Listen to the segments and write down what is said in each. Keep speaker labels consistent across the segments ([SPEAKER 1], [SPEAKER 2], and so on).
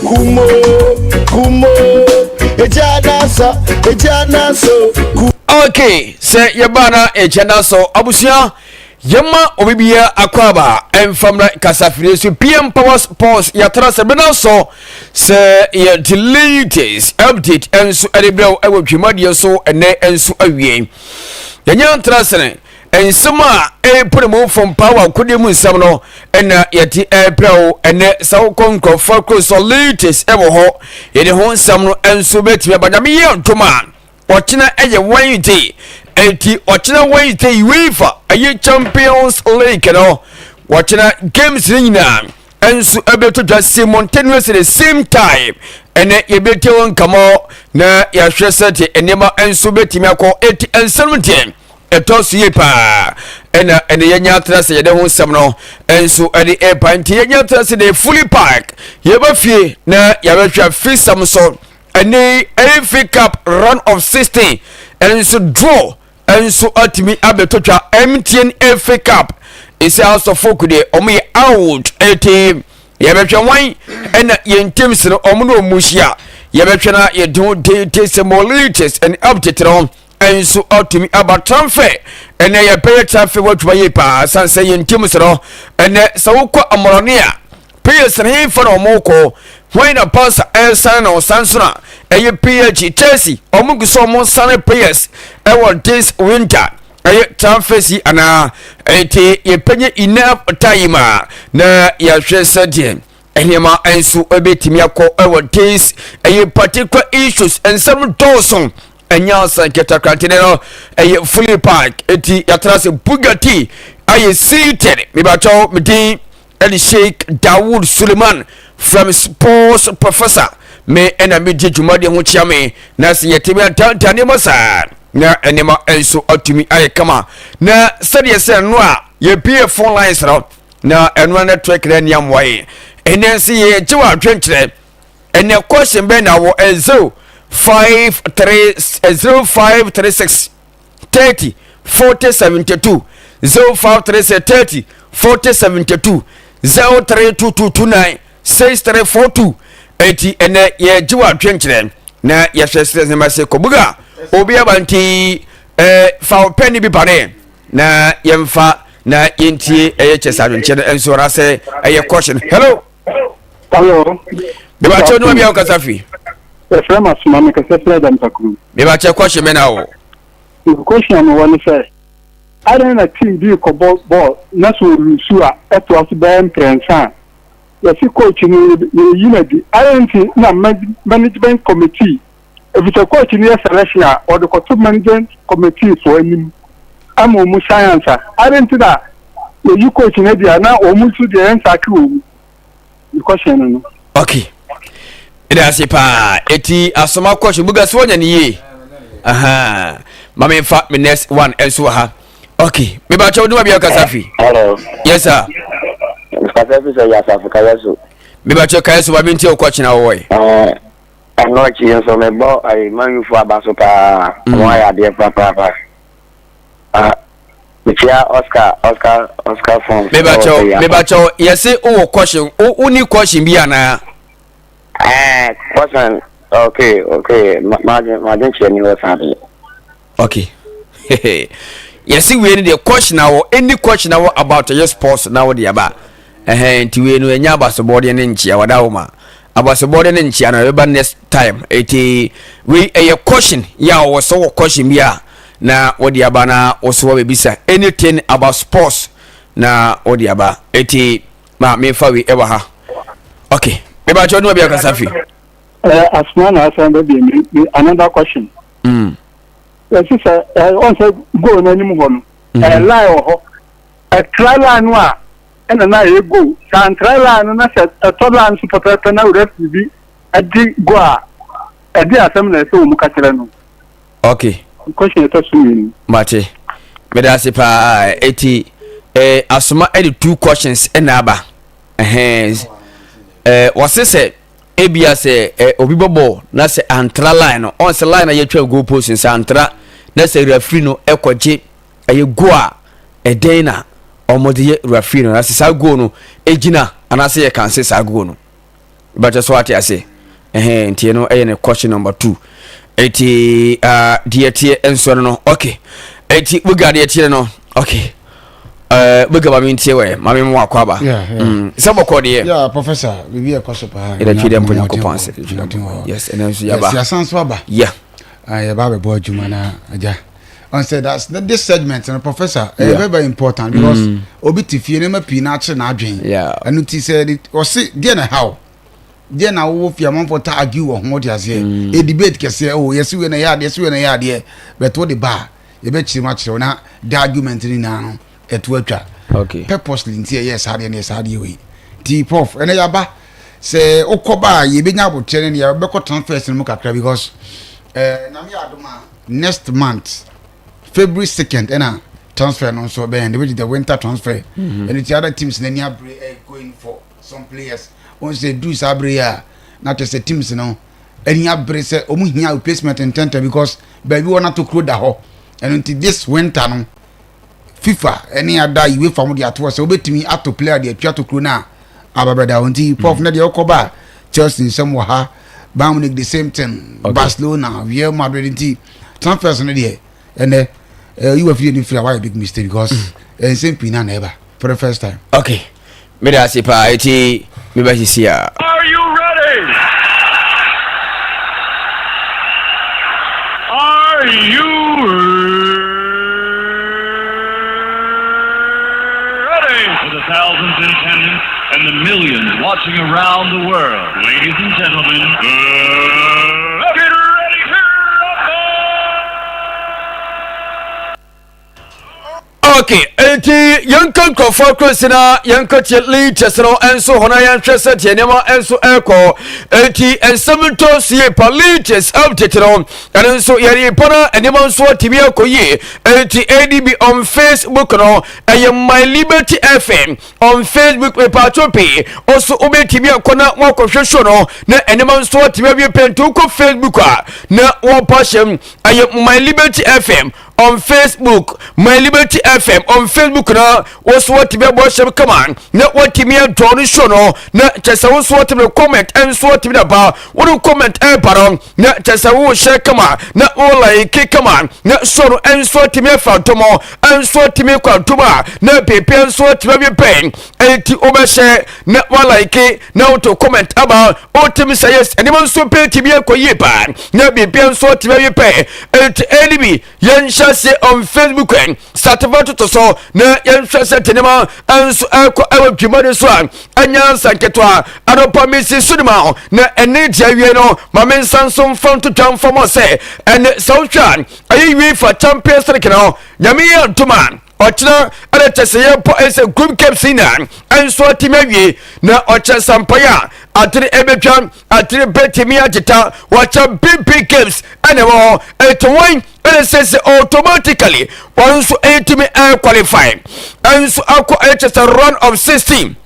[SPEAKER 1] Kumo, kumo, egya nasa, egya naso.
[SPEAKER 2] Okay, sɛ yɛbaa na ɛkyɛ na so abusua yɛma obi bia akɔ aba ɛmfamra kasafiri so PM Power Sports yɛatra sɛ bɛna so sɛ yɛ the latest update ɛnso ɛde brɛw ɛwɔ dwumadeɛ so ɛnɛ ɛnso awie yɛnyɛ ntra sene nsɛm a ɛrepere mu fam paa wɔ akodeɛ mu nsɛm no ɛna yɛde ɛrebrɛ wo ɛnɛ sɛ wokɔ nkurɔfoɔ kuro so latest ɛwɔ hɔ yɛde ho nsɛm no nso bɛtumi aba. Nyame yɛ adom a, ɔkyena ɛyɛ Wednesday, ɛnti ɔkyena Wednesday UEFA ɛyɛ Champions League no, wɔkyena games no nyinaa ɛnso ɛbɛto dwa simultaneously, the same time. Ɛnɛ yɛbɛtie wɔn nkɔmmɔ na yɛahwɛ sɛdeɛ nneɛma nso bɛtumi akɔ. Ɛti nsɛm deɛ ɛtɔ so yie paa ɛna ɛne yɛnya atena sɛ yɛde ho nsɛm no nso ɛde ɛpa, nti yɛnya atena sɛ de fully park yɛba fie na yɛabɛhwɛ fisam so. Ɛne FA Cup round of 16 ɛnso draw ɛnso atumi abɛtɔ twa. MTN FA Cup ɛsɛ asɔfo deɛ ɔmo yɛ out, ɛti yɛbɛhwɛ wan ɛna yɛn teams no ɔmo ne ɔmo hyia. Yɛbɛhwɛ na yɛde ho date sɛ more latest and update no ɛnso atumi aba. Transfer, ɛnɛ yɛbɛyɛ transfer wɔ adwuma yie paa, san sɛ yɛn teams no ɛnɛ sɛ wokɔ amɔrɔne a players no yɛmfa na ɔmo kɔ wɔn na Barca ɛresan na ɔsan so na ɛyɛ PSG, Chelsea, ɔmo gu so ɔmo sane players ɛwɔ this winter ɛyɛ transfers yi anaa. Ɛnti yɛpɛnyɛ enough time a na yɛahwɛ sɛdeɛ nneɛma nso ɛbɛtumi akɔ ɛwɔ this ɛyɛ particular issues. Nsɛm dɔɔso, ɛnyɛ asa nketekrante no, ɛyɛ fully park. Eti yɛatena sɛ Bugatti ayɛ seated. Mebatwɛw medin ɛde Sheikh Dawood Suleiman from Sports Professor. Me ɛna megye dwumadeɛ ho kyia me na sɛ yɛtumi atantan nneɛma saa na nneɛma nso atumi ayɛ kama. Na sɛdeɛ sɛ ɛno a yɛbie phone lines no na ɛno network no ani amoa yɛ. Ɛnɛ nso yɛgye wɔ adwenkyerɛ. Ɛnɛ question bɛn na wɔ? 053 0536 30 40 72, 0536 30 40 72, 032229 6342. Eti ɛnɛ yɛgye wɔ adwenkyerɛ na yɛhwɛ sɛ sɛ sɛ kɔbuga obi aba, nti fa wo pɛn bi ba ne na yɛmfa na yɛntie. Ɛyɛ kyɛ sɛ adwenkyerɛ no nso ɔra sɛ ɛyɛ question. Hello.
[SPEAKER 3] Hello.
[SPEAKER 2] Mebakyɛ onuma bia wokasa fi.
[SPEAKER 3] Yɛfrɛ ma soma me kɛsɛ frɛ da mpakuru.
[SPEAKER 2] Mebakyɛ question bɛ na wɔ.
[SPEAKER 3] Question a mewɔ ne sɛ, adɛn na team bi kɔbɔ bɔɔl na sɛ ɔlose a ɛtoa so bɛyɛ mprɛnsa a yɛsi coach no yɛyi no adi? Adɛn nti na management committee, efisɛ coach no yɛ selection a ɔde kɔto management committee foɔ anim ama ɔmu science a, adɛn nti na yɛyi coach no adi a na wɔn nso deɛ yɛnsaake wɔ mu? Question no.
[SPEAKER 2] Okay, ɛda ase paa. Eti asoma question buga so wɔnya ne yie aha. Ma memfa me next one ɛnso wɔ ha. Okay, mebakyɛ wo duma bia wokasa fi.
[SPEAKER 4] Hello.
[SPEAKER 2] Yes sir.
[SPEAKER 4] Kasa fi sɛ yɛ asafo kaya so.
[SPEAKER 2] Mebakyɛ kae so ba mentie wo question a wɔwɔ yi.
[SPEAKER 4] Ɛno akyi nso mebɔ ayi manyufo aba so paa. Ɔmo ayɛ adeɛ papaapa. Ah, mekyia Oscar Fons.
[SPEAKER 2] Mebakyɛw, yɛse wowɔ question, wonni question bi anaa?
[SPEAKER 4] Question, okay, madwen kyerɛ ni hɔ saa de.
[SPEAKER 2] Okay, yɛse wei no deɛ question a wɔ, any question a wɔ about ɛyɛ sports na wode aba ɛhɛn. Nti wei no ɛnyɛ abasobɔdeɛ ne nkyia wada wo ma abasobɔdeɛ ne nkyia no ɛbɛba next time. Ɛti wei ɛyɛ question yɛ a wɔwɔ sɛ wɔ question bi a na wɔde aba na wɔso wɔbɛbisa anything about sports na wɔde aba. Ɛti ma memfa wei ɛwɔ ha. Okay, mebakyɛ wode ma bi akasa fi.
[SPEAKER 3] Asoma na asan bɛ bi mi another question. Yɛsi sɛ ɔn sɛ goal n'anim hɔ no line wɔ hɔ, ɛtra line no a ɛna na ɛyɛ goal. Saa ntra line no na sɛ ɛtɔ line so pɛpɛɛpɛ na referee bi ɛde goal a ɛde asɛm na ɛsɛ wɔn mu ka kyerɛ no. Question ɛtɔ so mmienu.
[SPEAKER 2] Mate, mede ase paa. Eti asoma ɛde two questions ɛna aba ɛhɛn. Wɔse sɛ ebia sɛ obi bɔ bɔɔl na sɛ antra line no, ɔn sɛ line na yɛtwa goal post sɛ antra na sɛ referee no ɛkɔgye ɛyɛ goal a, ɛdɛn na ɔmɔde yɛ referee no na sɛ saa goal no egyina anaasɛ yɛ cancel saa goal no? Bɛkyɛ so ate ase. Ɛhɛn nti no ɛyɛ ne question number 2. Eti deɛ teɛ nso no no. Okay. Eti buga deɛ teɛ no. Okay. Buga ma mentie wɛ ma me mu akɔ aba. Sɛ bɔkɔ deɛ.
[SPEAKER 1] Yeah, professor, biribi ɛkɔ so paa.
[SPEAKER 2] Ɛdɛ twi dɛ mpo Nyankopɔn ase. Yes, ɛnɛ nso yaba.
[SPEAKER 1] Yes, yɛasan so aba.
[SPEAKER 2] Yeah.
[SPEAKER 1] Yɛba abɛbɔ adwuma na agya. On said that this segment no professor yeah. very very important because obi te fie nneɛma pii na akyere n'adwen. Ɛno ti sɛ ɔse deɛ na ɛha wo deɛ na wowɔ fie amanfoɔ ta argue wɔ ho te aseɛ mm. e debate kɛseɛ o oh, yɛsi wei na ɛyɛ adeɛ yɛsi wei na ɛyɛ adeɛ but wo de ba a yɛbɛkyerɛ mu akyerɛ wo na da argument no nyinaa no ɛto atwa
[SPEAKER 2] okay.
[SPEAKER 1] purposely nti ɛyɛ saa adeɛ no yɛ saa adeɛ wei nti prof ɛnɛ yɛaba sɛ wokɔ ba a yɛbɛnya abotrɛ no yɛbɛkɔ transfers no mu kakra because eh, nyame yɛ adom a next month February 2nd ɛna transfer no nso bɛyɛ which is the winter transfer mm-hmm. ɛno ti other teams n'ani abere eh, going for some players wɔn sɛ duru saa abere yi a na kyerɛ sɛ teams no ani abere sɛ wɔn hia replacement ntɛntɛn because baabi wɔn ato kuro da hɔ ɛno nti this winter no FIFA ɛne ada UEFA mo de ato hɔ sɛ wobɛtumi ato player de atwa to kuro no a aba bɛda hɔ nti prof na deɛ ɔkɔ ba Chelsea nsɛm wɔ ha Bayern Munich the same thing okay. Barcelona Real Madrid nti transfers no deɛ ɛnɛ ɛɛ yi wɔ fie ni firi a wayɛ big mistake because nsɛm pii na na ɛba for the first time.
[SPEAKER 2] Okay. Meda ase paa eti meba sisi a.
[SPEAKER 5] Are you ready? Are you ready? For the thousands in attendance and the millions watching around the world, ladies and gentlemen, uh, get ready to rumble!
[SPEAKER 2] Ok, enti yɛnka nkurɔfoɔ akurasi na yɛnka tie leaders no nso hɔ na yɛnhwɛ sɛ deɛ nneɛma nso ɛrekɔ. Enti nsɛm ntɔ so yie pa leaders update no ɛno nso yɛde pa na nneɛma nso atumi akɔ yie. Enti ADB on Facebook no ɛyɛ My Liberty FM on Facebook mepatwo pii ɔso wobɛtumi akɔ na wakɔhwɛ show no na nneɛma nso atumi awie pɛnto kɔ Facebook a na wɔpa hyɛm ɛyɛ My Liberty FM on Facebook My Liberty FM on Facebook na wo so watumi abɔ ahyɛm kama na watumi adɔ no show no na kyɛ sɛ wo so watumi comment nso watumi na ba wode comment ɛba no na kyɛ sɛ wo hyɛ kama na wo like kama na show no nso atumi afa ntɔmɔ nso atumi kɔ ntom a na biribi nso atumi awie pɛn ɛnti wobɛhyɛ na walike na woto comment aba wotumi sɛ yes nneɛma nso bɛtumi akɔ yie paa na biribi nso atumi awie pɛn ɛnti ɛne bi yɛnhyɛ ase on facebook ɛ satefa toto so na yɛnhwɛ sɛ nneɛma nso ɛkɔ ɛwɔ dwuma no so a ɛnyɛ nsa nketewa anɔpa mesi so no ma na ɛne deɛ awie no ma me nsa nso mfa ntotwa mfa mɔ sɛ ɛne sɛ wohwɛ a ɛyɛ UEFA Champions League no nyame yɛ ntoma ɔkyena ɛna kyɛ sɛ yɛbɔ ɛsɛ group games na ɛnso atumi awie na ɔkyɛ sampa yi a atene ɛbɛtwa atene bɛtumi agyeta wɔkyɛ big big games ɛna ɛwɔ hɔ ɛto wɔn ɛna sɛ sɛ automatically wɔn nso ɛtumi ɛqualify ɛnso akɔ ɛkyɛ sɛ round of 16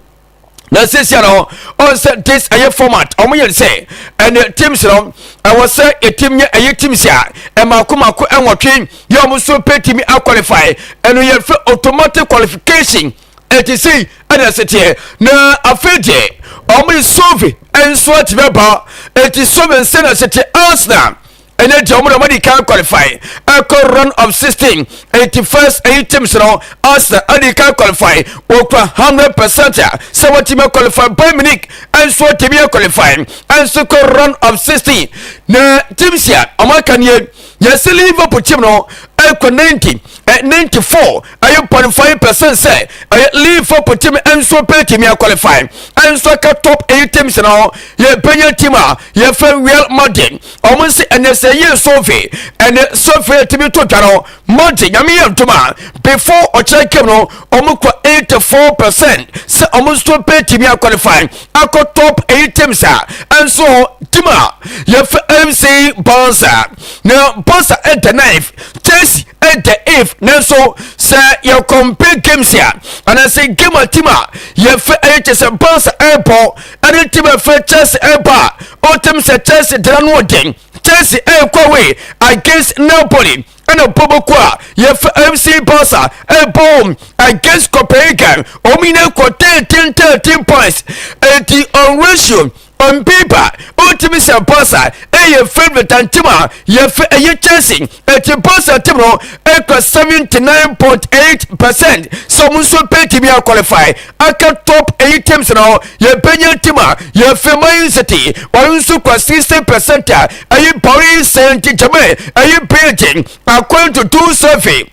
[SPEAKER 2] na sesia no ɔn sɛ this ɛyɛ format ɔmo yɛ sɛ ɛne teams no ɛwɔ sɛ ɛtim nyɛ ɛyɛ teams a ɛmaako maako ɛnwɔtwe yɛ ɔmo nso pɛ timi aqualify ɛno yɛfrɛ automatic qualification ɛte sei ɛna ɛsɛ teɛ na afei deɛ ɔmo de survey ɛnso atumi aba ɛti survey nsɛ na ɛsɛ teɛ Arsenal ɛnɛ deɛ ɔmo na ɔmo de kan qualify ɛkɔ round of 16 ɛti first ɛyi teams no Arsenal ɛde kan qualify wɔkura 100% a sɛ wɔtumi qualify Bayern Munich ɛnso atumi qualify ɛnso kɔ round of 16 na teams a ɔmo aka nie yɛsɛ Liverpool team no ɛkɔ 90 94 ɛyɛ 0.5% sɛ ɛyɛ Liverpool team ɛnso pɛ tumi aqualify ɛnso aka top 8 teams no yɛbɛnya team a yɛfrɛ Real Madrid ɔmo nse ɛnɛ sɛ yɛ sofe ɛnɛ sofe tumi to dwa no Madrid nyame yɛ ntoma before ɔkyerɛ game no ɔmo kɔ 84% sɛ ɔmo nso pɛ tumi aqualify akɔ top 8 teams a ɛnso team a yɛfrɛ MC Barca na Barca ɛda ninth Chelsea ɛda eighth nanso sɛ yɛ compare games a anaasɛ game a team a yɛfrɛ ɛyɛ kyɛ sɛ Barca ɛbɔ ɛne team a yɛfrɛ Chelsea ɛbɔ a ɔtem sɛ Chelsea dena no ɔden Chelsea ɛkɔ away against Napoli ɛna bɔbɔku a yɛfrɛ MC Barca ɛbɔ against Copenhagen wɔn nyinaa kɔ 13 13 points eti on ratio. On paper, wotumi sɛ Barca ɛyɛ favourite and team a yɛfɛ ɛyɛ Chelsea. Ɛti Barca team no ɛkɔ 79.8% sɛ ɔmo nso bɛtumi aqualify aka top 8 teams no. Yɛbɛnya team a yɛfɛ Man City, ɔno nso kɔ 60% a ɛyɛ Paris Saint-Germain, ɛyɛ PSG, according to two survey,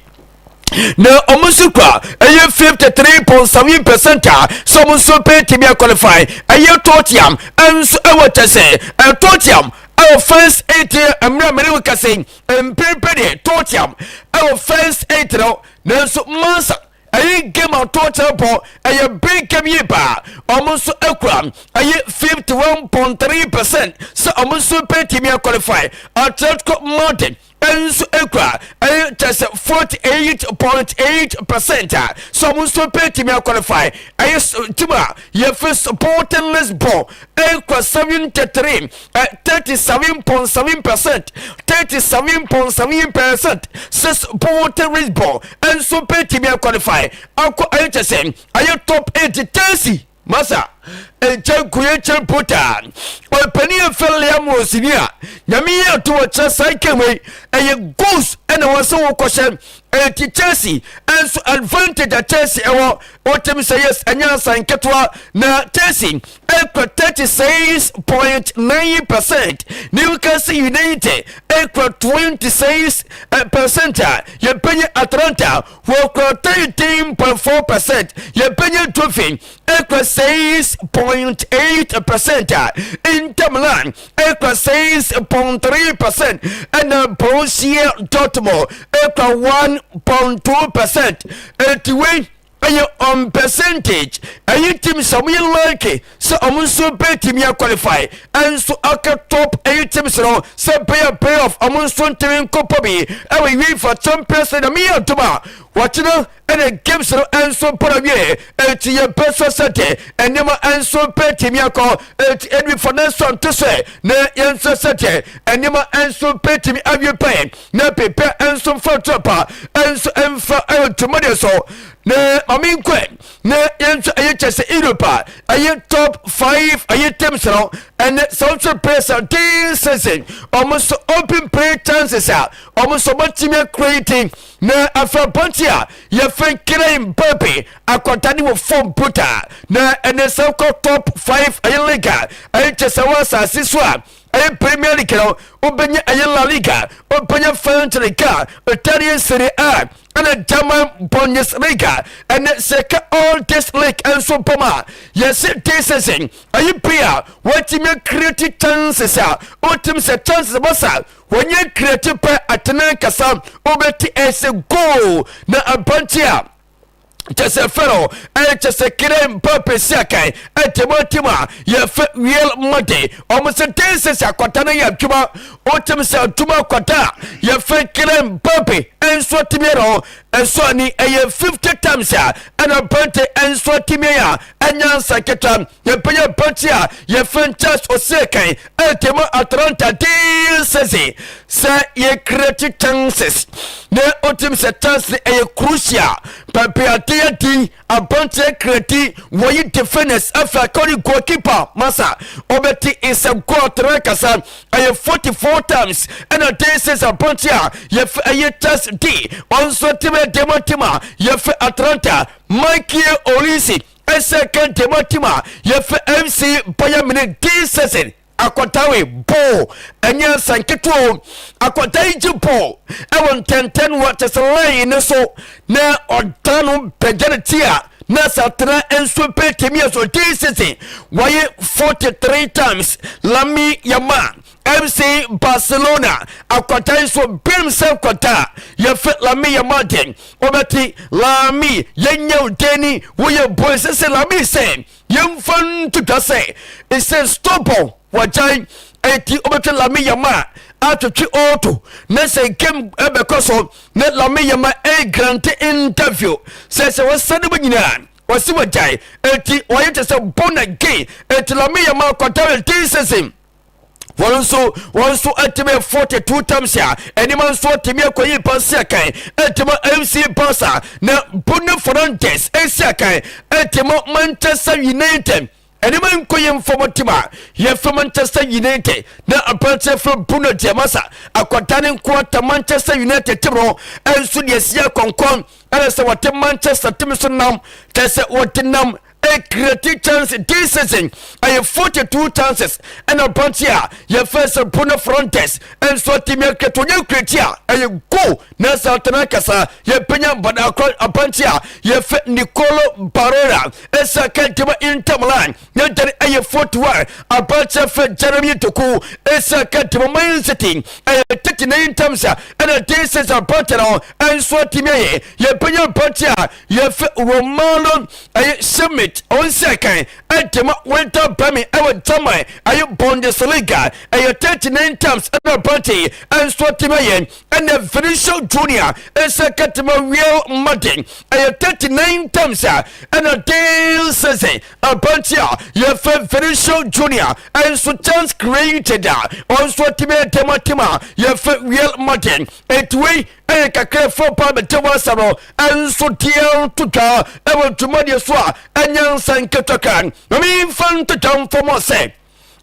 [SPEAKER 2] na ɔmo nso kura ɛyɛ 53.7% a sɛ ɔmo nso bɛtumi aqualify. Ɛyɛ Tottenham ɛnso ɛwɔ kyɛ sɛ Tottenham ɛwɔ first eight. Mmerɛ mmerɛ mu kase mpempe deɛ, Tottenham ɛwɔ first eight no, nanso mansa ɛyɛ game a Tottenham bɔ ɛyɛ big game yi paa. Ɔmo nso akura ɛyɛ 51.3% sɛ ɔmo nso bɛtumi aqualify. Atletico Madrid nso ekura ɛyɛ kyɛ sɛ 48.8% a sɛ ɔmo nso bɛtumi aqualify. Ɛyɛ team a yɛfɛ Sporting Lisbon ɛkura 73 37.7%, 37.7% sɛ Sporting Lisbon nso bɛtumi aqualify akɔ ɛyɛ kyɛ sɛ ɛyɛ top eight. Chelsea masa nkyɛn koyɛ nkyɛn pota ɔpanin yɛ fɛ Liam Rosenior a Nyame yɛ ato wɔ kyerɛ saa game yi, ɛyɛ goals ɛna wɔn sɛ wɔkɔhyɛ. Ɛti Chelsea ɛnso advantage a Chelsea ɛwɔ, wɔtɛm sɛ yes, ɛnyɛ asan ketewa na Chelsea ɛkura 36.9%, Newcastle United ɛkura 26% a yɛbɛnyɛ Atalanta wɔkura 13.4%, yɛbɛnyɛ Juve ɛkura 6.8% a Inter Milan ɛkura 6.3%, ɛna Borussia Dortmund ɛkura 1.2%. Ɛti wei ɛyɛ on percentage ɛyɛ team sɛ ɔmo yɛ like sɛ ɔmo nso bɛtumi aqualify ɛnso aka top ɛyɛ teams no sɛ bɛyɛ playoff, ɔmo nso ntumi nkɔpɔ bi ɛwɔ UEFA Champions League. Na meyɛ atom a wɔkyena ɛna games no ɛnso mpɔna wie, ɛti yɛ pɛ so sɛdeɛ nneɛma ɛnso bɛtumi akɔ. Ɛti ɛdwi fɔ ne nso nto sɛ na yɛnso sɛdeɛ nneɛma ɛnso bɛtumi awie pɛn na pepɛ ɛnso mfa to pa ɛnso ɛmfa ɛwɔ ntoma so. Na maame nkɔ na yɛnso ɛyɛ kyɛ sɛ Europe a ɛyɛ top five ɛyɛ teams no, ɛnɛ sɛ wɔn players a this season ɔmo nso open play chances a ɔmo nso ɔbɛtumi acreate. Na afei abɔnten a yɛfrɛ Kylian Mbappe, akɔda ne wɔ form puta na ɛnɛ sɛ kɔ top five ɛyɛ league a ɛyɛ kyɛ sɛ wɔ asase so a ɛyɛ Premier League no, wobɛnya ɛyɛ La Liga, wobɛnya French Liga, Italian Serie A, ɛna German Bundesliga. Ɛnɛ sɛ ka all this league nso bɔm a, yɛsɛ this season ɛyɛ bi a wɔatumi create chances a wotumi sɛ chances bɔsa wɔnyɛ create pɛ atena kasa wobɛte ɛsɛ goal. Na abante a kyɛ sɛ fɛrɛ ɛyɛ kyɛ sɛ Kylian Mbappe si akan ɛtɛmɔ tim a yɛfɛ Real Madrid, ɔmo sɛ den sɛ sɛ akwata no yɛ adwuma. Wotim sɛ adwuma akwata a yɛfɛ Kylian Mbappe ɛnso atumi yɛ no ɛnso ani ɛyɛ 50 times a ɛna Bante ɛnso atumi yɛ a ɛnya nsa ketewa. Yɛbɛyɛ Bante a yɛfɛ Charles Osekan ɛtɛmɔ Atalanta den sɛse sɛ yɛcreate chances na wotim sɛ chance no ɛyɛ crucial pɛpɛ adeɛ din aberanteɛ create wɔyi defenders afa akɔre goalkeeper masa ɔbɛte is goal tere kasa ɛyɛ 44 times. Ɛna den sɛ aberanteɛ a yɛfɛ ɛyɛ Charles D ɔnso tim demo tim a yɛfɛ Atalanta, Michael Olise ɛsɛ ka demo tim a yɛfɛ FC Bayern Munich. This season akɔtawe bɔɔl ɛnyɛ nsanketewa o, akɔta yi gye bɔɔl ɛwɔ ntɛntɛn wɔ kyɛ sɛ line ne so na ɔda no pɛgya ne ti a na satena nso pɛtɛmi yɛ so. This season wɔyɛ 43 times. Lamine Yamal, FC Barcelona akwata yi so birim sɛ kwata a yɛfɛ Lamine Yamal den wɔbɛte Lamine yɛnyɛ wo deni woyɛ boy sɛ sɛ Lamine sɛ yɛmfa ntotwa sɛ ɛsɛ stɔbɔ wɔgyan ɛti wobɛtwe Lamine Yamal atwetwe ɔɔto na sɛ game ɛbɛkɔ so na Lamine Yamal ɛgrant interview sɛ sɛ wɔsane mu nyinaa wɔsi wɔgyae, ɛti wɔyɛ kyɛ sɛ born again. Ɛti Lamine Yamal kwata wɔ this season wɔn nso atumi 42 times a anim nso atumi akɔyi pansi akan atumi FC Barca, na Bruno Fernandes esi akan atumi Manchester United. Nneɛma nkɔ yie mfa wɔn team a yɛfrɛ Manchester United na aberanteɛ frɛ Bruno Diamasa akwadaa ne nko ata Manchester United team no nso deɛ si akɔnkɔn ɛna sɛ wɔte Manchester team so nam kyɛ sɛ wɔte nam ɛkreti chance this season ɛyɛ 42 chances ɛna aberanteɛ a yɛfrɛ sɛ Bruno Fernandes nso atumi akreti onye kreti a ɛyɛ goal na sɛ atena kasa yɛpɛnya mbadakɔ aberanteɛ a yɛfrɛ Nicolo Barella ɛsɛ kɛntɛma Inter Milan ne dɛn ɛyɛ 41 aberanteɛ fɛ Jeremy Doku ɛsɛ kɛntɛma Man City ɛyɛ 39 times a ɛna this is aberanteɛ no ɛnso atumi ayɛ yɛpɛnya aberanteɛ a yɛfɛ Romano ɛyɛ Schmidt ɔnsɛ kan ɛntɛma Werder Bremen ɛwɔ German ɛyɛ Bundesliga ɛyɛ 39 times ɛna aberanteɛ ɛnso atumi ayɛ ɛna Vinicius Junior ɛsɛ kɛtɛma Real Madrid ɛyɛ 39 times a ɛna this season aberante a yɛfɛ Vinicius Junior ɛnso chance created a ɔnso atumi ɛtɛm atem a yɛfɛ Real Madrid. Ɛti wei ɛyɛ kakra fo pa bɛtɛ wɔ asɛm no ɛnso deɛ to dwa ɛwɔ dwumadeɛ so a ɛnyɛ nsa nketewa kra na memfa nto dwa mfɔmɔ sɛ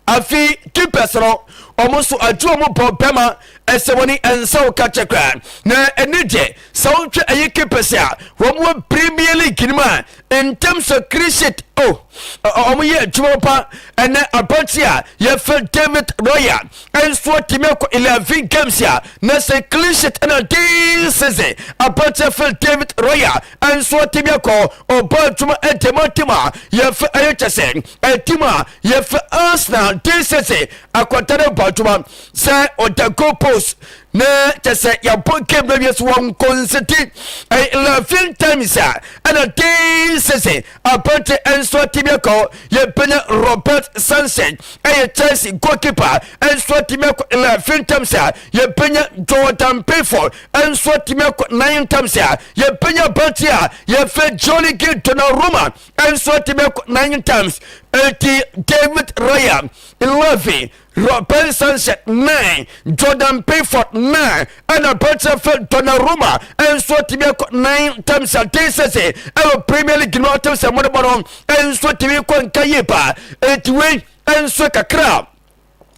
[SPEAKER 2] afi keepers no ɔmo nso adwo ɔmo bɔ bɛma ɛsɛ wɔne ɛnsa wo ka kyɛ koraa na ɛne deɛ sɛ wohwɛ ɛyɛ keepers a wɔn wɔ Premier League no mu a, in terms of clean sheet o, ɔmo yɛ adwuma pa. Ɛnɛ aberante a yɛfɛ David Raya ɛnso atumi akɔ 11 games a na sɛ clean sheet ɛna this season aberante yɛfɛ David Raya ɛnso atumi akɔ ɔbɔ adwuma ɛdɛm atim a yɛfɛ ɛyɛ kyɛ sɛ ɛtim a yɛfɛ Arsenal. This season akɔtare bɔ adwuma sɛ ɔda goal post na kyɛ sɛ yɛbɔ game no wie so wɔn concede 11 times a ɛna this season aberante nso atumi akɔ. Yɛbɛnya Robert Sanchez, ɛyɛ Chelsea goalkeeper, nso atumi akɔ 11 times a yɛbɛnya Jordan Pickford nso atumi akɔ 9 times a yɛbɛnya aberante a yɛfɛ Gianluigi Donnarumma nso atumi akɔ 9 times. Eti David Raya 11, Robert Sanchez 9, Jordan Pickford 9, ɛna aberanteɛ fɛ Donnarumma nso atumi akɔ 9 times a this season ɛwɔ Premier League no atam sɛ mɔdebɔ no nso atumi kɔ nka yie paa. Eti wei nso kakra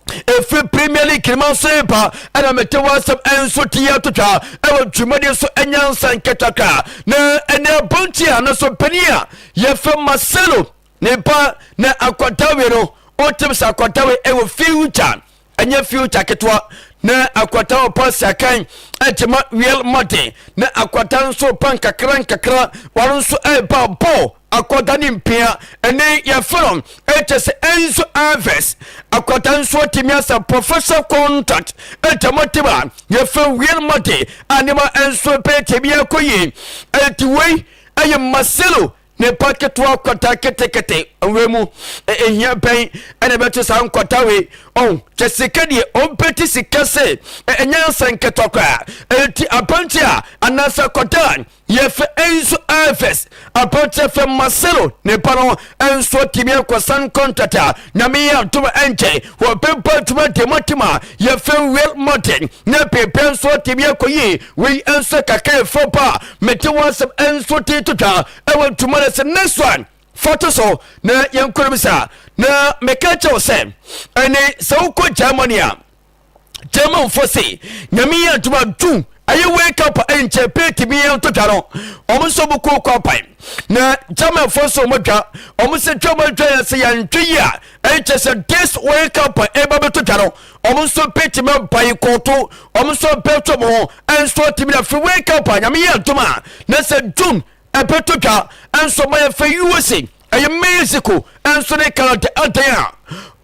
[SPEAKER 2] ɛfiri Premier League ma nso ba ɛna mete wɔ asɛm nso te yɛ atotwa ɛwɔ dwumadie so ɛnya nsa nketakra na ɛnɛ abɔnti a no so panin a yɛfɛ Marcelo ne ba na akwatawe no ɔtem sɛ akwatawe ɛwɔ future, ɛnyɛ future ketewa na akwata ɔpa siakan ɛgyema Real Madrid na akwata nso pa nkakra nkakra wɔn nso ɛreba bɔɔl akwata ne mpia. Ɛne yɛfrɛ no ɛkyɛ sɛ Enzo Alves akwata nso atumi asa professional contract ɛgyama team a yɛfrɛ Real Madrid a nneɛma nso pɛɛ bi akɔ yie. Ɛti wei ɛyɛ Marcelo ne pa ketewa kwata ketekete nwura mu ehia bɛn ɛna ɛbɛto saa nkwata wei ɔn kyɛ sika deɛ ɔmpɛti sika sɛ ɛnyɛ nsa nketewa koraa. Ɛti aberante a anaasɛ kwata a yɛfɛ Enzo Alves, aberante fɛ Marcelo ne ba no nso atumi akɔsan contract a Nyame yɛ adom ɛnkyɛn wɔbɛbɔ adwuma dɛm a yɛfɛ Real Madrid na pepe nso atumi akɔ yie. Wei nso kakra ɛfɛ ba mete wɔn asɛm nso te totwa ɛwɔ ntoma no sɛ next one fɔto so na yɛnkɔ no saa na meka kyɛw sɛ ɛne sɛ wokɔ Germany a, Germanfoɔ se Nyame yɛ adwuma du ɛyɛ World Cup nkyɛn pɛɛtumi yɛn ntotwa no ɔmo nso mo kɔ apan na Germanfoɔ nso ɔmo dwa ɔmo sɛ dwa ɔmo dwa yɛn sɛ yɛntwe yi a ɛnkyɛ sɛ this World Cup ɛba bɛtotwa no ɔmo nso pɛɛtumi aban kɔɔto ɔmo nso bɛtɔ mo ho ɛnso tumi na fi World Cup a Nyame yɛ adwuma a na sɛ June ɛbɛtɔ dwa ɛnso ma yɛfɛ USA ɛyɛ Mexico ɛnso ne Canada adan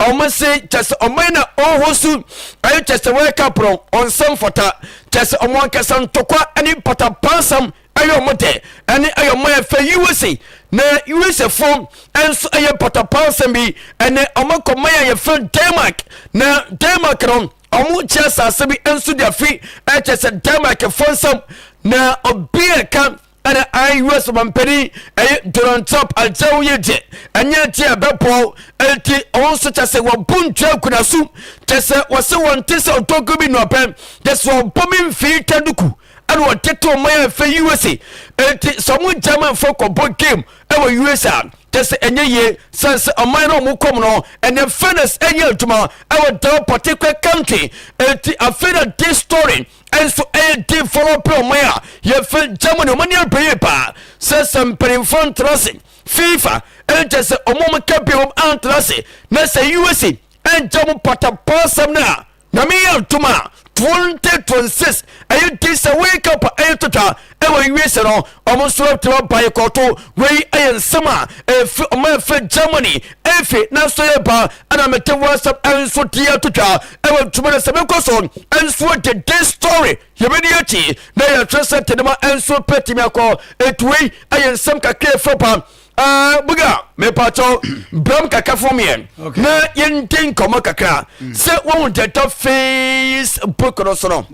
[SPEAKER 2] a ɔmo se kyɛ sɛ ɔman na ɔwɔ so ɛyɛ kyɛ sɛ World Cup no ɔnsɛm fata kyɛ sɛ ɔmo ankasa ntɔkwa ɛne patapansam ɛyɛ ɔmo dɛ ɛne ɛyɛ ɔmo yɛfɛ USA na USA fo ɛnso ɛyɛ patapansam bi ɛne ɔmo kɔman a yɛfɛ Denmark na Denmark no ɔmo kyɛ asase bi nso de afi ɛkyɛ sɛ Denmark fo nsam na obi ɛka ɛna an US mampanin ɛyɛ Donald Trump agyɛw yi deɛ ɛnyɛ ti a ɛbɛbɔ ɛnti ɔno nso kyɛ sɛ wɔbu ntua akuna so kyɛ sɛ wɔsɛ wɔn te sɛ ɔtɔnko bi nnuapɛn kyɛ sɛ wɔbɔ mi mfii tɛ duku ɛna wɔtete ɔman a ɛfɛ USA ɛnti sɛ ɔmo Germanfoɔ kɔbɔ game ɛwɔ USA. Kyɛ sɛ ɛnyɛ yie sane sɛ ɔman no ɔmo kɔm no ɛnɛ fairness ɛnyɛ adwuma ɛwɔ that particular country. Eti afei na this story ɛnso ɛyɛ develop ɔman a yɛfɛ Germany. Ɔmo ani abere yie paa sɛ mpanimfoɔ ntena ase, FIFA ɛne kyɛ sɛ ɔmo ka bi wɔm antena ase na sɛ USA ɛnkyɛ mo patapaa asɛm no a na meyɛ ntom a 2026 ɛyɛ di sɛ World Cup ɛyɛ totwa ɛwɔ USA no, ɔmo nso ɛtuma boycott. Wei ɛyɛ nsɛm a ɛfi ɔmo ɛfɛ Germany ɛfi nanso yɛ ba ɛna mete WhatsApp ɛnso deɛ totwa ɛwɔ ntoma no sɛ mekɔ so ɛnso de this story yɛbɛdi akyi na yɛhwɛ sɛ tenema ɛnso pɛtumi akɔ etuwei. Ɛyɛ nsɛm kakra ɛfɛ pa. Buga mepakyɛw bram kakra fo miɛ na yɛnti nkɔmmɔ kakra sɛ wohu tɛtɔ Facebook no so no.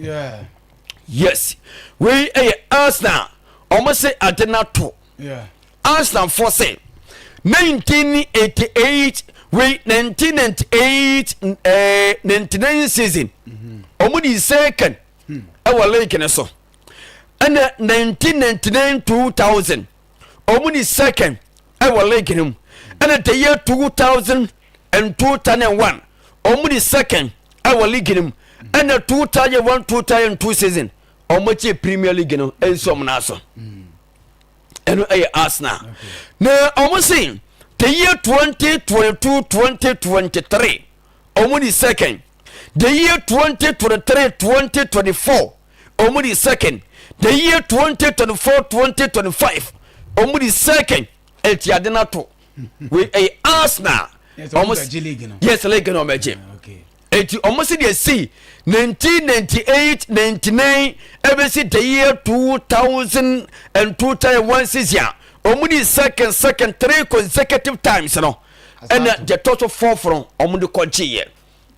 [SPEAKER 2] Yes, wei ɛyɛ Arsenal. Ɔmo se ade no ato. Arsenal fo se 1988 wei 1998 99 season ɔmo di second ɛwɔ league no so, ɛna 1999 2000 ɔmo di second ɛwɔ league no mu, ɛna the year 2000 and 2001 ɔmo di second ɛwɔ league no mu, ɛna 2001 2002 season ɔmo kye Premier League no ɛnsi ɔmo nan so. Ɛno ɛyɛ Arsenal. Na ɔmo se the year 2022 2023 ɔmo di second, the year 2023 2024 ɔmo di second, the year 2024 2025 ɔmo di second. Ɛti ade no ato. Wei ɛyɛ Arsenal.
[SPEAKER 1] Yes, ɔmo bɛgye league no.
[SPEAKER 2] Yes, league no ɔmo agye. Eti ɔmo si deɛ si 1998 99 ɛbɛsi the year 2000 and 2001 season a ɔmo di second second three consecutive times no, ɛna deɛ tɔ so fourth no ɔmo de kɔgye yɛ.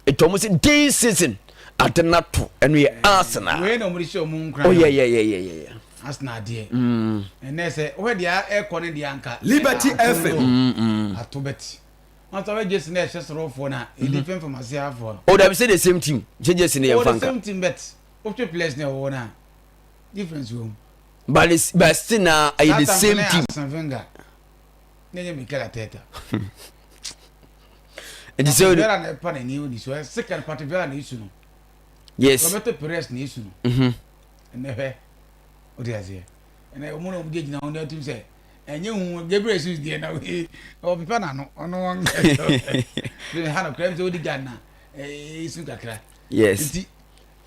[SPEAKER 2] Eti ɔmo si this season ade na to. Ɛno yɛ Arsenal.
[SPEAKER 1] Wei na ɔmo de hyɛ ɔmo nkran.
[SPEAKER 2] Oh yeah.
[SPEAKER 1] Arsenal deɛ, ɛnɛ sɛ wɔhɛ deɛ ɛkɔ ne deɛ anka
[SPEAKER 6] Liberty FM.
[SPEAKER 1] Ato bɛti wọn sọ wɛ jersey na ɛhyɛ sorofoɔ na ɛ different from aseafoɔ no.
[SPEAKER 2] O dabi, sɛ the same team kyɛ jersey ne yɛn
[SPEAKER 1] Oh,
[SPEAKER 2] fa
[SPEAKER 1] the
[SPEAKER 2] nka.
[SPEAKER 1] same team, but wotwe players na ɛwɔ na difference wɔ mu.
[SPEAKER 2] But still na ɛyɛ the same team.
[SPEAKER 1] Arsene Wenger ne nye Mikel Arteta.
[SPEAKER 2] Nti sɛ o
[SPEAKER 1] Vera na ɛpa n'ani o ni so ɛ second party Vera na esu no. Roberto Perez na esu no. Ɛnɛ hwɛ o de aseɛ ɛnɛ ɔmo na ɔmo gyina gyina hɔ na ɛtum sɛ ɛnyɛ hu Gabriel Jesus deɛ na oye ɔpepa n'ano ɔno wɔn kɛ ha no kura mi sɛ odi Ghana ɛɛ esu kakra. Nti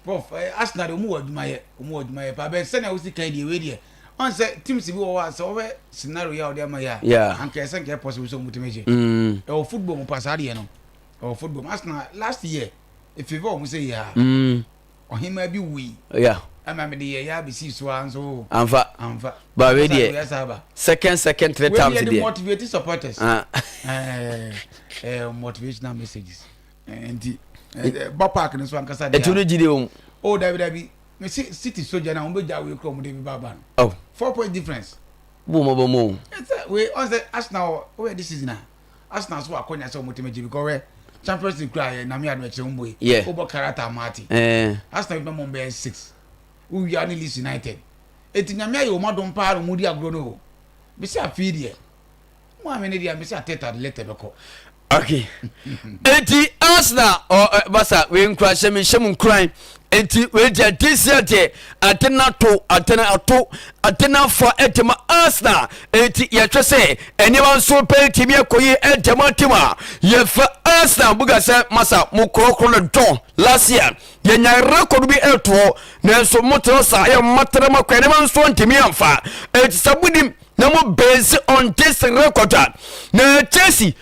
[SPEAKER 1] Prof, Arsenal de, ɔmo wɔ adwuma yɛ, ɔmo wɔ adwuma yɛ paa bɛ sɛnea wosi kan deɛ. Wei deɛ ɔn sɛ teams bi wɔ hɔ a sɛ wɔhwɛ scenario yi a ɔde ama yɛ a, anka ɛsɛ nka ɛ possible sɛ ɔmo tɛmɛ gye. Ɛwɔ football mu pa saa deɛ no ɛwɔ football mu. Arsenal last year efavour ɔmo sɛ yɛ a ɔhema bi wui ɛma mi de yɛ yɛ abesi so a nso.
[SPEAKER 2] Anfa.
[SPEAKER 1] Anfa.
[SPEAKER 2] Ba wei deɛ,
[SPEAKER 1] Wei asa aba.
[SPEAKER 2] second second three
[SPEAKER 1] wei
[SPEAKER 2] times
[SPEAKER 1] deɛ de
[SPEAKER 2] deɛ.
[SPEAKER 1] Motivate supporters.
[SPEAKER 2] Ah.
[SPEAKER 1] Motivational messages. Nti bɔ park no so ankasa deɛ.
[SPEAKER 2] Ɛtu no gyi de wɔm.
[SPEAKER 1] Oh, dabi dabi, me si City soja na wɔn bɛ gya wei kura wɔn de bi ba ba no.
[SPEAKER 2] Oh.
[SPEAKER 1] 4 point difference.
[SPEAKER 2] Bó mo bɔ mo.
[SPEAKER 1] Ɛsɛ wei ɔn sɛ Arsenal wɔyɛ this season a Arsenal so akɔnya sɛ wɔn tɛmɛ gye because wɛ Champions League kura yɛ nami adu ɛkyerɛ wɔn bɔ yi. O bɔ Kairat Almaty. Arsenal bi ma wɔn bɛyɛ six wowia ne Leeds United. Eti Nyame ayɛ wɔn adom paa na wɔn di agorɔ no o bisi afei deɛ mo ame ne deɛ bisi Arteta de later bɛkɔ.
[SPEAKER 2] Okay, eti Arsenal ɔ ɛ basa wei nkura hyɛ mi hyɛ mu nkuran. Eti wei deɛ, this year deɛ ade na to, ade na ato, ade na afa ɛde ma Arsenal. Eti yɛhwɛ sɛ nneɛma nso bɛyɛ tìmi akɔ yie ɛde ma team a yɛfɛ Arsenal. Buga sɛ masa mo korɔkorɔ no dɔn last year yɛnya record bi ɛtoɔ, nanso mo tena saa yɛ mmatara ma kɔ nneɛma nso ntumi amfa. Eti sɛ mo nim na mo base on this record a na Chelsea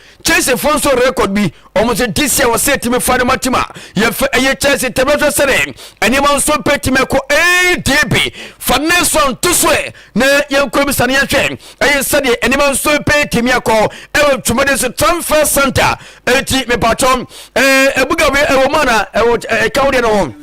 [SPEAKER 2] fo nso record bi ɔmo nso this year wɔsɛ tumi fa no ma team a yɛfɛ ɛyɛ Chelsea. Tɛmɛtɛ sɛdɛ nneɛma nso pɛ tumi ɛkɔ adb fa ne so nto so ɛ na yɛnkɔ bisa no yɛhwɛ ɛyɛ sɛdeɛ nneɛma nso pɛ tumi akɔ ɛwɔ twumadi so transfer center. Eti mepatɔ ɛbuga wei ɛwɔ mu ana ɛwɔ ɛka wo deɛ no ho.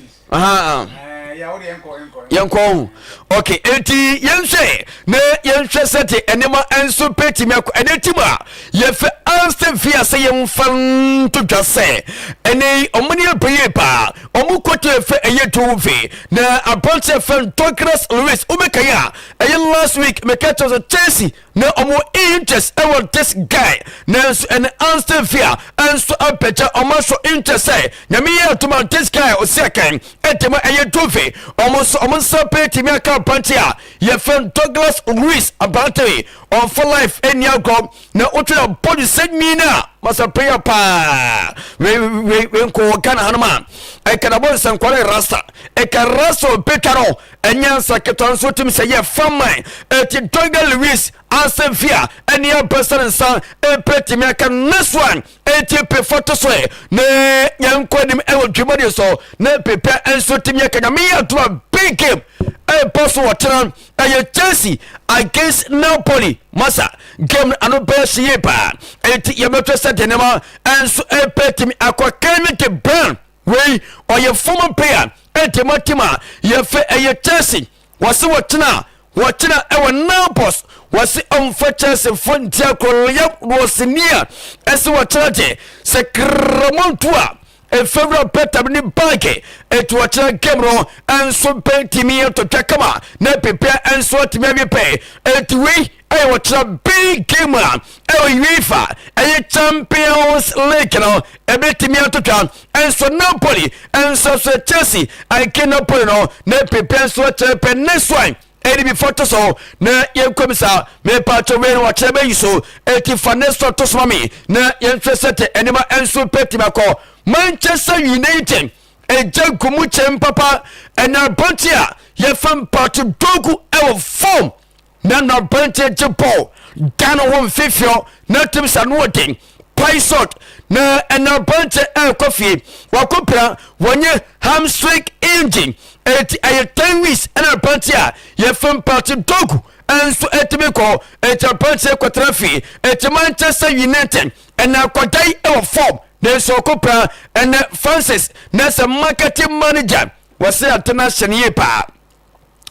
[SPEAKER 2] Yɛnkɔ ho. Ok, enti yɛnhwɛ na yɛnhwɛ sɛte nneɛma nso bɛtumi akɔ. Ɛnɛ tim a yɛfɛ Aston Villa sɛ yɛmfa nto dwa sɛ ɛnɛ yi ɔmo ne ɛbɛ yie paa. Ɔmo kɔto ɛfɛ ɛyɛ Juve na aberanteɛ fɛ Douglas Luiz wobɛka yi a ɛyɛ last week meka kyerɛ sɛ Chelsea na ɔmo interest ɛwɔ this guy nanso ɛne Aston Villa nso apɛkyɛ ɔmo aso interest sɛ nyame yɛ atoma this guy ɔsi akan ɛde ma ɛyɛ Juve ɔmo nso ɔmo nsa pɛ tumi aka aberante a yɛfrɛ Douglas Luiz aberante ɔnfa life ɛni agorɔ na wotwe na bɔdi sɛ nwi no a masa prayer paa wei wei wei nkɔ Ghana hanom a ɛka na bɔ nsɛnkware rasta ɛka rasta ɔbɛtwa no ɛnyɛ nsa ketewa nso tumi sɛ yɛ faman ɛti Douglas Luiz asɛm fi a ɛne abɛsɛ ne nsa ɛpɛ tumi aka next one ɛti pefa to so ɛ na yɛnkɔ anim ɛwɔ dwumadi so na pepɛ nso tumi aka nyame yɛ ato a big game ɛbɔ so wɔtena ɛyɛ Chelsea against Napoli masa game ano bɛyɛ hye yie paa ɛti yɛbɛtɔ sɛ deɛ nneɛma ɛnso ɛpɛ tumi akɔ Kevin De Bruyne Wei ɔyɛ former player ɛde ma team a yɛfɛ ɛyɛ Chelsea. Wɔse wɔkyena wɔkyena ɛwɔ Naples. Wɔse ɔmfa Chelsea fo nti akoro yɛ Rosenia ɛse wɔkyena gye sɛ kramontu a efewura pɛtam ne baage etu wɔkyena game no ɛnso bɛntumi atɔtwa kama na pepɛ ɛnso atumi awie pɛ etu wei ɛyɛ wɔkyerɛ big game a ɛwɔ UEFA ɛyɛ Champions League no ɛbɛtumi atotwa nso Napoli nso so Chelsea anke Napoli no na pepe nso kyerɛ pɛ next one ɛde bi fɔto so na yɛnkɔm sa mepatwo wei no wɔkyerɛ bɛyi so ɛti fa next one to so ma me na yɛnhwɛ sɛ te ɛnema nso pɛtumi akɔ Manchester United ɛgya nkumu kyɛm papa ɛna aberante a yɛfɛ mpatwo dogu ɛwɔ form na n'aberanteɛ gye bɔɔl da ne ho mfeefeɛ na tim sɛ ano ɔden paisot na ɛna aberanteɛ ɛrekɔ fie wakɔpira wɔnyɛ hamstring injury ɛti ɛyɛ 10 weeks ɛna aberanteɛ a yɛfɛ mpate dogu ɛnso ɛtumi kɔ ɛti aberanteɛ kɔtena fie ɛti Manchester United ɛna akɔda yi ɛwɔ form na nso ɔkɔpira ɛnɛ Francis na sɛ marketing manager wɔsɛ atena hyɛ no yie paa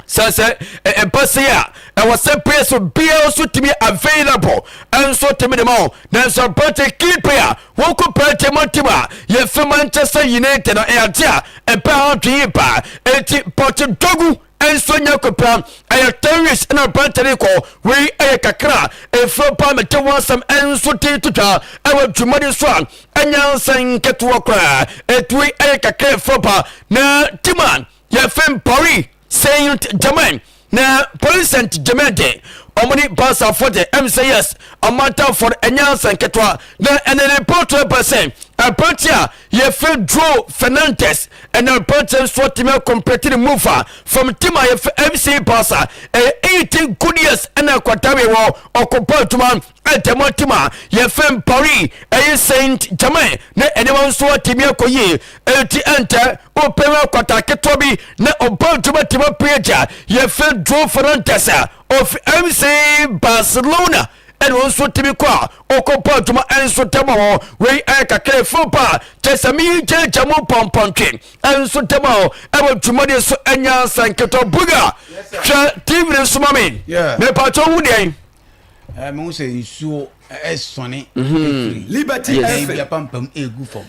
[SPEAKER 2] sɛ sɛ ɛba sei a ɛwɔ sɛ players biara nso tumi available nso tumi de ma wo nanso aberante key player wɔkɔ pɛrɛte mu team a yɛfɛ Manchester United no ɛyɛ ade a ɛpɛ ha dwen yi paa enti Pɔte Dogu nso nya kɔpra ɛyɛ 10 weeks ɛna aberante no kɔ wei ɛyɛ kakra ɛfiri paa mete ho asɛm nso te totwa ɛwɔ dwumadi so a ɛnya nsɛn nketewa koraa ɛtui ɛyɛ kakra ɛfiri paa na team a Yɛfrɛ Paris Saint-Germain na Paris Saint-Germain de ɔmo ne Barcafoɔ de ɛm sɛ yes ɔmo atamfoɔ no ɛnyɛ ansa nketewa na ɛne report ɛba sɛ aberante a yɛfrɛ Joe Fernandes ɛna aberante nso atumi akɔmplete ne move a from team a yɛfrɛ FC Barca ɛyɛ 18 good years ɛna akwadaa wɔ ɔkɔbɔ adwuma Ɛtɛm atim a yɛfrɛ Paris ɛyɛ Saint Germain na nneɛma nso atumi akɔ yie eti ɛntɛ wopɛ mu akwata ketewa bi na ɔbɔ ntoma tumi apue agya yɛfrɛ Joe Fernandes a ofi MC Barcelona ɛna wɔn nso tumi kɔ a ɔkɔ bɔ adwuma nso dɛm hɔ wei ɛyɛ kakra efo pa kyɛ sɛ mi gyagya mu pɔmpɔntwe nso dɛm hɔ ɛwɔ dwumadie so ɛnya nsa nketewa buga hwɛ tv nso ma mi mepatwa ho deɛn.
[SPEAKER 1] Eh, mehu sɛ nsuo ɛsɔne eh, mhm. ɛfiri
[SPEAKER 6] Liberty
[SPEAKER 1] dan bi apampam ɛgu fam.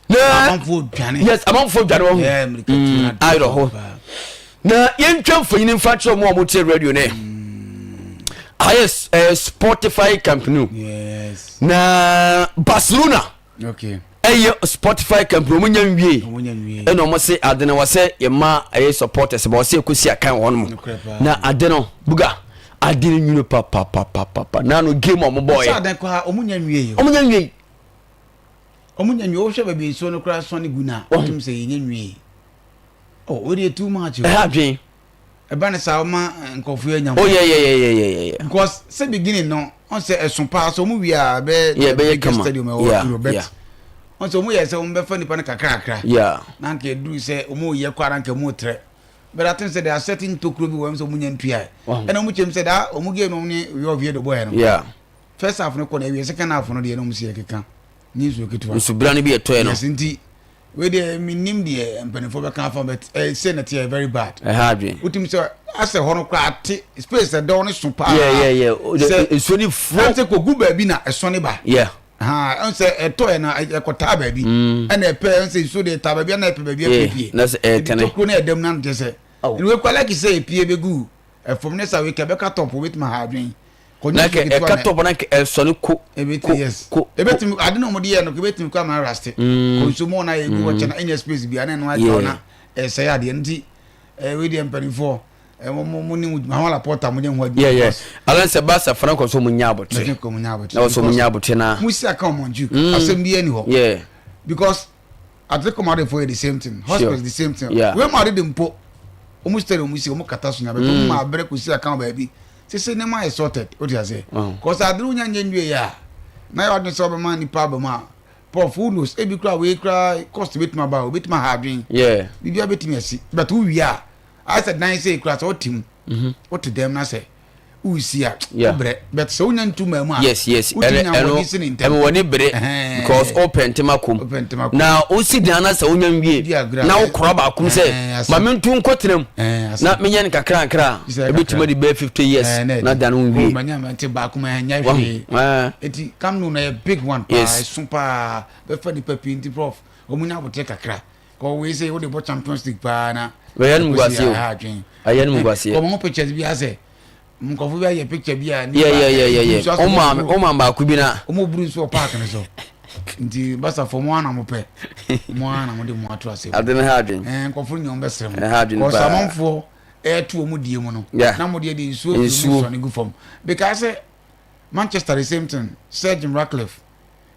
[SPEAKER 1] Amanfoɔ dwane.
[SPEAKER 2] Yes, amanfoɔ dwane wɔ ho. Ayerɛ hɔ. Na yɛntwa mfonyin mfa kyerɛ mu a wɔtie radio ne. Ayɛ eh, Spotify company.
[SPEAKER 1] Yes.
[SPEAKER 2] Na Barcelona.
[SPEAKER 1] Okay.
[SPEAKER 2] Ɛyɛ Spotify company wɔn nya nwie. Ɛna wɔn se ade no wɔsɛ yɛ ma ɛyɛ supporters ba wɔsɛ ekosi akan wɔ hɔnom. Na ade no buga ade no nwunu papapapapa na no game a wɔn bɔɔ yɛ.
[SPEAKER 1] Sɛ adan kɔ ha wɔn nya nwie yɛ.
[SPEAKER 2] Wɔn nya nwie.
[SPEAKER 1] Wɔn nya nwie wɔhwɛ baabi nsuo no koraa sɔne gu na wɔtum sɛ yɛ nya nwie. Oh, o deɛ too much.
[SPEAKER 2] Ɛha adwene.
[SPEAKER 1] Ɛba ne saa ɔma nkurɔfoɔ yɛ nya.
[SPEAKER 2] Oh yeah yeah yeah yeah yeah yeah.
[SPEAKER 1] Because sɛ beginning no ɔn sɛ ɛso paa so ɔmo wie a bɛ
[SPEAKER 2] yeah bɛyɛ kama
[SPEAKER 1] stadium ɛwɔ Europe bet ɔn sɛ ɔmo yɛ sɛ ɔmo bɛfa nipa no kakrakra.
[SPEAKER 2] Yeah.
[SPEAKER 1] Na nka eduru sɛ ɔmo yɛ kɔ ara nka ɔmo trɛ. But I think sɛ there are certain ntokuro bi wɔ ɛm sɛ ɔmo nya ntua yɛ. Ɛna ɔmo kyɛm sɛ daa ɔmo game no ɔmo ne yɛ Oviedo bɔ yɛ no.
[SPEAKER 2] Yeah.
[SPEAKER 1] First half no kɔ na ewie second half no deɛ na ɔmo si yɛ keka nye nsuo ketewa.
[SPEAKER 2] Nsubira no bi ɛtɔɛ no.
[SPEAKER 1] Yes nti. Wei deɛ menim deɛ mpanimfoɔ bɛka afa, but sɛ na teɛ very bad.
[SPEAKER 2] Ɛha adwene.
[SPEAKER 1] Wotumi sɛ asɛ hɔ no koraa te space ɛdɔw no so paa.
[SPEAKER 2] Yeah, nsuo ni furo.
[SPEAKER 1] Sɛ kɔgu baabi na ɛsɔ ne ba. Ɛn sɛ ɛtɔ yɛ na ɛkɔtaa baabi. Ɛna ɛpɛ ɛn sɛ nsuo deɛ taa baabi ɛna ɛpɛ baabi ɛpɛ
[SPEAKER 2] na sɛ ɛtɛnɛ.
[SPEAKER 1] Tokuro na ɛdɛm na kyɛ sɛ. Ɛna wekura like sɛ epie bɛgu ɛfam ne sa wekɛ bɛka top obetumi ha adwene.
[SPEAKER 2] Na kɛ ɛka top na kɛ ɛsɔne ko ko ko.
[SPEAKER 1] Ebetumi ade na wɔde yɛ no ebetumi kɔ ama raste. Kɔ nsuo mu na egu hɔ kyɛ na ɛnyɛ space bi ana ɛno ayɛ na ɛsɛe adeɛ nti ɛwɛ deɛ mpanimfoɔ mo mo mo ni mo la pɔta mo nye ho adwuma.
[SPEAKER 2] Yeah yeah alan sɛ baasa fana kɔ so mo nya abotire. Na wɔsɔ mo nya abotire na.
[SPEAKER 1] Mo si aka wɔn ju asɛm bi ɛni hɔ.
[SPEAKER 2] Yeah.
[SPEAKER 1] Because Atletico Madrid fo yɛ the same thing, Hotspurs the same thing.
[SPEAKER 2] Yeah.
[SPEAKER 1] Real Madrid mpo wɔn stadium wɔn si wɔn kata so nya bɛtɛ wɔn maa abere kò si aka wɔ baabi sese ne ma yɛ sorted o ti ase. Kɔsa aduru nya nye nwie yɛ a na yɛ ɔdun sɛ ɔbɛma nipa abɛ mu a, prof, who knows, ebi kura wei kura cost betuma ba o betuma ha adwene. Biribi abetumi asi, but wo wie a ayɛ sɛ dan sɛ ekura sɛ ɔte mu wote dɛm na sɛ wosi a wobrɛ, but sɛ wonya ntu maa mu a
[SPEAKER 2] yes
[SPEAKER 1] wotumi nya ahoɔden si ne ntɛm.
[SPEAKER 2] Ɛmɛ wɔne bere because wopɛ ntɛm akom na wosi dan na sɛ wonya nwie na wokora baako mu sɛ ma mentu nkɔtena mu na menyɛ no kakra nkra, ɛbɛtumi de bɛyɛ 50 years na dan no nwie.
[SPEAKER 1] Manya nte baako ma ɛnyɛ hwee. Eti Camp Nou na yɛ big one paa, ɛso paa, bɛfa nipa pii, nti prof, wɔn nya abotire kakra kɔ wei sɛ wode bɔ Champions League paa na
[SPEAKER 2] ɛyɛ no muguaseɛ o, ɛyɛ no muguaseɛ.
[SPEAKER 1] Kɔmɔ ho pictures bi asɛ nkɔfo bi ayɛ picture bi a.
[SPEAKER 2] Yɛ ɔma baako bi na.
[SPEAKER 1] Ɔmo buru nso wɔ park no so, nti basafo mo ana mo pɛ mo ana mo de mo ato ase.
[SPEAKER 2] Ade ne ha adwen.
[SPEAKER 1] Nkɔfo nyɛ wɔn bɛsrɛ mo.
[SPEAKER 2] Ɛha adwen paa.
[SPEAKER 1] Kɔsamanfoɔ ɛɛto wɔn die mu no. Na mo deɛ de nsuo fi mu sɔne gu fam because sɛ Manchester, the same thing, Sir Jim Ratcliffe,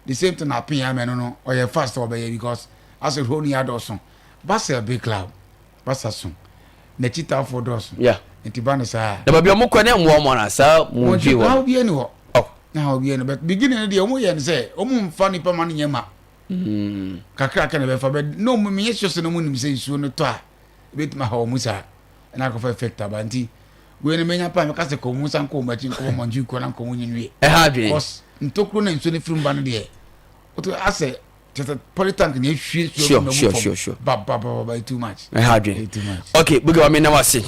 [SPEAKER 1] the same thing happen yɛ amɛ no no ɔyɛ fast ɔbɛyɛ because asɛ hɔ ni adɔso. Barca big club, Barca so n'akyitaafoɔ dɔɔso. Nti ba ne saa.
[SPEAKER 2] Na baabi a ɔmo kɔ ne mmoa ɔmo ana saa mu dwi hɔ.
[SPEAKER 1] Ha obi ani hɔ. Na ha obi ani, but beginning no deɛ ɔmo yɛ no sɛ ɔmo nfa nipa ma no nyɛ ma. Kakra ka na bɛfa, but na ɔmo menyɛ sure sɛ na ɔmo nim sɛ nsuo no tɔ a ebetumi aha ɔmo saa ɛna akɔfa effect aba. Nti wei no menya pa meka sɛ kɔ ɔmo nsa nkɔ ɔmo akyi nkɔ ɔmo nkyi kɔ na nkɔ ɔmo nyinwie.
[SPEAKER 2] Ɛha adwene.
[SPEAKER 1] Cause ntokuro na nsuo no firi mu ba no deɛ wotu asɛ kyerɛ sɛ polytank na ehwie nsuo gu na gu fam ba ba ba ba, too much.
[SPEAKER 2] Ɛha adwene.
[SPEAKER 1] Too much.
[SPEAKER 2] Okay, buga wa mi na wase.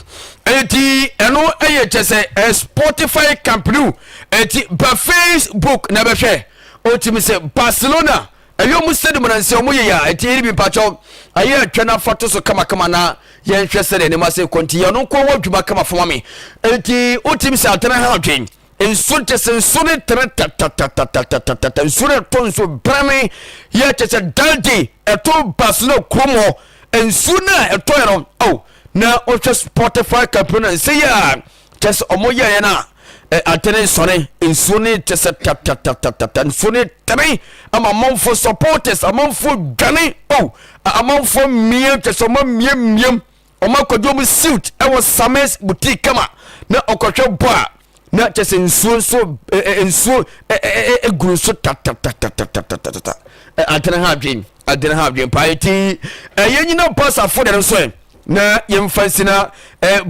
[SPEAKER 2] Eti ɛno ɛyɛ kyɛ sɛ Spotify Camp Nou, eti ba Facebook na bɛhwɛ otimi sɛ Barcelona ɛyɛ ɔmo stadium na nsɛ ɔmo yɛ ya, eti yɛde bi mpakyɛw ayɛ atwa na afa to so kamakama na yɛnhwɛ sɛ deɛ nneɛma sɛ kɔ, nti yɛn no nko wɔ adwuma kama fama mi, eti otimi sɛ atena ha adwene nsuo kyɛ sɛ nsuo no tene tatatatatata, nsuo no ɛtɔ nsuo brane yɛ kyɛ sɛ dante ɛtɔ Barcelona kurom hɔ nsuo no a ɛtɔ yɛ no oh, na ɔhwɛ Spotify campaign no nsɛ yɛ a kyɛ sɛ ɔmo yɛyɛ no a atene nsɔne nsuo no kyɛ sɛ tatatatata nsuo no tene ama amanfoɔ supporters amanfoɔ dwane oh, amanfoɔ mmea kyɛ sɛ ɔmo mmea mmiam Ɔmo akɔgye ɔmo suit ɛwɔ Sames boutique kama na ɔkɔhwɛ bɔ a na kyɛ sɛ nsuo nso nsuo egu nso tatatatatata. Adene ha adwen, adene ha adwen paa, eti ɛyɛ nyina basafo deɛ no nso ɛ na yɛmfa nsi na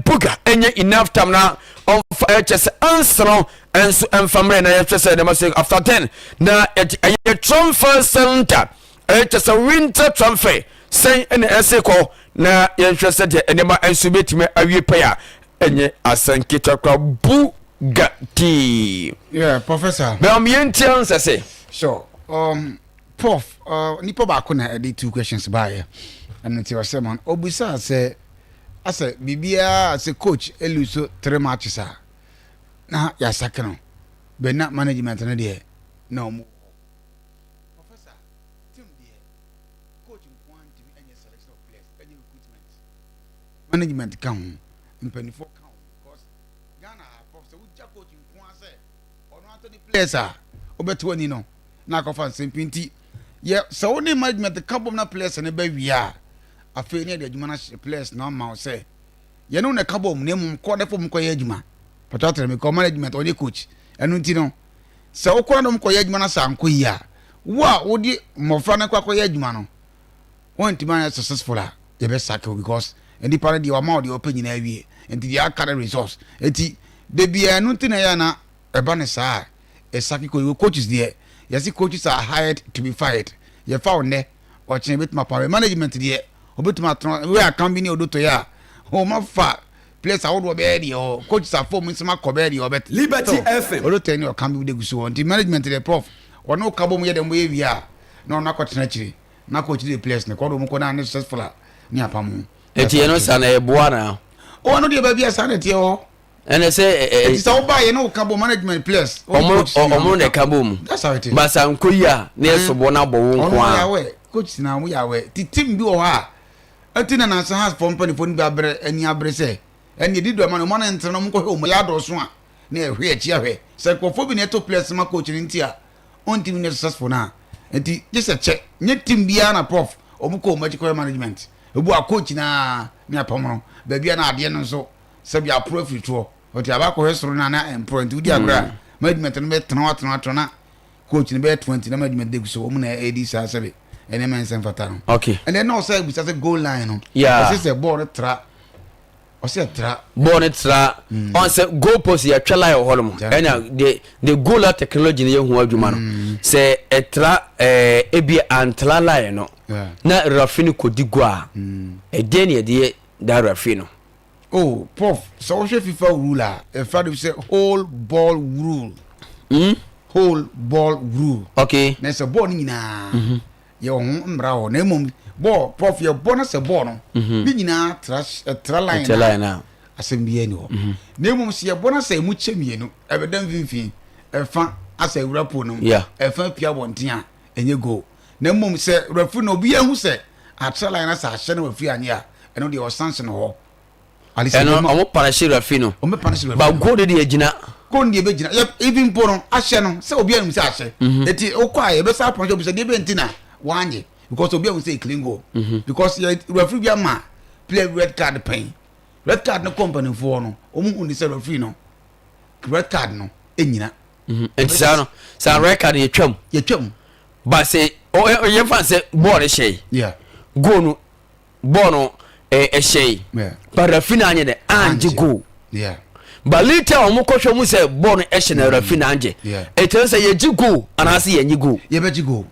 [SPEAKER 2] buga ɛnyɛ enough time na ɔmfa ɛkyɛ sɛ ansa no ɛnso ɛmfa mmerɛ na yɛhwɛ sɛ ɛdɛm ase after 10 na ɛyɛ transfer center, ɛkyɛ sɛ winter transfer sɛn ɛna ɛse kɔ na yɛnhwɛ sɛdeɛ nneɛma nso bɛtumi awie pɛ a ɛnyɛ asɛnketewa koraa bu ga tii.
[SPEAKER 1] Yeah, professor.
[SPEAKER 2] Bɛn yɛntia nsɛ sɛ.
[SPEAKER 1] Sure. Prof, nipa baako na ɛde two questions baayɛ. Ɛno nti ɔsɛ ma obisaa sɛ asɛ biribiara sɛ coach elose three matches a na yɛasake no, bɛn na management no deɛ na ɔmo. Professor, team deɛ, coach nko ara ntumi nyɛ selection of players, ɛnyɛ recruitment. Management ka ho, mpanimfoɔ ka ho, because Ghana ha, prof, sɛ wogya coach nko ara sɛ ɔno atɔ ne players a, wobɛto ani no na akɔfa nsɛm pii. Nti yɛ sɛ wo ne management ka bom na players no bɛ wie a, afei ne yɛde adwuma no ahyɛ players no ama wo sɛ yɛne wo na ɛka bom na mmom kɔ ne fam kɔyɛ adwuma. Pàtó atɛrɛ mi kɔ management ɔne coach, ɛno nti no sɛ wokɔ na dɔm kɔyɛ adwuma no sɛ ankɔ yie a, wo a wode mmɔfra no kɔ akɔyɛ adwuma no wɔntumi anyɛ successful a, yɛbɛsake wo because nipa no deɛ wama wo deɛ ɔpɛ nyinaa awie, nti deɛ aka no resource. Nti da biara ɛno nti na ɛyɛ na ɛba ne saa a ɛsake kɔ. Coaches deɛ, yɛse coaches are hired to be fired. Yɛfa wo nnɛ. Ɔkyena ebetumi apam management deɛ obetumi atena wei akan bi ne odo toyɛ a wɔn afa players ahodoɔ bɛyɛ deɛ hɔ coaches afɔ wɔn nsɛm akɔ bɛyɛ deɛ ɔbɛt.
[SPEAKER 6] Liberty FM.
[SPEAKER 1] Odo toyɛ ne ɔkan bi de gu so hɔ nti management deɛ prof wɔn ka bɔ mu yɛ deɛ wɔn yɛ wie a na wɔn akɔtena akyire na coach de players ne kɔ de wɔn kɔ na ne successful a ne apam ho.
[SPEAKER 2] Eti ɛno sa na ɛboa na.
[SPEAKER 1] Ɔno deɛ baabi a saa na ɛteɛ hɔ.
[SPEAKER 2] Ɛnɛ sɛ ɛ
[SPEAKER 1] ɛ. Eti sɛ ɔba yɛ ne ɔka bɔ management players.
[SPEAKER 2] Ɔmo ɔmo na ɛka bɔ mu.
[SPEAKER 1] That's how it is.
[SPEAKER 2] Basa nko yi a ne yɛ sobo na abɔ wo nko
[SPEAKER 1] a. Ɔno yɛ awɛ coach na ɔmo yɛ awɛ ti team bi wɔ hɔ a ɛti na nansa has fɔ mpanyinfoɔ no bi abere ani abere sɛ ɛni edi do ɛma no ɔmo ne ntena ɔmo nkɔhwɛ ɔmo yɛ adɔso a na ɛhwɛ akyi ahwɛ sɛ nkurɔfoɔ bi na ɛto players ma coach ne nti a ɔntumi nyɛ successful na nti gye sɛ kyɛ nye team biara na prof ɔmo kɔ ɔmo akyi kɔyɛ management ebu a coach naa ne apam no baabi a na adeɛ no nso sɛbi aporo afiri toɔ ɔte aba akɔhwɛ soro no ana ɛmporɔ nti wodi agorɔ a management no bɛtena hɔ atena atena na coach no bɛyɛ 20 na management de gu so wɔn na ɛdi saa sɛbi ɛnneɛma nsɛm fata no.
[SPEAKER 2] Okay.
[SPEAKER 1] Ɛnna ɛna ɔsɛ ebisa sɛ goal line no.
[SPEAKER 2] Yeah.
[SPEAKER 1] Ɔsɛ sɛ bɔɔl no tra ɔsɛ tra.
[SPEAKER 2] Bɔɔl no tra ɔn sɛ goal post yɛ twɛ line wɔ hɔ nom ɛna the the goal line technology no yɛ ho adwuma no sɛ ɛtra ɛɛ ebi antra line no na referee no kɔ di goal a ɛdeɛ na yɛde yɛ that referee no.
[SPEAKER 1] Oh prof sɛ wohwɛ fifa rule a ɛfra de sɛ whole ball rule.
[SPEAKER 2] Mm?
[SPEAKER 1] Whole ball rule.
[SPEAKER 2] Okay.
[SPEAKER 1] Na sɛ bɔɔl no nyinaa mm -hmm. yɛ ho mmara hɔ na mmom bɔɔl prof yɛ bɔ no sɛ bɔɔl no mm -hmm. ne nyinaa tra tra line
[SPEAKER 2] na line na
[SPEAKER 1] asɛm biara ni hɔ mm -hmm. na mmom sɛ yɛbɔ no sɛ emu kyɛ mmienu ɛbɛda mfimfini ɛfa asɛ awura po no
[SPEAKER 2] yeah.
[SPEAKER 1] ɛfa pia abɔnten a ɛnyɛ goal na mmom sɛ referee no obi ahu sɛ atra line na sɛ ahyɛ na wafiri anyɛ a ɛno deɛ ɔsanse no hɔ.
[SPEAKER 2] Ɛno ɔmo panishe referee no.
[SPEAKER 1] Ɔmo panishe referee
[SPEAKER 2] no. Ba goal de deɛ gyina.
[SPEAKER 1] Goal deɛ bɛ gyina yɛ even mpo no ahyɛ no sɛ obi anim sɛ ahyɛ. Mhm. Eti okɔ a yɛbɛsa apɔnhyɛ obi sɛ deɛ bɛ nti na wanyɛ because obi ahu sɛ clean goal. Mhm. Because yɛ referee bi ama player red card pɛn red card no kɔ mpanimfoɔ no ɔmo hu ni sɛ referee no red card no enyina.
[SPEAKER 2] Mhm. Nti saa no saa red card yɛtwam.
[SPEAKER 1] Yɛtwam.
[SPEAKER 2] Ba sɛ yɛmfa sɛ bɔɔl hyɛ
[SPEAKER 1] yi.
[SPEAKER 2] Goal no bɔɔl no ɛhyɛ yi. Ba referee no anyɛ dɛ angye goal. Ba later wɔn kɔhwɛ mu sɛ bɔɔl no ɛhyɛ na referee no angye. Ɛkyerɛ sɛ yɛgye goal anaasɛ yɛnye goal.
[SPEAKER 1] Yɛbɛgye goal.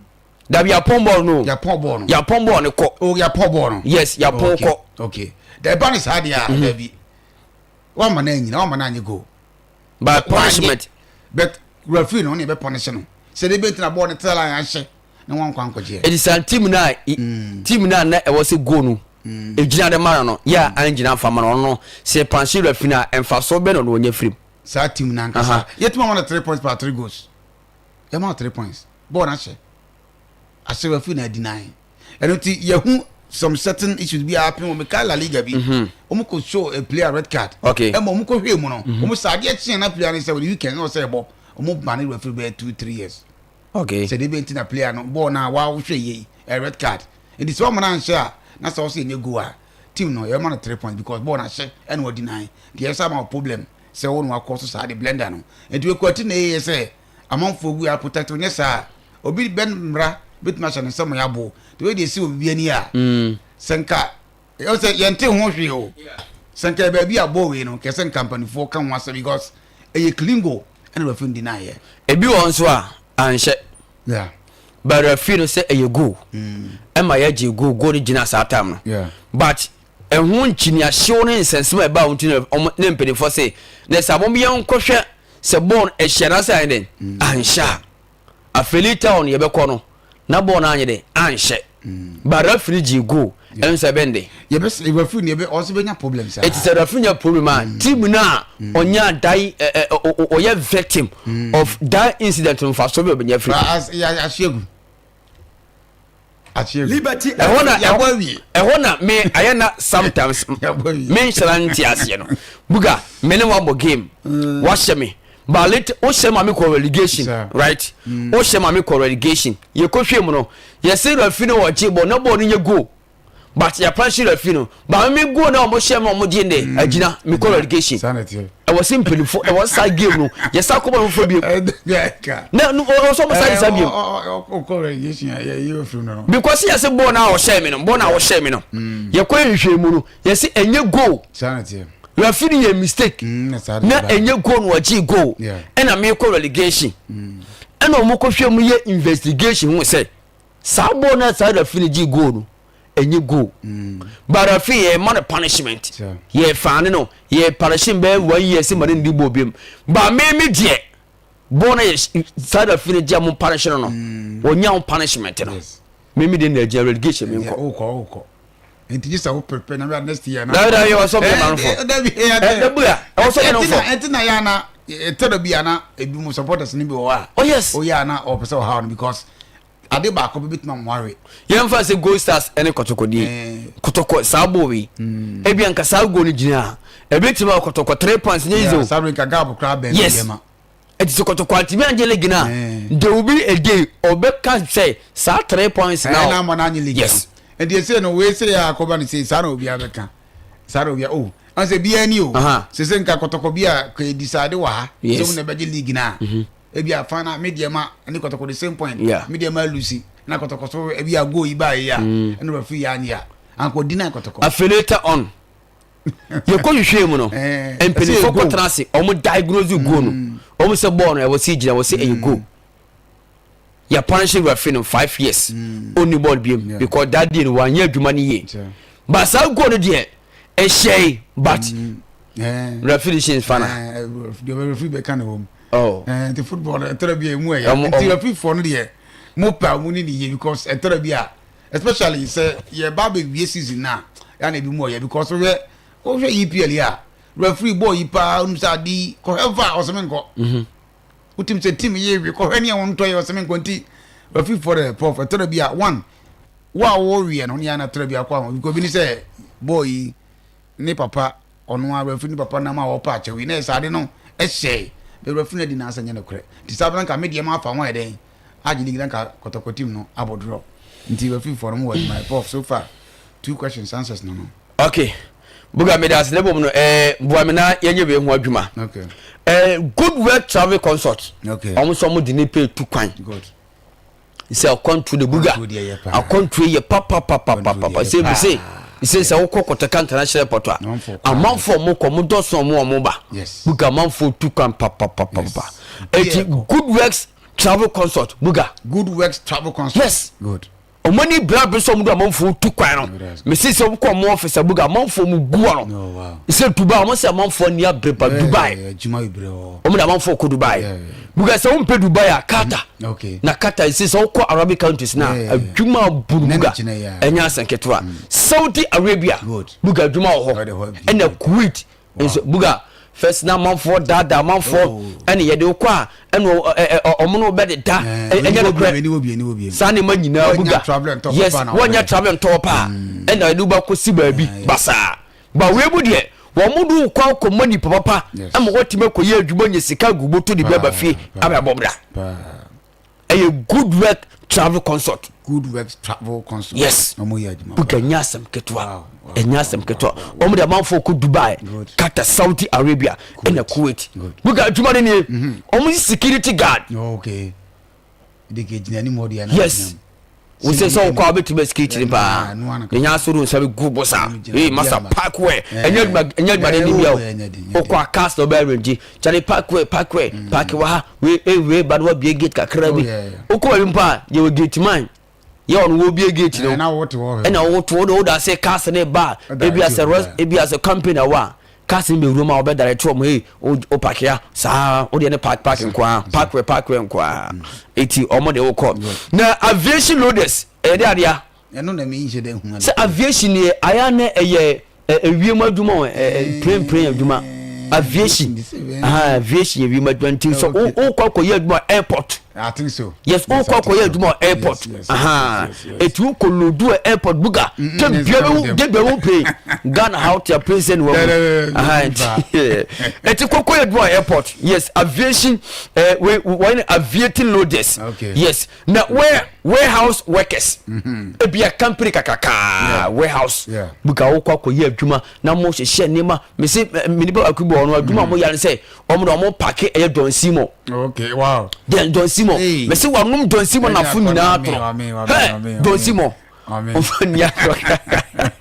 [SPEAKER 2] Dabi yɛapɔn bɔɔl no.
[SPEAKER 1] Yɛapɔn bɔɔl no.
[SPEAKER 2] Yɛapɔn bɔɔl no kɔ.
[SPEAKER 1] O yɛapɔn bɔɔl no.
[SPEAKER 2] Yes yɛapɔn kɔ.
[SPEAKER 1] Okay. Ɛba ne saa deɛ a dabi. Wama no anyina wama no anyɛ goal.
[SPEAKER 2] By punishment.
[SPEAKER 1] But referee no ɔne ɛbɛ punish no. Sɛ de bɛntina bɔɔl no tell line ahyɛ na wankɔ ankɔgyeɛ.
[SPEAKER 2] Ɛdi san team no a mm. team no a na ɛwɔ sɛ goal no mm. ɛgyina de ma no no yɛ a angyina mfa ma no ɔno no sɛ punish referee no a ɛmfasoɔ bɛ na ɔno ɔnya firim.
[SPEAKER 1] Saa team no ankasa yɛtumi ama no 3 points per 3 goals. Yɛma 3 points. Bɔɔl no ahyɛ. Ahyɛ referee no adi nan. Ɛno nti yɛhu some certain issues bi happen wɔ meka La Liga bi mhm. wɔn kɔ show a player red card
[SPEAKER 2] okay
[SPEAKER 1] ɛma wɔn kɔ hwɛ mu no mhm. wɔn sɛ adeɛ kyeɛ na player no sɛ wɔde weekend na ɔsɛ ɛbɔ wɔn ba ne referee bɛyɛ 2-3 years
[SPEAKER 2] okay
[SPEAKER 1] sɛ de bɛ nti na player no bɔɔl na wahwɛ yie ɛ red card nti sɛ wɔn na nhyɛ a na sɛ ɔsɛ ɛnyɛ goal a team no yɛ ma no 3 points because bɔɔl na hyɛ ɛna ɔdi nan deɛ ɛsɛ ama problem sɛ wɔn wakɔ so saa de blender no nti wekɔ na ɛyɛ sɛ amanfoɔ gu yɛ protect nyɛ saa obi bɛ mmara bɛtumi ahyɛ ne nsɛm yɛ abo te wei deɛ ɛsi wɔ biribi ani a mm. sɛ nka sɛ yɛnte ho hwee o sɛ nka baabi a bɔɔ wei no kɛ sɛ nka mpanimfoɔ ka ho asɛm because ɛyɛ clean goal ɛna referee ndi n'ayɛ.
[SPEAKER 2] Ebi wɔ nso a anhyɛ.
[SPEAKER 1] Yeah.
[SPEAKER 2] But referee no sɛ ɛyɛ goal. Mm. Ɛma yɛgye goal goal no gyina saa time no.
[SPEAKER 1] Yeah.
[SPEAKER 2] But ɛho nkyiniahyew ne nsɛnsɛm a ɛbaa wɔn ti no ne mpanimfoɔ se na sɛ abɔn yɛn nkɔhwɛ sɛ bɔɔl no ɛhyɛ anaasɛ ayɛ dɛn mm. anhyɛ a afei later on yɛbɛkɔ no na bɔɔl no anyɛ dɛn anhyɛ mm. ba referee gye goal ɛno sɛ ɛbɛn de.
[SPEAKER 1] Yɛbɛ referee ni yɛbɛ ɔsɛ bɛnya problem saa.
[SPEAKER 2] Eti sɛ referee nya problem a mm. team no a ɔnya die ɛ ɛ ɔyɛ victim of that incident nfa so bi ɔbɛnya firi.
[SPEAKER 1] Ahyɛ gu.
[SPEAKER 6] Liberty
[SPEAKER 2] ɛhɔ na ɛhɔ na me ayɛ na sometimes me nhyɛra nte aseɛ no buga me ne wabɔ game mm. wahyɛ me but later wohyɛ ma me kɔ relegation right mm. wohyɛ ma me kɔ relegation yɛkɔhwɛ mu no yɛsɛ refi no wɔgye bɔ na bɔɔl no nyɛ goal but yɛpa nhyɛ refi no but me goal na wɔn hyɛ ma wɔn gye ne mm. agyina me kɔ relegation ɛwɔ sɛ mpanyinfo ɛwɔ saa game no yɛsa kɔbɔ no foforɔ bio na ɔwɔ sɛ ɔmo sa de saa bio because yɛsɛ bɔɔl no a ɔhyɛ mi no bɔɔl no a ɔhyɛ mi no mm. yɛkɔ nhwehwɛ mu no yɛsɛ ɛnyɛ goal referee yɛ mistake mm, na ɛnyɛ goal na ɔgye goal ɛna mekɔ relegation ɛna ɔmo kɔhwɛ mu yɛ investigation ho sɛ. Saa bɔɔl no a saa referee no gyee goal no, ɛnyɛ goal. But referee yɛ ma no punishment. Yɛ faane no, yɛ punish no bɛyɛ one year sɛ ma no ndi bɔɔl biom. But me me deɛ, bɔɔl no yɛ saa referee no gye a mo punish no no, wɔnya ho punishment no. Me me deɛ na agyina relegation me nkɔ.
[SPEAKER 1] Nti gye sɛ wo prepare na wia next year na.
[SPEAKER 2] Dabi dabi ɛwɔ sɛ ɔbɛn ma no fɔ.
[SPEAKER 1] Dabi
[SPEAKER 2] ɛdabi a ɛwɔ sɛ ɔbɛn no fɔ.
[SPEAKER 1] Ɛnti na yɛ ana ɛtɛ dɔ bi ana ebi mu supporters ni bi wɔ hɔ a.
[SPEAKER 2] Oh yes.
[SPEAKER 1] Oyɛ ana ɔpɛ sɛ ɔhaw no because ade baako bi bituma mo awe.
[SPEAKER 2] Yɛn fa sɛ Gold Stars ɛne Kɔtɔkɔ die. Kɔtɔkɔ saa bɔ wei. Ebi anka saa goal no gyina a ebi tuma Kɔtɔkɔ 3 points nye yizo.
[SPEAKER 1] Saa bere nka gap koraa bɛn
[SPEAKER 2] yes. Ɛti sɛ Kɔtɔkɔ antumi angye league no a there will be a day ɔbɛka sɛ saa 3 points na.
[SPEAKER 1] Ɛna ama no anye league no.
[SPEAKER 2] Yes.
[SPEAKER 1] Nti ɛsɛ no wei sɛ yɛ akɔba no sei saa na obiara bɛka saa na obiara oh ansa biara ni o sɛ sɛ nka Kɔtɔkɔ bi a kɔ decide wɔ ha sɛ wɔn na ɛbɛgye league no a ebi a fan na me deɛ ma ne Kɔtɔkɔ the same point me deɛ ma lusi na Kɔtɔkɔ so ebi a goal yi ba yi a ɛna referee yɛ anye a anka ɔdi na Kɔtɔkɔ.
[SPEAKER 2] Afei later on yɛkɔ hwehwɛ mu no mpanimfoɔ kɔtena ase wɔn diagnose goal no wɔn sɛ bɔɔl no ɛwɔ sɛ gyina wɔ sɛ ɛyɛ goal yɛ punish referee no 5 years ɔnni bɔɔl biem because that day no wanyɛ adwuma no yie but saa goal no deɛ ɛhyɛe but referee hyɛ nfa na.
[SPEAKER 1] Deɛ referee bɛka na wɔm. Oh. Nti football no ɛtɔrɔ bi a emu ɛyɛ nti referee foɔ no deɛ mo pɛ a mo ni ne yie because ɛtɔrɔ bi a especially sɛ yɛ ba bɛ wie season na yɛ na ebi mu ɔyɛ because wohwɛ wohwɛ EPL yi a referee bɔɔl yi paa onum sɛ adi kɔhwɛ va ɔsɛmɛ nkɔ. Wotim sɛ team yɛ wie kɔhwɛ ne ɛho ntɔ yɛ ɔsɛmɛ nkɔ nti referee foɔ deɛ prof ɛtɔrɔ bi a one wo a wɔreɛ no ne yɛ ana ɛtɔrɔ bi akɔ ahɔ because bi ne sɛ bɔɔl yi ne papa ɔno ara referee ne papa nam a wɔpa akyɛw yi na ɛsɛ ade no ɛhyɛe bɛ referee no adi n'asɛ nyɛ nokorɛ nti saa bɛ nka me deɛ ma afa ho ayɛ dɛn agye league na nka Kɔtɔkɔ team no abɔ draw nti referee foɔ no mo wɔ adwuma prof so far two questions answers no no.
[SPEAKER 2] Okay buga meda ase na mmom no eh, boa me na yɛnyɛ wei ho adwuma.
[SPEAKER 1] Okay.
[SPEAKER 2] Eh, good work travel consult.
[SPEAKER 1] Okay.
[SPEAKER 2] Wɔn nso wɔn de nipa etu kwan.
[SPEAKER 1] Good.
[SPEAKER 2] Sɛ akwantuo de buga. Akwantuo yɛ papapapapapa. Sɛ ebi se sɛ sɛ wokɔ Kotoka International Airport a amanfoɔ ɔmo kɔ ɔmo dɔso ɔmo ɔmo ba. Buga amanfoɔ tu kwan papapapapa. Eti good works travel consult buga.
[SPEAKER 1] Good works travel consult.
[SPEAKER 2] Yes.
[SPEAKER 1] Good.
[SPEAKER 2] Ɔmo ani bere abere sɛ ɔmo de amanfoɔ tu kwan no mesi sɛ ɔmo kɔ ɔmo ɔfis abuga amanfoɔ mo gu hɔ no sɛ Dubai ɔmo sɛ amanfoɔ ani abere ba Dubai ɔmo de amanfoɔ kɔ Dubai buga sɛ ɔmo pɛ Dubai a Qatar
[SPEAKER 1] mm,
[SPEAKER 2] na Qatar sɛ sɛ ɔkɔ Arabic countries na adwuma buru buga ɛnyɛ asɛn ketewa mm. Saudi Arabia buga adwuma wɔ hɔ ɛna Kuwait Nso buga first na amanfoɔ daadaa amanfoɔ oh. ɛne yɛde wokɔ a ɛne ɔmo no bɛdeda ɛnyɛ no korɛ saa nneɛma nyinaa buga yes wɔnyɛ travel ntɔɔ paa mm. ɛna yɛde wobɛkɔ si baabi basaa ba wei mu deɛ wɔn mo de wokɔ akɔma nipa papa ɛma wɔtumi akɔyɛ adwuma nyɛ sika gu bɔtɔ de bi aba fie abɛbɔ bra. Ɛyɛ good work travel consult.
[SPEAKER 1] Good work travel consult.
[SPEAKER 2] Yes.
[SPEAKER 1] Ɔmo yɛ adwuma.
[SPEAKER 2] Buka nyɛ asɛm ketewa. Ɛnyɛ asɛm ketewa. Ɔmo de amanfoɔ kɔ Dubai, Qatar, Saudi Arabia, ɛna Kuwait. Buka adwuma no nie. Mhm. Ɔmo yɛ security guard.
[SPEAKER 1] Okay. De ke gyina anim hɔ deɛ.
[SPEAKER 2] Yes. Wo sɛ sɛ wokɔ a wobɛtumi security no paa. Ɛnya asɔre nsa bɛgu bo saa. Ee masa parkway. Ɛnyɛ adwuma ɛnyɛ adwuma de ni bia o. Wokɔ a cars na wobɛ arrange. Kyale parkway parkway park wɔ ha. Wei eh wei ba no wabie gate kakra bi.
[SPEAKER 1] Oh,
[SPEAKER 2] Wokɔ baabi mpo a yɛwɔ gate man. Yɛ ɔno wɔbie gate no.
[SPEAKER 1] Ɛna wote hɔ.
[SPEAKER 2] Ɛna wote hɔ wode ase cars ne ba. Ebi asɛ rest ebi asɛ company na wɔ a cars ne bɛwura mu a wɔbɛdare to wɔn hey o park ya saa wodeɛ ne park park nkoa parkway parkway nkoa. Eti wɔn de wokɔ. Na aviation loaders ɛyɛ de adeɛ.
[SPEAKER 1] Ɛno na mi nhyɛ dɛ hu
[SPEAKER 2] ade. Sɛ aviation yɛ ayɛ na ɛyɛ ewiem adwuma o plane plane adwuma aviation aviation yɛ ewiem adwuma nti sɛ wokɔ akɔyɛ adwuma airport.
[SPEAKER 1] I think so.
[SPEAKER 2] Yes wokɔ akɔyɛ adwuma airport. Eti wokɔ lodu wɔ airport buga te bia bɛ de bia wo plane Ghana how te a plane sɛ ne wɔ mu. Eti kɔkɔ yɛ adwuma airport yes aviation ɛɛ wɔn aviating loaders. Yes. Na ware warehouse workers mm-hmm. ebia company kakraka warehouse buka wokɔ akɔyɛ adwuma na mo hyehyɛ nneɛma mese menipa baako bi wɔ no adwuma mo yare sɛ ɔmo na ɔmo pake ɛyɛ Don Simo
[SPEAKER 1] okay wow
[SPEAKER 2] then Don Simo mese wanom Don Simo nafo nyinaa toro hɛ Don Simo ɔmfa nni agorɔ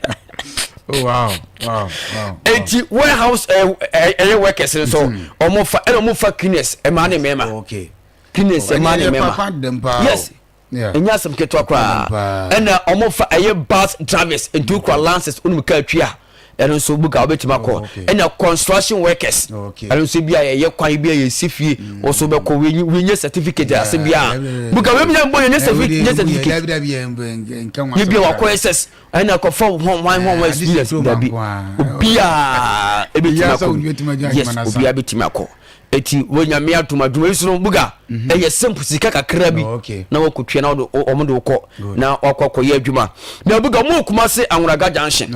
[SPEAKER 1] Oh, wow, wow, wow.
[SPEAKER 2] Eti warehouse ɛyɛ workers nso ɔmo fa ɛna ɔmo fa cleaners ɛmaa ne mɛɛma.
[SPEAKER 1] Okay.
[SPEAKER 2] Cleaners mmaa ne mmarima. Yes. Ɛnyɛ asɛm ketewa koraa. Ɛna ɔmo fa ɛyɛ bus drivers nti wokura license, wonim kaa twi a, ɛno nso buka wobɛtumi akɔ. Ɛna construction workers, ɛno nso bi a yɛyɛ kwan bi a yɛsi fie, wɔso bɛkɔ. Wonyɛ certificate ase bi a buka wɛmi bɔ yɛnyɛ certificate yɛ bi a wakɔ ss ɛna kɔfa hɔn hwan hɔn hɔn experience dabi, obiaa ebɛtumi akɔ. Yes, obiaa bɛtumi akɔ. Eti wɔnyame atom adwuma yi so no, buga ɛyɛ simple, sika kakra bi na wɔkɔtua na wɔn de wokɔ na wakɔ akɔyɛ adwuma. Na buga wɔn wɔ Kumase Anwonaga Junction.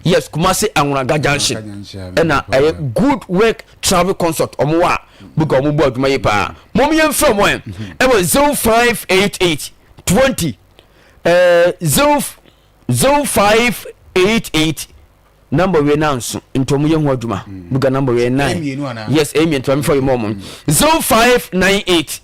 [SPEAKER 2] Yes, Kumase Anwonaga Junction ɛna ɛyɛ Good Work Travel Consult. Wɔn wɔ a buga wɔn bɔ adwuma yi paa. Mo yɛn fɛ wɔn ɛwɔ 0588 20 0 0588 number wei na nso nti ɔmo yɛ ho adwuma. Buga number wei nine. Yes, ɛyɛ mmienu. Tuma mi fɔ yi mɔ ɔmo 0598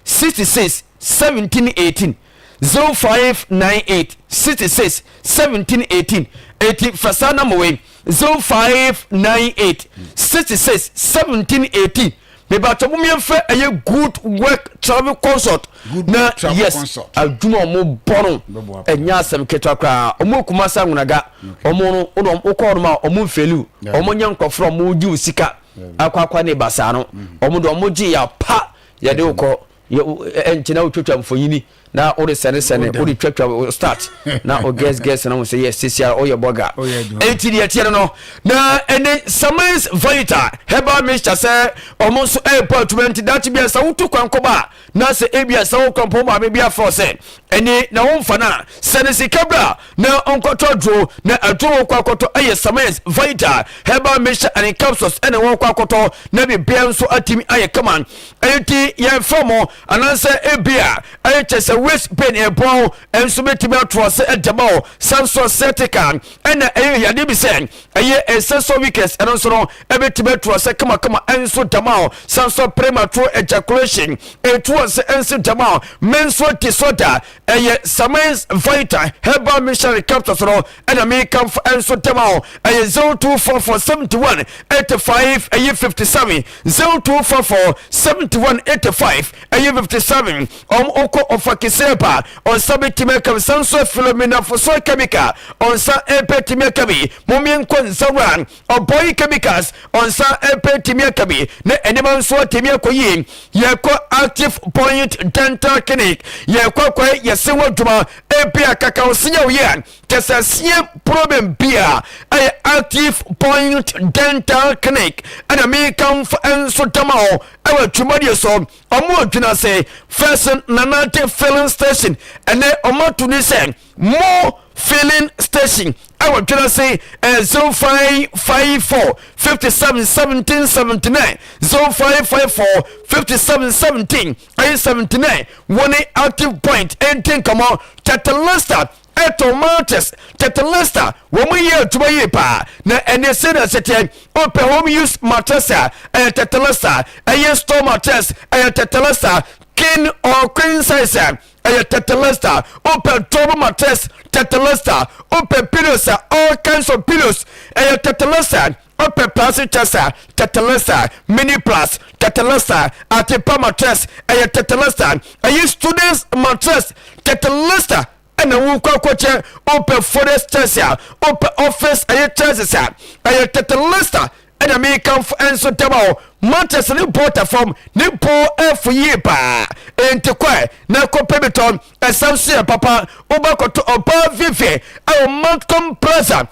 [SPEAKER 2] 66 17 18, 0598 66 17 18. Eti fasa number wei, 0598 66 17 18. Mebatɔ mo miɛnfɛ ɛyɛ Good Work Travel Consult na yes, adwuma ɔmo bɔ no ɛnyɛ asɛm ketewa koraa. Ɔmo Kumasi Anwonaga. Ɔmo no ɔmo wokɔ ɔmo a ɔmo nfɛliw, ɔmo nyɛ nkɔfra ɔmo gye wo sika akɔ akɔ ne basaa no. Ɔmo de ɔmo gye yɛ pa yɛde wokɔ ɛnkyɛn na wotwatwa mfonyini na wode sɛne sɛne, wode twatwa start na o guess guess na wo sɛ yɛ sisi a ɔyɛ bɔga. Enti deɛ ɛteɛ no na ɛne Samens Vita Herbal Mixture sɛ ɔmo nso ɛɛbɔ adwuma. Nti dakye bi a sɛ wotu kwan kɔba a, na sɛ ebi a sɛ wokɔ mpo maame bi afrɛ sɛ ɛne na womfa no a, sɛ ne sika bra na ɔnkɔtɔ aduro, na aduro wɔ kɔ akɔtɔ ɛyɛ Samens Vita Herbal Mixture and capsules ɛna wɔkɔ akɔtɔ na biribiara nso atumi ayɛ kama. Ɛnti yɛmfa mo anaasɛ ebi a ɛyɛ kyɛ sɛ waist pain ɛbɔn nso bɛtumi ato ase ɛdɛma o, sanso sciatica ɛna ɛyɛ yadeɛ bi sɛ ɛyɛ ɛsɛ weakness, ɛno nso no ɛbɛtumi ato ase kamakama ɛnso dɛma o, sanso premature ejaculation ɛtu ase ɛnso dɛma o, menstrual disorder. Ɛyɛ Samens Vita Herbal Mixture capsules no ɛna mekamfo ɛnso dɛma o. Ɛyɛ 0244 71 85 ɛyɛ 57, 0244 71 85 ɛyɛ 57. Ɔm wokɔ ɔfa kesɛ pa ɔnsa bɛtumi aka bi, sanso Philomena Foso Chemical ɔnsa ɛbɛtumi aka bi. Momenkɔ nsawura Ɔbɔyi Chemicals ɔnsa ɛbɛtumi aka bi na ɛnneɛma nso atumi akɔ yie. Yɛkɔ Active Point Dental Clinic, yɛkɔ akɔyɛ yɛse wɔ adwuma. Ebi a kakaw se yɛ wo yɛ a kyɛ sɛ problem bi a, ɛyɛ Active Point Dental Clinic ɛna mekamfo nso dama hɔ ɛwɔ atwumadeɛ so. Ɔmo adwuna se First Nanate Filling Station, ɛnɛ ɔmo ato ne sɛ Mo Filling Station ɛwɔ dwena se 0554 57 17 79, 0554 57 17 ɛyɛ 79. Wɔne Active Point ɛnti nkɔmmɔ. Tetelesta ɛtɔ mattress. Tetelesta wɔn yɛ adwuma yie paa na ɛne sɛ na sɛteɛ wopɛ home use mattress a, ɛyɛ Tetelesta. Ɛyɛ store mattress, ɛyɛ Tetelesta. King or queen size a, ɛyɛ Tetelesta. Wopɛ double mattress, Tetelesta. Wopɛ pillows a, all kinds of pillows, ɛyɛ Tetelesta. Wopɛ plastic chairs a, Tetelesta. Mini plus, Tetelesta. Atepa mattress, ɛyɛ Tetelesta. Ɛyɛ students mattress, Tetelesta ɛna wokɔ akɔkyɛ. Wopɛ forest chairs a, wopɛ office ɛyɛ chairs a, ɛyɛ Tetelesta ɛna mekamfo ɛnso dɛm o. Mattress ne bɔɔta fam ne bo ɛfo yie paa, enti kɔɛ na kɔpɛ bi tɔ. Ɛsan so yɛ papa. Wobɛkɔtɔ ɔbaa vivi ɛwɔ Montcom Plaza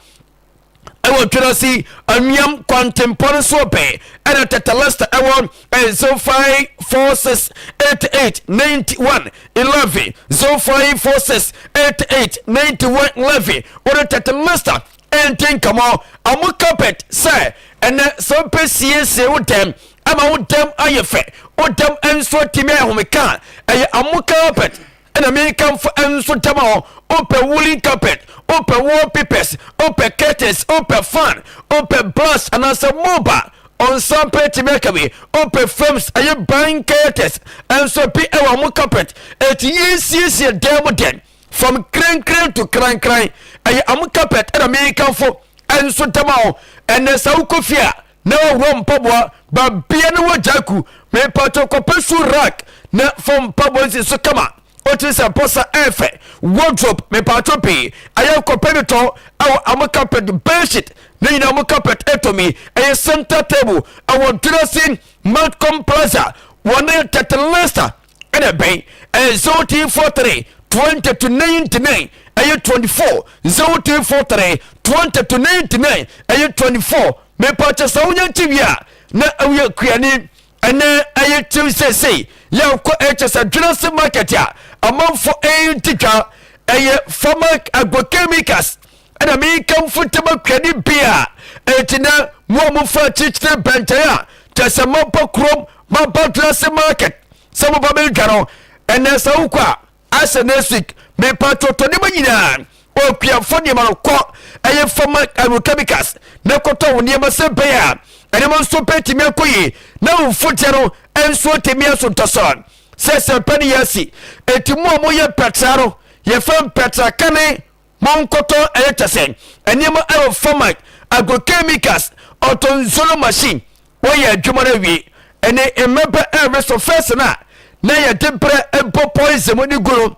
[SPEAKER 2] ɛwɔ Twerɛsi Anuam kwantempɔ no so pɛ ɛna Tetelesta ɛwɔ 0546 88 91 11, 0546 88 91 11. Wode Tetelesta ɛnti nkɔmmɔ. Ɔmo carpet sɛ ɛnɛ sɛ wopɛ siesie wo dɛm ama wo dɛm ayɛ fɛ, wo dɛm nso atumi ayɛ homeka, ɛyɛ ɔmo carpet ɛna mekamfo nso dɛm a. Wopɛ woolen carpet, wopɛ wallpapers, wopɛ curtains, wopɛ fan, wopɛ brush anaasɛ mobile ɔnsa pɛ tumi aka bi, wopɛ frames, ɛyɛ ban curtains nso bi ɛwɔ ɔmo carpet. Eti yɛnsiesie dan mu dɛn from krankran to krankran, ɛyɛ ɔmo carpet ɛna mekamfo nso dɛm a. Ɛnɛ sɛ wokɔ fie a na wɔworɔ mpaboa baabia ne wɔ gyaku, mepatɔ kɔpɛ shoe rack na fa mpaboa nsi so kama. Wotumi sɛ pɔsa ɛɛfɛ wardrobe mepatwo pii ɛyɛ kɔpɛ bi tɔ ɛwɔ amo carpet bedsheet ne nyinaa amo carpet ɛtɔ mi ɛyɛ center table ɛwɔ Dunasi Malcolm Plaza wɔne Tete Lester ɛna ɛbɛn ɛyɛ 0343 20 to 99 ɛyɛ 24 0343 20 to 99 ɛyɛ 24. Mepatwo sɛ wonya nkyi wie a na ɛwoyɛ kuani ɛnɛ ɛyɛ tirim seesei yɛnkɔ ɛkyɛ sɛ dwenase market a amanfo ɛredi dwa ɛyɛ farmer agrochemicals ɛna mekamfo ntɛm akuani bi a ɛnti na mo a mofa akyirikyiri bɛnkyɛn a kyɛ sɛ maba kurom, maba dwenase market sɛ moba bɛdwa no ɛnɛ sɛ wokɔ a asɛ next week mepa tɔtɔ nneɛma nyinaa okuafo nneɛma no kɔ ɛyɛ fama agrochemicals na kɔtɔ wo nneɛma sɛ bɛyɛ a ɛnneɛma nso bɛtumi akɔ yie na wo mfoteɛ no nso atumi aso ntɔsɔ sɛ pɛ ne yɛasi. Enti mo a moyɛ mpɛtra no, yɛfɛ mpɛtra kane monkɔtɔ ɛyɛ kyɛ sɛ nneɛma ɛwɔ fama agrochemicals. Ɔtɔ nsuo no machine wɔyɛ adwuma no awie ɛne mmɛbɛ ɛresɔ fɛs no a na yɛde berɛ ɛbɔ poison mu ne gu no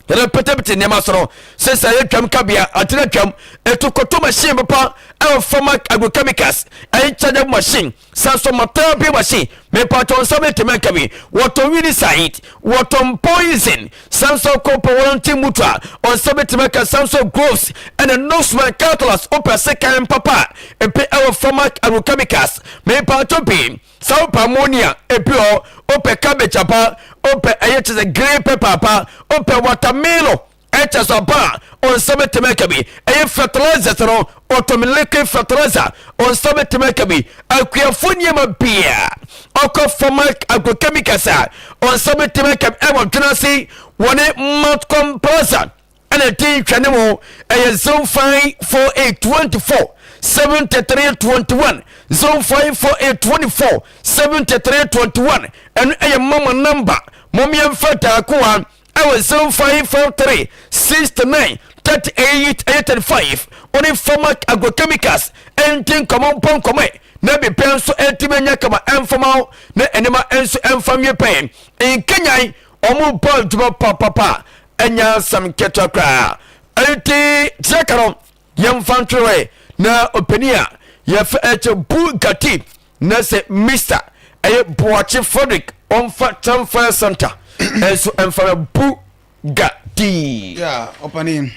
[SPEAKER 2] yɛde petepete nneɛma so no sɛ yɛtwam kabea atena twam ɛto kɔtɔ machine papa ɛwɔ fama agrochemicals. Ɛyɛ charger machine sanso matɛbi machine mepatɔ nsa bɛtumi aka bi. Wɔtɔn weedicide, wɔtɔn poison sanso kɔpɔ wɔnte mutu a ɔnsa bɛtumi aka sanso gloves ɛna nosman cutlass. Wopɛ sekan papa ebi ɛwɔ fama agrochemicals. Mepatɔ pii sɛ wopɛ ammonia ebi hɔ, wopɛ cabbage aba, wopɛ ɛyɛ kyɛ sɛ green pepper aba, wopɛ watermelon ɛkyɛ sɛ ɔba a ɔnsa bɛtumi aka bi. Ɛyɛ fertilizers no, ɔtɔm liquid fertilizer ɔnsa bɛtumi aka bi. Akuafo nneɛma bia ɔkɔ fama agrochemicals a ɔnsa bɛtumi aka bi ɛwɔ dwenase wɔne Malcolm Plaza ɛna ɛdi nhwɛne mu. Ɛyɛ 0548 24 73 21, 0548 24 73 21. Ɛno ɛyɛ mama number. Momiɛmfa daako a ɛwɔ 0543 69 38 ɛyɛ 35. Ɔne fama agrochemicals ɛnti nkɔmɔ mpɔ nkɔmɔ na bipɛ nso ɛntumi anya kama ɛmfama wo na ɛnima nso ɛmfa nwie pɛn nkenyan. Ɔmo bɔ adwuma papapa, ɛnya asɛm ketewa koraa. Ɛnti kyerɛ ka no yɛmfa ntwerɛ na ɔpanin a yɛfɛ ɛkyɛ Bugatti na sɛ Mr ɛyɛ Boakye Frederick ɔmfa Chamfire Center ɛnso ɛmfa Bugatti.
[SPEAKER 1] Yeah, ɔpanin.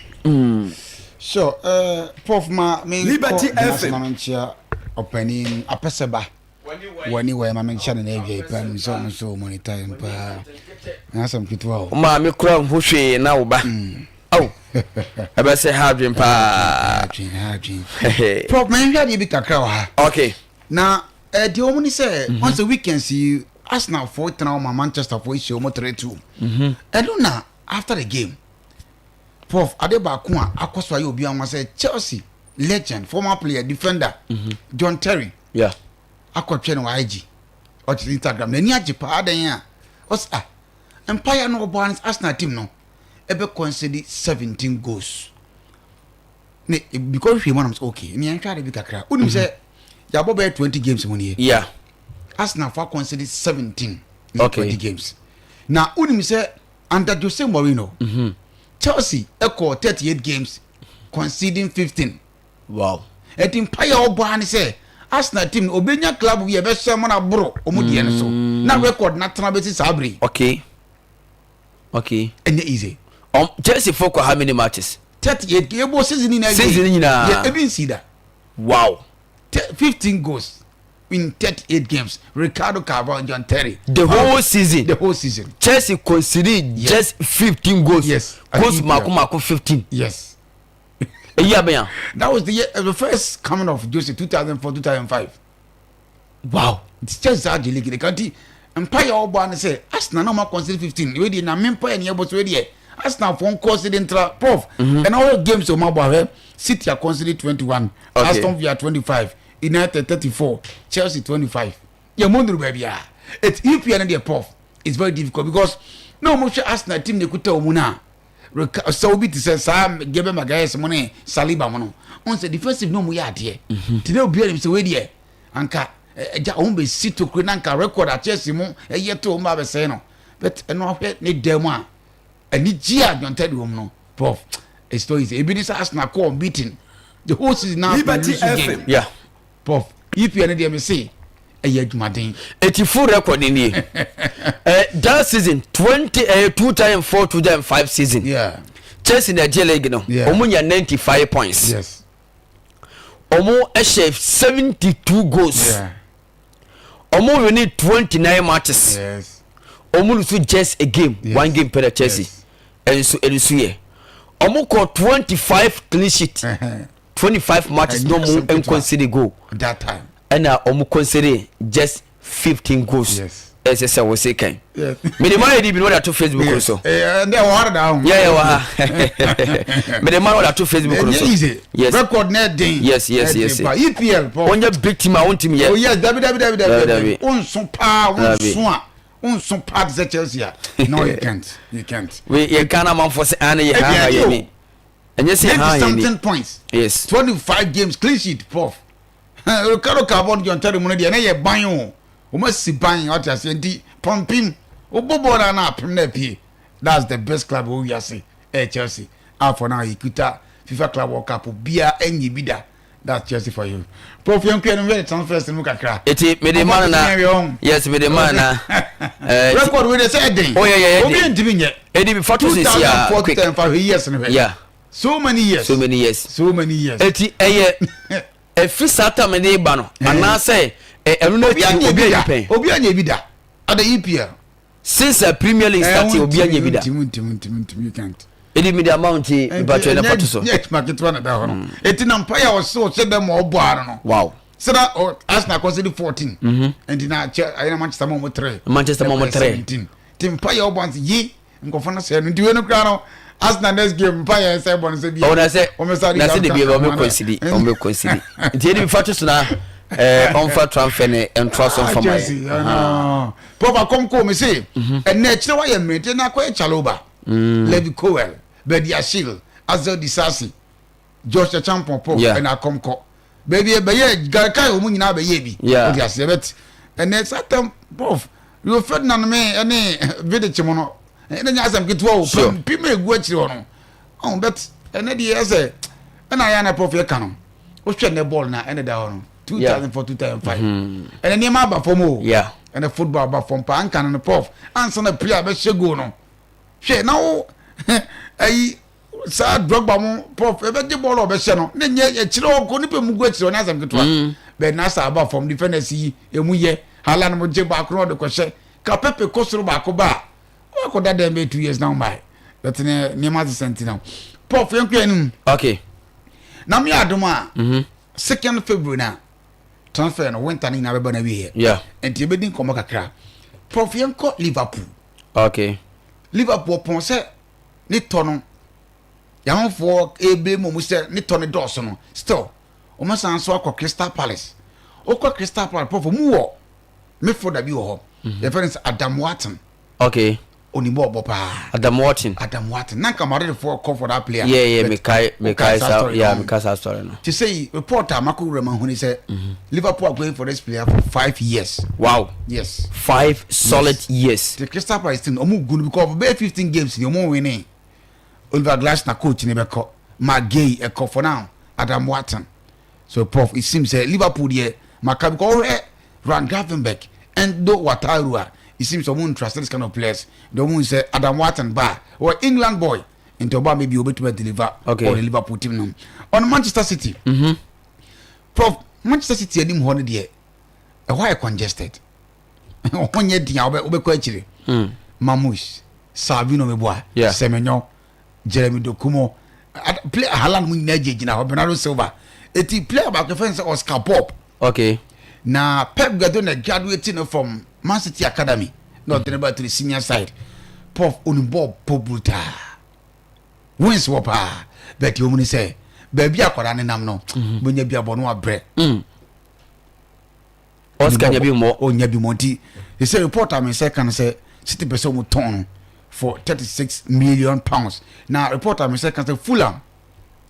[SPEAKER 1] Sure, Prof ma me
[SPEAKER 6] Liberty
[SPEAKER 1] nkɔ
[SPEAKER 6] FM.
[SPEAKER 1] ma menkyia ɔpanin apɛsɛ ba wani wɔ ma menkyia ne na awia pa no sɛ ɔno nso monitor yɛn paa na asɛm ketewa o.
[SPEAKER 2] Maame kura nho hwee na wo ba aw ɛbɛsɛ ha adwen paa.
[SPEAKER 1] Adwen ha adwen. Prof, ma yɛnhwɛ adeɛ bi kakra wɔ ha. Na deɛ wɔn ni sɛ wɔn sɛ weekends yi Arsenal foɔ tena wɔn ma Manchester foɔ ahyia wɔn 3-2. Ɛno na after the game, Prof, ade baako a akɔ so ayɛ obi anwa sɛ Chelsea legend, former player, defender John Terry akɔtwɛ no wɔ IG, ɔkyerɛ Instagram, n'ani agye paa dan a ɔsɛ ah mpaeɛ no ɔbɔ Arsenal team no ɛbɛ concede 17 goals ne because hwɛ mu anam sɛ okay ne yɛnhwɛ ade bi kakra. Wonim sɛ yɛabɔ bɛyɛ 20 games mu nie, Arsenal fa concede 17 in 20 games. Na wonim sɛ under Jose Mourinho, Chelsea ɛkɔ 38 games conceding 15. Ɛti mpaeɛ a ɔbɔ ani sɛ Arsenal team no obenya club bi a ɛbɛhyɛ mo na boro ɔmo deɛ no so na record na tena bɛsi saa bere. Ɛnyɛ easy.
[SPEAKER 2] Chelsea fo kɔ how many matches?
[SPEAKER 1] 38 yɛbɔ season nyinaa.
[SPEAKER 2] Season nyinaa.
[SPEAKER 1] Yɛ ebi nsi da. 15 goals in 38 games, Ricardo Carvalho, John Terry.
[SPEAKER 2] The whole season?
[SPEAKER 1] The whole season.
[SPEAKER 2] Chelsea conceded just 15 goals?
[SPEAKER 1] Yes.
[SPEAKER 2] Goals mako mako 15?
[SPEAKER 1] Yes.
[SPEAKER 2] Eyi abɛnya.
[SPEAKER 1] That was the year, the first coming of Jose, 2004 2005. Chelsea saa gye league de kanti mpaeɛ a ɔbɔ ano sɛ Arsenal na ɔma concede 15 wei deɛ na me mpaeɛ ne yɛbɔ so wei deɛ Arsenal fo nkɔ se de ntra. Prof, ɛna ɔyɛ games a ɔma bɔ ahwɛ, City a concede 21, Aston Villa 25, United 34, Chelsea 25. Yɛ mo nduru baabi a it EPL no deɛ, Prof, it's very difficult because na ɔmo hwɛ Arsenal team na ekuta ɔmo na sɛ obi te sɛ saa Gabriel Magalhaes mo ne Saliba mo no ɔn sɛ defensive na ɔmo yɛ adeɛ te na obiara nim sɛ wei deɛ anka ɛgya ɔmo bɛ si tokuro na anka record a Chelsea mo ɛyɛ to ɔmo ba abɛsɛe no, but ɛno ahwɛ ne dan mu a. Anigye a John Terry wɔ mu no, prof, it's not easy. Ebi ne sɛ Arsenal kɔ unbeaten the whole season na Arsenal
[SPEAKER 6] Liberty
[SPEAKER 1] lose game.
[SPEAKER 6] FM.
[SPEAKER 2] Yeah.
[SPEAKER 1] Prof, EPL no deɛ me se ɛyɛ adwumaden.
[SPEAKER 2] Eti full record ni nie. Eh, that season 20 eh, 2004 2005 season.
[SPEAKER 1] Yeah.
[SPEAKER 2] Chelsea na ɛgye league no.
[SPEAKER 1] Yeah.
[SPEAKER 2] Ɔmo nya 95 points.
[SPEAKER 1] Yes.
[SPEAKER 2] Ɔmo ɛhyɛ 72 goals.
[SPEAKER 1] Yeah.
[SPEAKER 2] Ɔmo winning 29 matches.
[SPEAKER 1] Yes.
[SPEAKER 2] Ɔmo lose just a game.
[SPEAKER 1] Yes.
[SPEAKER 2] One game pɛ na Chelsea.
[SPEAKER 1] Yes.
[SPEAKER 2] Ɛnso ɛnso yɛ. Ɔmo kɔ 25 clean sheet. 25 matches na ɔmo nconcede goal.
[SPEAKER 1] That time.
[SPEAKER 2] Ɛna ɔmo concede just 15 goals.
[SPEAKER 1] Yes.
[SPEAKER 2] Ɛsɛ sɛ wɔsi kan. Mede ma yɛ di bi na wɔde ato Facebook no so.
[SPEAKER 1] Ɛɛ wɔ ha da ho.
[SPEAKER 2] Yɛ wɔ ha. Mede ma na wɔde ato Facebook no so.
[SPEAKER 1] Ɛnyɛ easy.
[SPEAKER 2] Yes.
[SPEAKER 1] Record na ɛden.
[SPEAKER 2] Yes.
[SPEAKER 1] EPL pɔ.
[SPEAKER 2] Wɔnyɛ big team a wɔntumi yɛ.
[SPEAKER 1] Oh yes, dabi dabi dabi dabi
[SPEAKER 2] dabi.
[SPEAKER 1] Wonso paa wonso a wonso paa te sɛ Chelsea a. No you can't you can't.
[SPEAKER 2] We yɛ kan amanfo sɛ an yɛ ha ha yɛ ni. Ɛnyɛ sɛ ha yɛ ni.
[SPEAKER 1] 90 something points.
[SPEAKER 2] Yes.
[SPEAKER 1] 25 games clean sheet prof. Ricardo Carbon John Terry mu no deɛ ne yɛ ban o. Wɔn asi ban ɔte aseɛ nti pɔmpim wobɔ bɔɔl a na apem na apue. That's the best club wɔ wiase ɛyɛ Chelsea. A for now yɛkuta FIFA Club World Cup obiara ɛnyɛ bi da. That's Chelsea for you. Prof yɛn kura no yɛ transfers no mu kakra.
[SPEAKER 2] Eti mede ma no na yes mede ma na.
[SPEAKER 1] Record wey de sɛ ɛden.
[SPEAKER 2] Oh yeah yeah
[SPEAKER 1] Obi ntumi nyɛ.
[SPEAKER 2] Edi bi fa to sisi a
[SPEAKER 1] quick. 2004 2005 years no hwɛ.
[SPEAKER 2] Yeah.
[SPEAKER 1] So many years.
[SPEAKER 2] So many years.
[SPEAKER 1] So many years.
[SPEAKER 2] Eti ɛyɛ ɛfiri saa tam ne ba no anaasɛ ɛno no akyi obi anyi pɛn.
[SPEAKER 1] Obi anya bi da. Ada EPL.
[SPEAKER 2] Since uh, Premier League start obi anya bi da.
[SPEAKER 1] Ntumi ntumi ntumi ntumi you can't.
[SPEAKER 2] Edi mi de amount yi mpatwa na fato so.
[SPEAKER 1] Nyɛ adwuma ketewa na da hɔ no. Eti na mpa yɛ ɔsɛ ɔhyɛ dɛ ma ɔbɔ ano no.
[SPEAKER 2] Wow.
[SPEAKER 1] Sɛda Arsenal kɔ sɛ 14. Nti na kyɛ ayɛ na Manchester ma ɔmo 3.
[SPEAKER 2] Manchester ma ɔmo 3.
[SPEAKER 1] 17. Ti mpa yɛ ɔbɔ anse yi nkɔfo no sɛ no nti wei no koraa no Arsenal next game mpa yɛ sɛ bɔ no sɛ bi.
[SPEAKER 2] Ɔwɔ na sɛ na sɛ de bi ɔmo kɔnsidi ɔmo kɔnsidi. Nti edi mi fato so na ɛɛ ɔnfa transfer ne ntoa so nfa ma
[SPEAKER 1] yɛ. Pɔpa kɔm kɔɔ mi se ɛnna ɛkyerɛ wa yɛ mmerɛ na akɔyɛ Chalobah. Levi Colwill, Badiashile, Axel Disasi, Josh Acheampong Paul ɛna akɔmkɔ baabi ɛbɛyɛ Garikai wɔn nyinaa bɛyɛ bi
[SPEAKER 2] Yeah.
[SPEAKER 1] ɔde aseɛ bɛt ɛnɛ satan prof Rio Ferdinand me ɛne Vidic mu no ɛne nyɛ asɛm ketewa o
[SPEAKER 2] Sure.
[SPEAKER 1] pim pim egu akyire hɔ no ɔn bɛt ɛnɛ deɛ ɛsɛ ɛna ayɛ ana prof yɛ ka no wohwɛ nɛ bɔɔl na ɛne da hɔ no 2004 2005 ɛnɛ nneɛma aba fam o
[SPEAKER 2] Yeah.
[SPEAKER 1] ɛnɛ football aba fam paa nka no no prof ansa na player bɛhyɛ goal no hwɛ na wo ayi saa drogba mo prof ɛbɛgye bɔɔl a ɔbɛhyɛ no ne nyɛ akyire hɔ kɔ nipa mu gu akyire hɔ ne asɛm ketewa bɛn na asa aba fam defenders yi emu yɛ Haaland mo gye baako na ɔde kɔhyɛ ka Pepe kɔ soro baako ba a wakɔda dɛm bɛyɛ 2 years na ɔmbae bɛte ne nneɛma asesa nti na prof yɛn kɔ anim
[SPEAKER 2] Okay.
[SPEAKER 1] na me adom a 2nd February na transfer no winter no nyinaa bɛba na wieɛ
[SPEAKER 2] Yeah.
[SPEAKER 1] nti yɛbɛdi nkɔmmɔ kakra prof yɛnkɔ Liverpool.
[SPEAKER 2] Okay.
[SPEAKER 1] Liverpool pɔn sɛ ne tɔ no yamanfoɔ ebe mu ɔmo sɛ ne tɔ ne dɔɔso no still ɔmo san so akɔ Crystal Palace. Okɔ Crystal Palace prof ɔmo wɔ midfielder bi wɔ hɔ yɛfrɛ no sɛ Adam Wharton.
[SPEAKER 2] Okay.
[SPEAKER 1] Onim bɔɔl paa.
[SPEAKER 2] Adam Wharton.
[SPEAKER 1] Adam Wharton nanka Madridfoɔ kɔ for that player.
[SPEAKER 2] Yeah,
[SPEAKER 1] But
[SPEAKER 2] mekai mekai
[SPEAKER 1] wokae saa
[SPEAKER 2] sa
[SPEAKER 1] story
[SPEAKER 2] yeah
[SPEAKER 1] no.
[SPEAKER 2] mekai sa story no.
[SPEAKER 1] Te sɛ yi report a mako wura ma hu ni sɛ Liverpool are going for this player for 5 years.
[SPEAKER 2] Wow.
[SPEAKER 1] Yes.
[SPEAKER 2] 5 solid years.
[SPEAKER 1] The Crystal Palace team ɔmo gu no because ɔbɛyɛ 15 games ni ɔmo winning. Oliver Glasner coach ni bɛkɔ Marc Guehi ɛkɔ for now Adam Wharton. So prof it seems sɛ Liverpool deɛ maka because ɔhwɛ Ryan Gravenberch Endo Wataru a it seems ɔmo interest this kind of players. De ɔmo sɛ Adam Wharton ba ɔwɔ England boy nti ɔba maybe obetumi deliver
[SPEAKER 2] Okay.
[SPEAKER 1] ɔne Liverpool team no. Ɔno Manchester City. Prof Manchester City anim hɔ no deɛ ɛhɔ ayɛ congested. Ɔho nyɛ den a wobɛkɔ akyire. Marmoush, Savinho Meboa, Semenyo, Jeremy Doku play Haaland mu nyinaa gyinagyina hɔ Bernardo Silva. Eti player baako fɛn sɛ Oscar Bob. Na Pep Guardiola graduating no from Man City Academy na ɔde ne ba to the senior side. Prof onim bɔɔl bɔ brutal. Wins wɔ paa but wɔn ni sɛ baabi akwadaa ne nam no bonya bi abɔ no abrɛ.
[SPEAKER 2] Oscar nya bi mmɔ.
[SPEAKER 1] Ɔnya bi mmɔ nti sɛ report a me nsa ka no sɛ City pɛ sɛ ɔmo tɔn no for £36 million na report a me nsa ka sɛ Fulham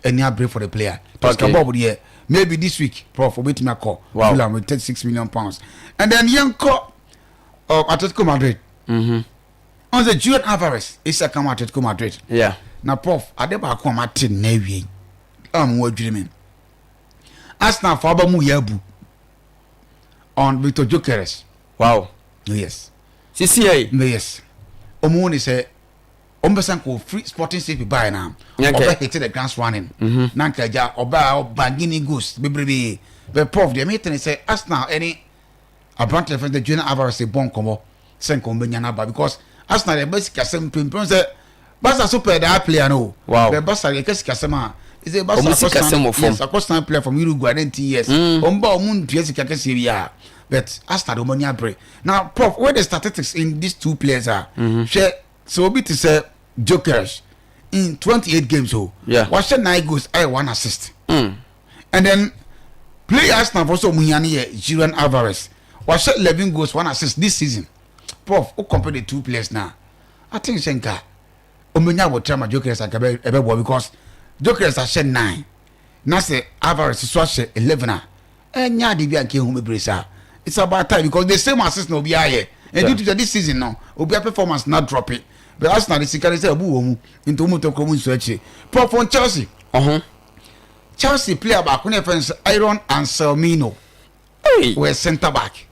[SPEAKER 1] ɛni abere for the player. Oscar Bob deɛ maybe this week prof obetumi akɔ Fulham with £36 million and then yɛn kɔ Atletico Madrid. Ɔn sɛ Julian Alvarez esi aka ma Atletico Madrid.
[SPEAKER 2] Yeah.
[SPEAKER 1] Na prof ade baako a mate nnɛ awie a mo adwiri me. Arsenal fo aba mu yɛ abu on Victor Gyökeres.
[SPEAKER 2] Wow.
[SPEAKER 1] Yes.
[SPEAKER 2] Sisi yɛ.
[SPEAKER 1] No yes. Ɔmo ne sɛ ɔmo bɛ sɛ nka ofiri Sporting CP baa na ɔbɛ hit the ground running. Mm-hmm. Na nka agya ɔbaa ɔbangini goals bebrebe. But prof deɛ mi tene sɛ Arsenal ɛne aberante fɛn sɛ Julian Alvarez bɔ nkɔmɔ sɛ nka wɔn bɛnya n'aba because Arsenal yɛ bɛ sikasɛm mpempem sɛ Barca so pɛ daa player no
[SPEAKER 2] wow
[SPEAKER 1] bɛ Barca yɛ kɛ sikasɛm a ɛsɛ Barca
[SPEAKER 2] wɔn sikasɛm wɔ fam
[SPEAKER 1] yes akɔ sign player from Uruguay 19 years mm. wɔn ba wɔn ntua sika kɛseɛ bi a but Arsenal de wɔn ani abere na prof where the statistics in these two players are mm-hmm. hwɛ sɛ obi te sɛ Gyökeres in 28 games o
[SPEAKER 2] yeah.
[SPEAKER 1] wahyɛ nine goals ayɛ one assist.
[SPEAKER 2] Mm.
[SPEAKER 1] And then player Arsenal fo sɛ ɔmo hia no yɛ Julian Alvarez. Wahyɛ 11 goals, one assist this season. Prof, wo compare the two players na I think sɛ nka ɔmo nya abotire ama Gyökeres anka ɛbɛboa because Gyökeres ahyɛ 9 na sɛ Alvarez so ahyɛ 11 a ɛnyɛ ade bi a nka ehu bebree saa. It's about time because the same assist na obiara yɛ. And due to the this season no, obiara performance na drop it. But Arsenal de sika de sɛ ɛbu wɔn mu nti wɔn mu tɔ kurom nsuo akyire. Prof on Chelsea.
[SPEAKER 2] Uh-huh.
[SPEAKER 1] Chelsea player baako ne yɛfrɛ no sɛ Aaron Anselmino.
[SPEAKER 2] Hey.
[SPEAKER 1] Ɔyɛ centre back.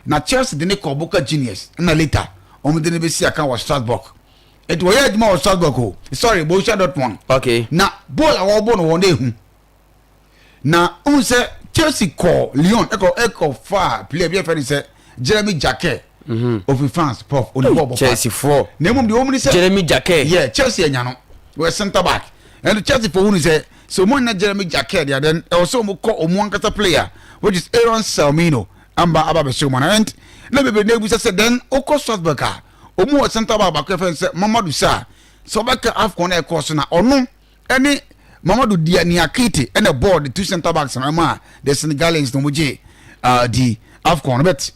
[SPEAKER 1] Na Chelsea de ne kɔ Boca Juniors na later wɔn de ne bɛsi aka wɔ Strasbourg. Nti wɔyɛ adwuma wɔ Strasbourg o. Sorry, Borussia Dortmund.
[SPEAKER 2] Okay.
[SPEAKER 1] Na ball a wɔbɔ no wɔn ehu. Na ohun sɛ Chelsea kɔ Lyon ɛkɔ ɛkɔ fa player bi yɛfrɛ no sɛ Jeremy Jacquet. Mm-hmm. Ofi France prof oni bɔ bɔ
[SPEAKER 2] Chelsea fo.
[SPEAKER 1] Na emom deɛ wɔn ni sɛ
[SPEAKER 2] Jeremy Jacquet.
[SPEAKER 1] Yeah, Chelsea anya no. Wɔyɛ centre back. Ɛno Chelsea fo hunu sɛ sɛ wɔn anya Jeremy Jacquet deɛ then ɛwɔ sɛ wɔn kɔ wɔn ankasa player which is Aaron Selmino amba aba bɛhyɛ wɔn and na bebree na ebusa sɛ then okɔ Strasbourg a wɔn wɔ centre back baako yɛfrɛ no sɛ Mamadou Sarr sɛ ɔbɛka AFCON na ɛkɔɔ so na ɔno ɛne Mamadou Dia Niakite ɛna bɔɔl the two centre backs na ɛma the Senegalese na wɔn gye uh, di AFCON no but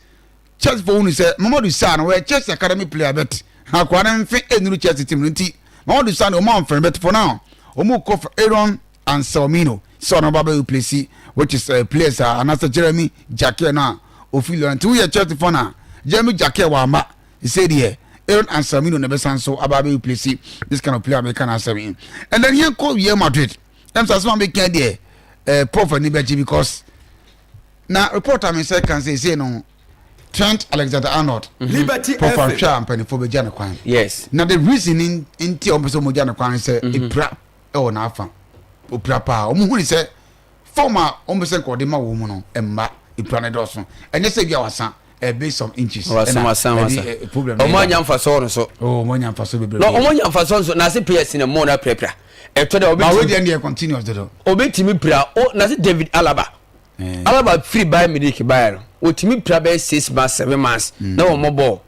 [SPEAKER 1] Chelsea fo hunu sɛ Mamadou Sarr no wɔyɛ Chelsea academy player but akoa no mfe nnuru Chelsea team no nti Mamadou Sarr no wɔn amfrɛ no but for now wɔn kɔ for Aaron Anselmino sɛ ɔno ba bɛ replace which is uh, players a anaasɛ Jeremy Jacquet no a ofi Lyon nti woyɛ Chelsea fan a Jeremy Jacquet wɔ ama sɛ deɛ Aaron Anselmino na ɛbɛsan so aba bɛ replace this kind of player meka no asɛm yi and then yɛn kɔ Real Madrid ɛm sɛ asɛm a meka deɛ eh, prof ani bɛgye because na report a me nsa kan seesei no Trent Alexander-Arnold
[SPEAKER 6] mhm. Liberty
[SPEAKER 1] Prof ahwɛ a mpanimfoɔ bɛgya no kwan
[SPEAKER 2] yes
[SPEAKER 1] na the reason nti a wɔn pɛ sɛ wɔn gya no kwan sɛ mhm. epira ɛwɔ n'afa opira paa wɔn hu ne sɛ fɔm a wɔn pɛ sɛ nka ɔde ma wɔn mu no mma epira ne dɔɔso ɛnyɛ sɛ bi a wasa ɛbɛ some inches
[SPEAKER 2] ɛna ɛde
[SPEAKER 1] problem
[SPEAKER 2] wɔn anya nfa so no so
[SPEAKER 1] oh wɔn anya nfa so bebree
[SPEAKER 2] na wɔn anya nfa so nso na ase players na mo na pirapira ɛtɔ dɛ
[SPEAKER 1] obi tumi ba wei deɛ continuous dodo
[SPEAKER 2] obi tumi pira o na se David Alaba Eh. Alaba firi Bayern Munich baeɛ no, wɔtumi pira bɛyɛ six months seven months mm. na wɔn bɔ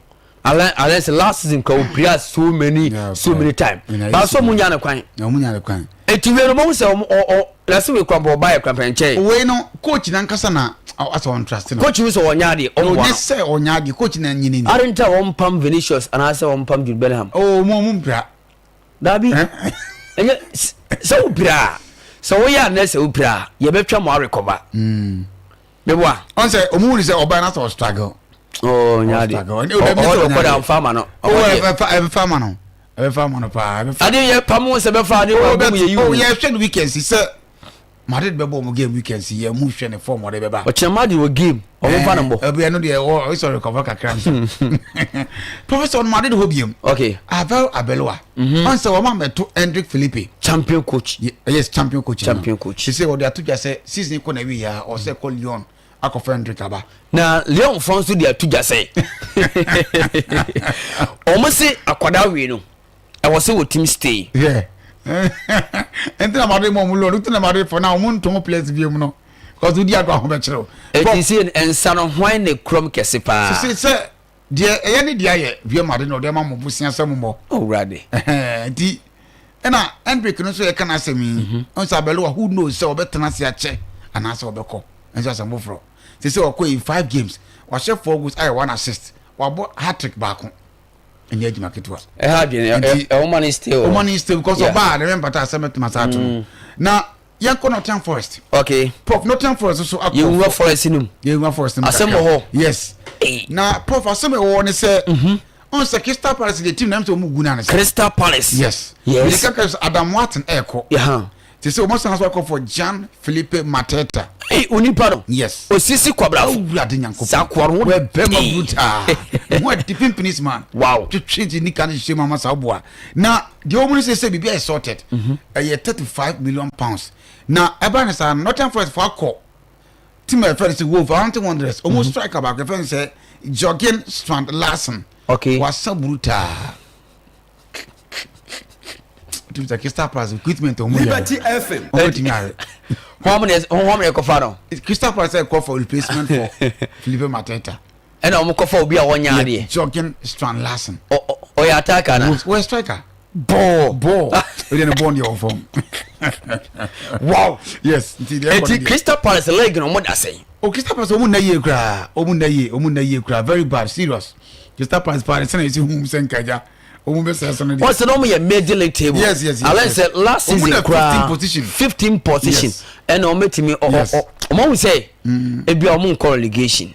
[SPEAKER 2] Alain Alain sɛ last season kura wɔpira so many yeah, so many time baaso wɔn nya ne kwan.
[SPEAKER 1] Wɔn nya ne kwan.
[SPEAKER 2] Eti wei no wɔn sɛ wɔn ɔ ɔ lase wei kura bɔ ɔba yɛ kura pɛn
[SPEAKER 1] nkyɛn. Wei no coach nankasa na asɛ wɔn trust no.
[SPEAKER 2] Coach sɛ wɔn nya adeɛ
[SPEAKER 1] wɔn bɔ no. Ɔnyɛ sɛ ɔnya adeɛ coach na nyini ni.
[SPEAKER 2] Arinta wɔn pam Vinicius anaasɛ wɔn pam Jude Bellingham.
[SPEAKER 1] Oh wɔn wɔn mpira.
[SPEAKER 2] Dabi, ɛnyɛ sɛ wopira a, sɛ woyɛ a nɛ sɛ wopira a, yɛbɛtwa mo arekɔba.
[SPEAKER 1] Hmm.
[SPEAKER 2] Meboa.
[SPEAKER 1] Ɔn sɛ ɔmo wuli sɛ ɔbaa na sɛ ɔstruggle.
[SPEAKER 2] Oh, nya de. Ɔhɔ de ɔkɔ da nfa ma no.
[SPEAKER 1] Oh, ɛbɛfa ɛbɛfa ma no. Ɛbɛfa ma no paa.
[SPEAKER 2] Ade yɛ pam sɛ bɛfa ade wɔ bɛ mu yɛ yi.
[SPEAKER 1] Oh, yɛ hwɛ no weekend si sɛ Madrid bɛbɔ ɔmo game weekend si yɛ mu hwɛ ne form ɔde bɛba.
[SPEAKER 2] Ɔkyerɛ Madrid wɔ game ɔmo nfa ne mbɔ.
[SPEAKER 1] Ɛbi ɛno deɛ ɔ ɔsɔ recover kakra nso. Professor ɔno Madrid hɔ biem.
[SPEAKER 2] Okay.
[SPEAKER 1] Avel Abeloa. Mhm. Ɔn sɛ wɔn amɛto Endrick Felipe.
[SPEAKER 2] Champion coach.
[SPEAKER 1] Yes champion coach.
[SPEAKER 2] Champion coach.
[SPEAKER 1] Sise ɔde ato dwa sɛ season kɔ na wi ya ɔsɛ kɔ Lyon akɔfɛ Endrick aba.
[SPEAKER 2] Na Lyon fɔ nso de ato dwa sɛ wɔn se akwadaa wei no. ɛwɔ sɛ wɔtumi stay.
[SPEAKER 1] Yeah. nti na made ma ɔmo loan nti na made fɔ na ɔmo ntɔn players bi mu no because wodi agorɔ ho bɛkyerɛw.
[SPEAKER 2] Eti si nsa no hwan na ekurom kɛse paa.
[SPEAKER 1] Sisi sɛ deɛ ɛyɛ ne deɛ ayɛ Real Madrid na ɔde ama mo bosia sɛ mo mmɔ.
[SPEAKER 2] Owurade.
[SPEAKER 1] Nti ɛna Endrick no nso yɛ kan asɛm yi ɔn sɛ abɛlewa who knows sɛ ɔbɛtena ase akyɛ anaasɛ ɔbɛkɔ nso asɛm foforɔ sisi ɔkɔ yi five games wahyɛ four goals ayɛ one assist wabɔ hat trick baako. ɛnyɛ adwuma ketewa.
[SPEAKER 2] ɛha adwene
[SPEAKER 1] nti
[SPEAKER 2] ɔma ne stay
[SPEAKER 1] ɔma ne stay because ɔbaa ne mpata asɛm ɛtuma saa to no mm. na yɛnkɔ Nottingham Forest.
[SPEAKER 2] okay
[SPEAKER 1] prof Nottingham Forest so akɔ
[SPEAKER 2] yɛnwura forest no mu
[SPEAKER 1] yɛnwura forest no mu
[SPEAKER 2] asɛm wɔ hɔ
[SPEAKER 1] yes na prof asɛm ɛwɔ ne sɛ mhm. Ɔn sɛ Crystal Palace de team na ɛm sɛ ɔmo gu na ne sɛ.
[SPEAKER 2] Crystal Palace.
[SPEAKER 1] Yes.
[SPEAKER 2] Yes.
[SPEAKER 1] Mede kaka sɛ Adam Wharton ɛɛkɔ.
[SPEAKER 2] Yeah.
[SPEAKER 1] Te sɛ ɔmo san so akɔ for Jean Philippe Mateta.
[SPEAKER 2] Ee onipa no.
[SPEAKER 1] Yes.
[SPEAKER 2] Osisi kwabrafo.
[SPEAKER 1] Awurade Nyankopɔn.
[SPEAKER 2] Saa koa no ho.
[SPEAKER 1] Wɔ bɛrima brutal. Ho adi pimpinis man.
[SPEAKER 2] Wow.
[SPEAKER 1] Twetwe ti nika ne hyehyɛ mu ama saa boa. Na deɛ wɔn no sɛ sɛ biribi ayɛ sorted. Ɛyɛ £35 million. Na ɛba ne saa Nottingham Forest fo akɔ team a yɛfrɛ no sɛ Wolverhampton Wanderers. Wɔn striker baako yɛfrɛ no sɛ Jorgen Strand Larsen.
[SPEAKER 2] Okay.
[SPEAKER 1] Wasa brutal. Tumi sɛ Crystal Palace equipment wɔn yɛ.
[SPEAKER 6] Liberty FM.
[SPEAKER 1] Wɔn bɛtumi ayɛ.
[SPEAKER 2] Hɔn na hɔn na ɛkɔfa no.
[SPEAKER 1] Crystal Palace ɛkɔ for replacement for Philippe Mateta.
[SPEAKER 2] Ɛna wɔn kɔfa obi a wɔnyɛ adeɛ.
[SPEAKER 1] Jorgen Strand Larsen.
[SPEAKER 2] Ɔyɛ attacker na.
[SPEAKER 1] Wɔyɛ striker.
[SPEAKER 2] Bɔɔl.
[SPEAKER 1] Bɔɔl. O de ne bɔɔl deɛ wɔ fam.
[SPEAKER 2] Wow.
[SPEAKER 1] Yes. Nti deɛ ɛkɔ
[SPEAKER 2] Eti Crystal Palace league na wɔn da sɛn.
[SPEAKER 1] O Crystal Palace wɔn nna yie koraa wɔn nna yie wɔn nna yie koraa very bad serious. Crystal Palace paa de sɛnɛ esi hu sɛ nkagya wɔn bɛ sɛ ɛsɛ no deɛ.
[SPEAKER 2] Wɔn sɛ na wɔn yɛ middle league table.
[SPEAKER 1] Yes.
[SPEAKER 2] Alɛ sɛ last season koraa
[SPEAKER 1] 15 position.
[SPEAKER 2] 15 position. Ɛna wɔn bɛtumi ɔ ɔ wɔn ahu sɛ ebi a wɔn nkɔ relegation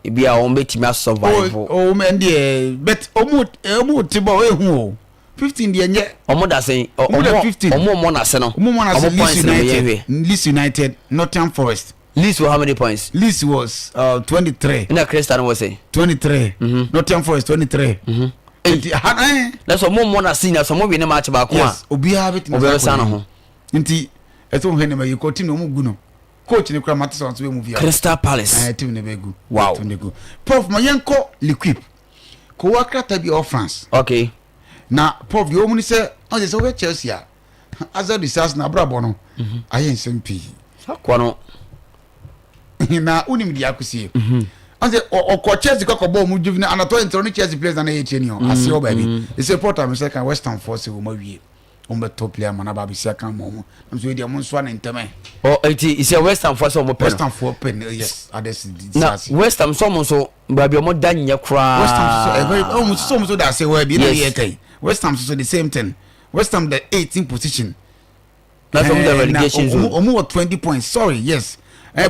[SPEAKER 2] ebi a wɔn bɛtumi asurvive.
[SPEAKER 1] O o mɛ deɛ but wɔn wɔn ti bɔ ehu o 15 deɛ nyɛ.
[SPEAKER 2] Wɔn da sɛn
[SPEAKER 1] Wɔn da 15.
[SPEAKER 2] wɔn wɔn n'ase no.
[SPEAKER 1] Wɔn wɔn ase
[SPEAKER 2] Wɔn
[SPEAKER 1] Leeds
[SPEAKER 2] points na wɔn yɛ
[SPEAKER 1] United
[SPEAKER 2] hwɛ.
[SPEAKER 1] Leeds United Nottingham Forest.
[SPEAKER 2] Leeds wɔ how many points?
[SPEAKER 1] Leeds was 23.
[SPEAKER 2] Ɛna Crystal no wɔ sɛn?
[SPEAKER 1] 23. Nottingham Forest 23. Nti ha ɛn.
[SPEAKER 2] Na sɛ wɔn wɔn n'ase nyina sɛ wɔn wi ne match baako a.
[SPEAKER 1] Yes obiara bɛtumi
[SPEAKER 2] Obiara bɛsan ne ho.
[SPEAKER 1] Nti ɛsɛ wɔn hwɛ ne ma yi kɔ team na wɔn gu no coach ne kura ma te sɛ wɔn nso bɛ mu bi a.
[SPEAKER 2] Crystal Palace.
[SPEAKER 1] Ɛɛ team ne bɛ gu.
[SPEAKER 2] Wow.
[SPEAKER 1] Team ne gu. Prof ma yɛn kɔ L'Equipe. Kowa krataa bi a ɔwɔ France.
[SPEAKER 2] Okay.
[SPEAKER 1] Na prof deɛ wɔn ni sɛ ɔsɛ sɛ wɔyɛ Chelsea a Azar Disasi na abrabɔ no ayɛ nsɛm pii.
[SPEAKER 2] Sakwa no.
[SPEAKER 1] Na wonim deɛ akosie. Ɔsɛ ɔkɔ Chelsea kɔkɔ bɔ ɔmo juvenile under 23 ne Chelsea players na na yɛ training hɔ aseɛ hɔ baabi. Ɛsɛ pɔt a mesɛ kan West Ham foɔ sɛ wɔn awie wɔn bɛtɔ player ma na ba abɛsi aka ma wɔn. Nso yɛ deɛ wɔn nso ne ntɛmɛ.
[SPEAKER 2] Ɔ eti sɛ West Ham foɔ sɛ wɔn pɛ no.
[SPEAKER 1] West Ham foɔ pɛ no yes Ades
[SPEAKER 2] Na West Ham sɛ wɔn nso baabi a wɔn da nyɛ koraa.
[SPEAKER 1] West Ham nso ɛbɛ ɔmo nso wɔn nso da ase hɔ ɛbi na yɛ kɛyi West Ham nso the same thing. West Ham the 18 position.
[SPEAKER 2] Na some the relegation zone.
[SPEAKER 1] Omu wɔ 20 points. Sorry, yes.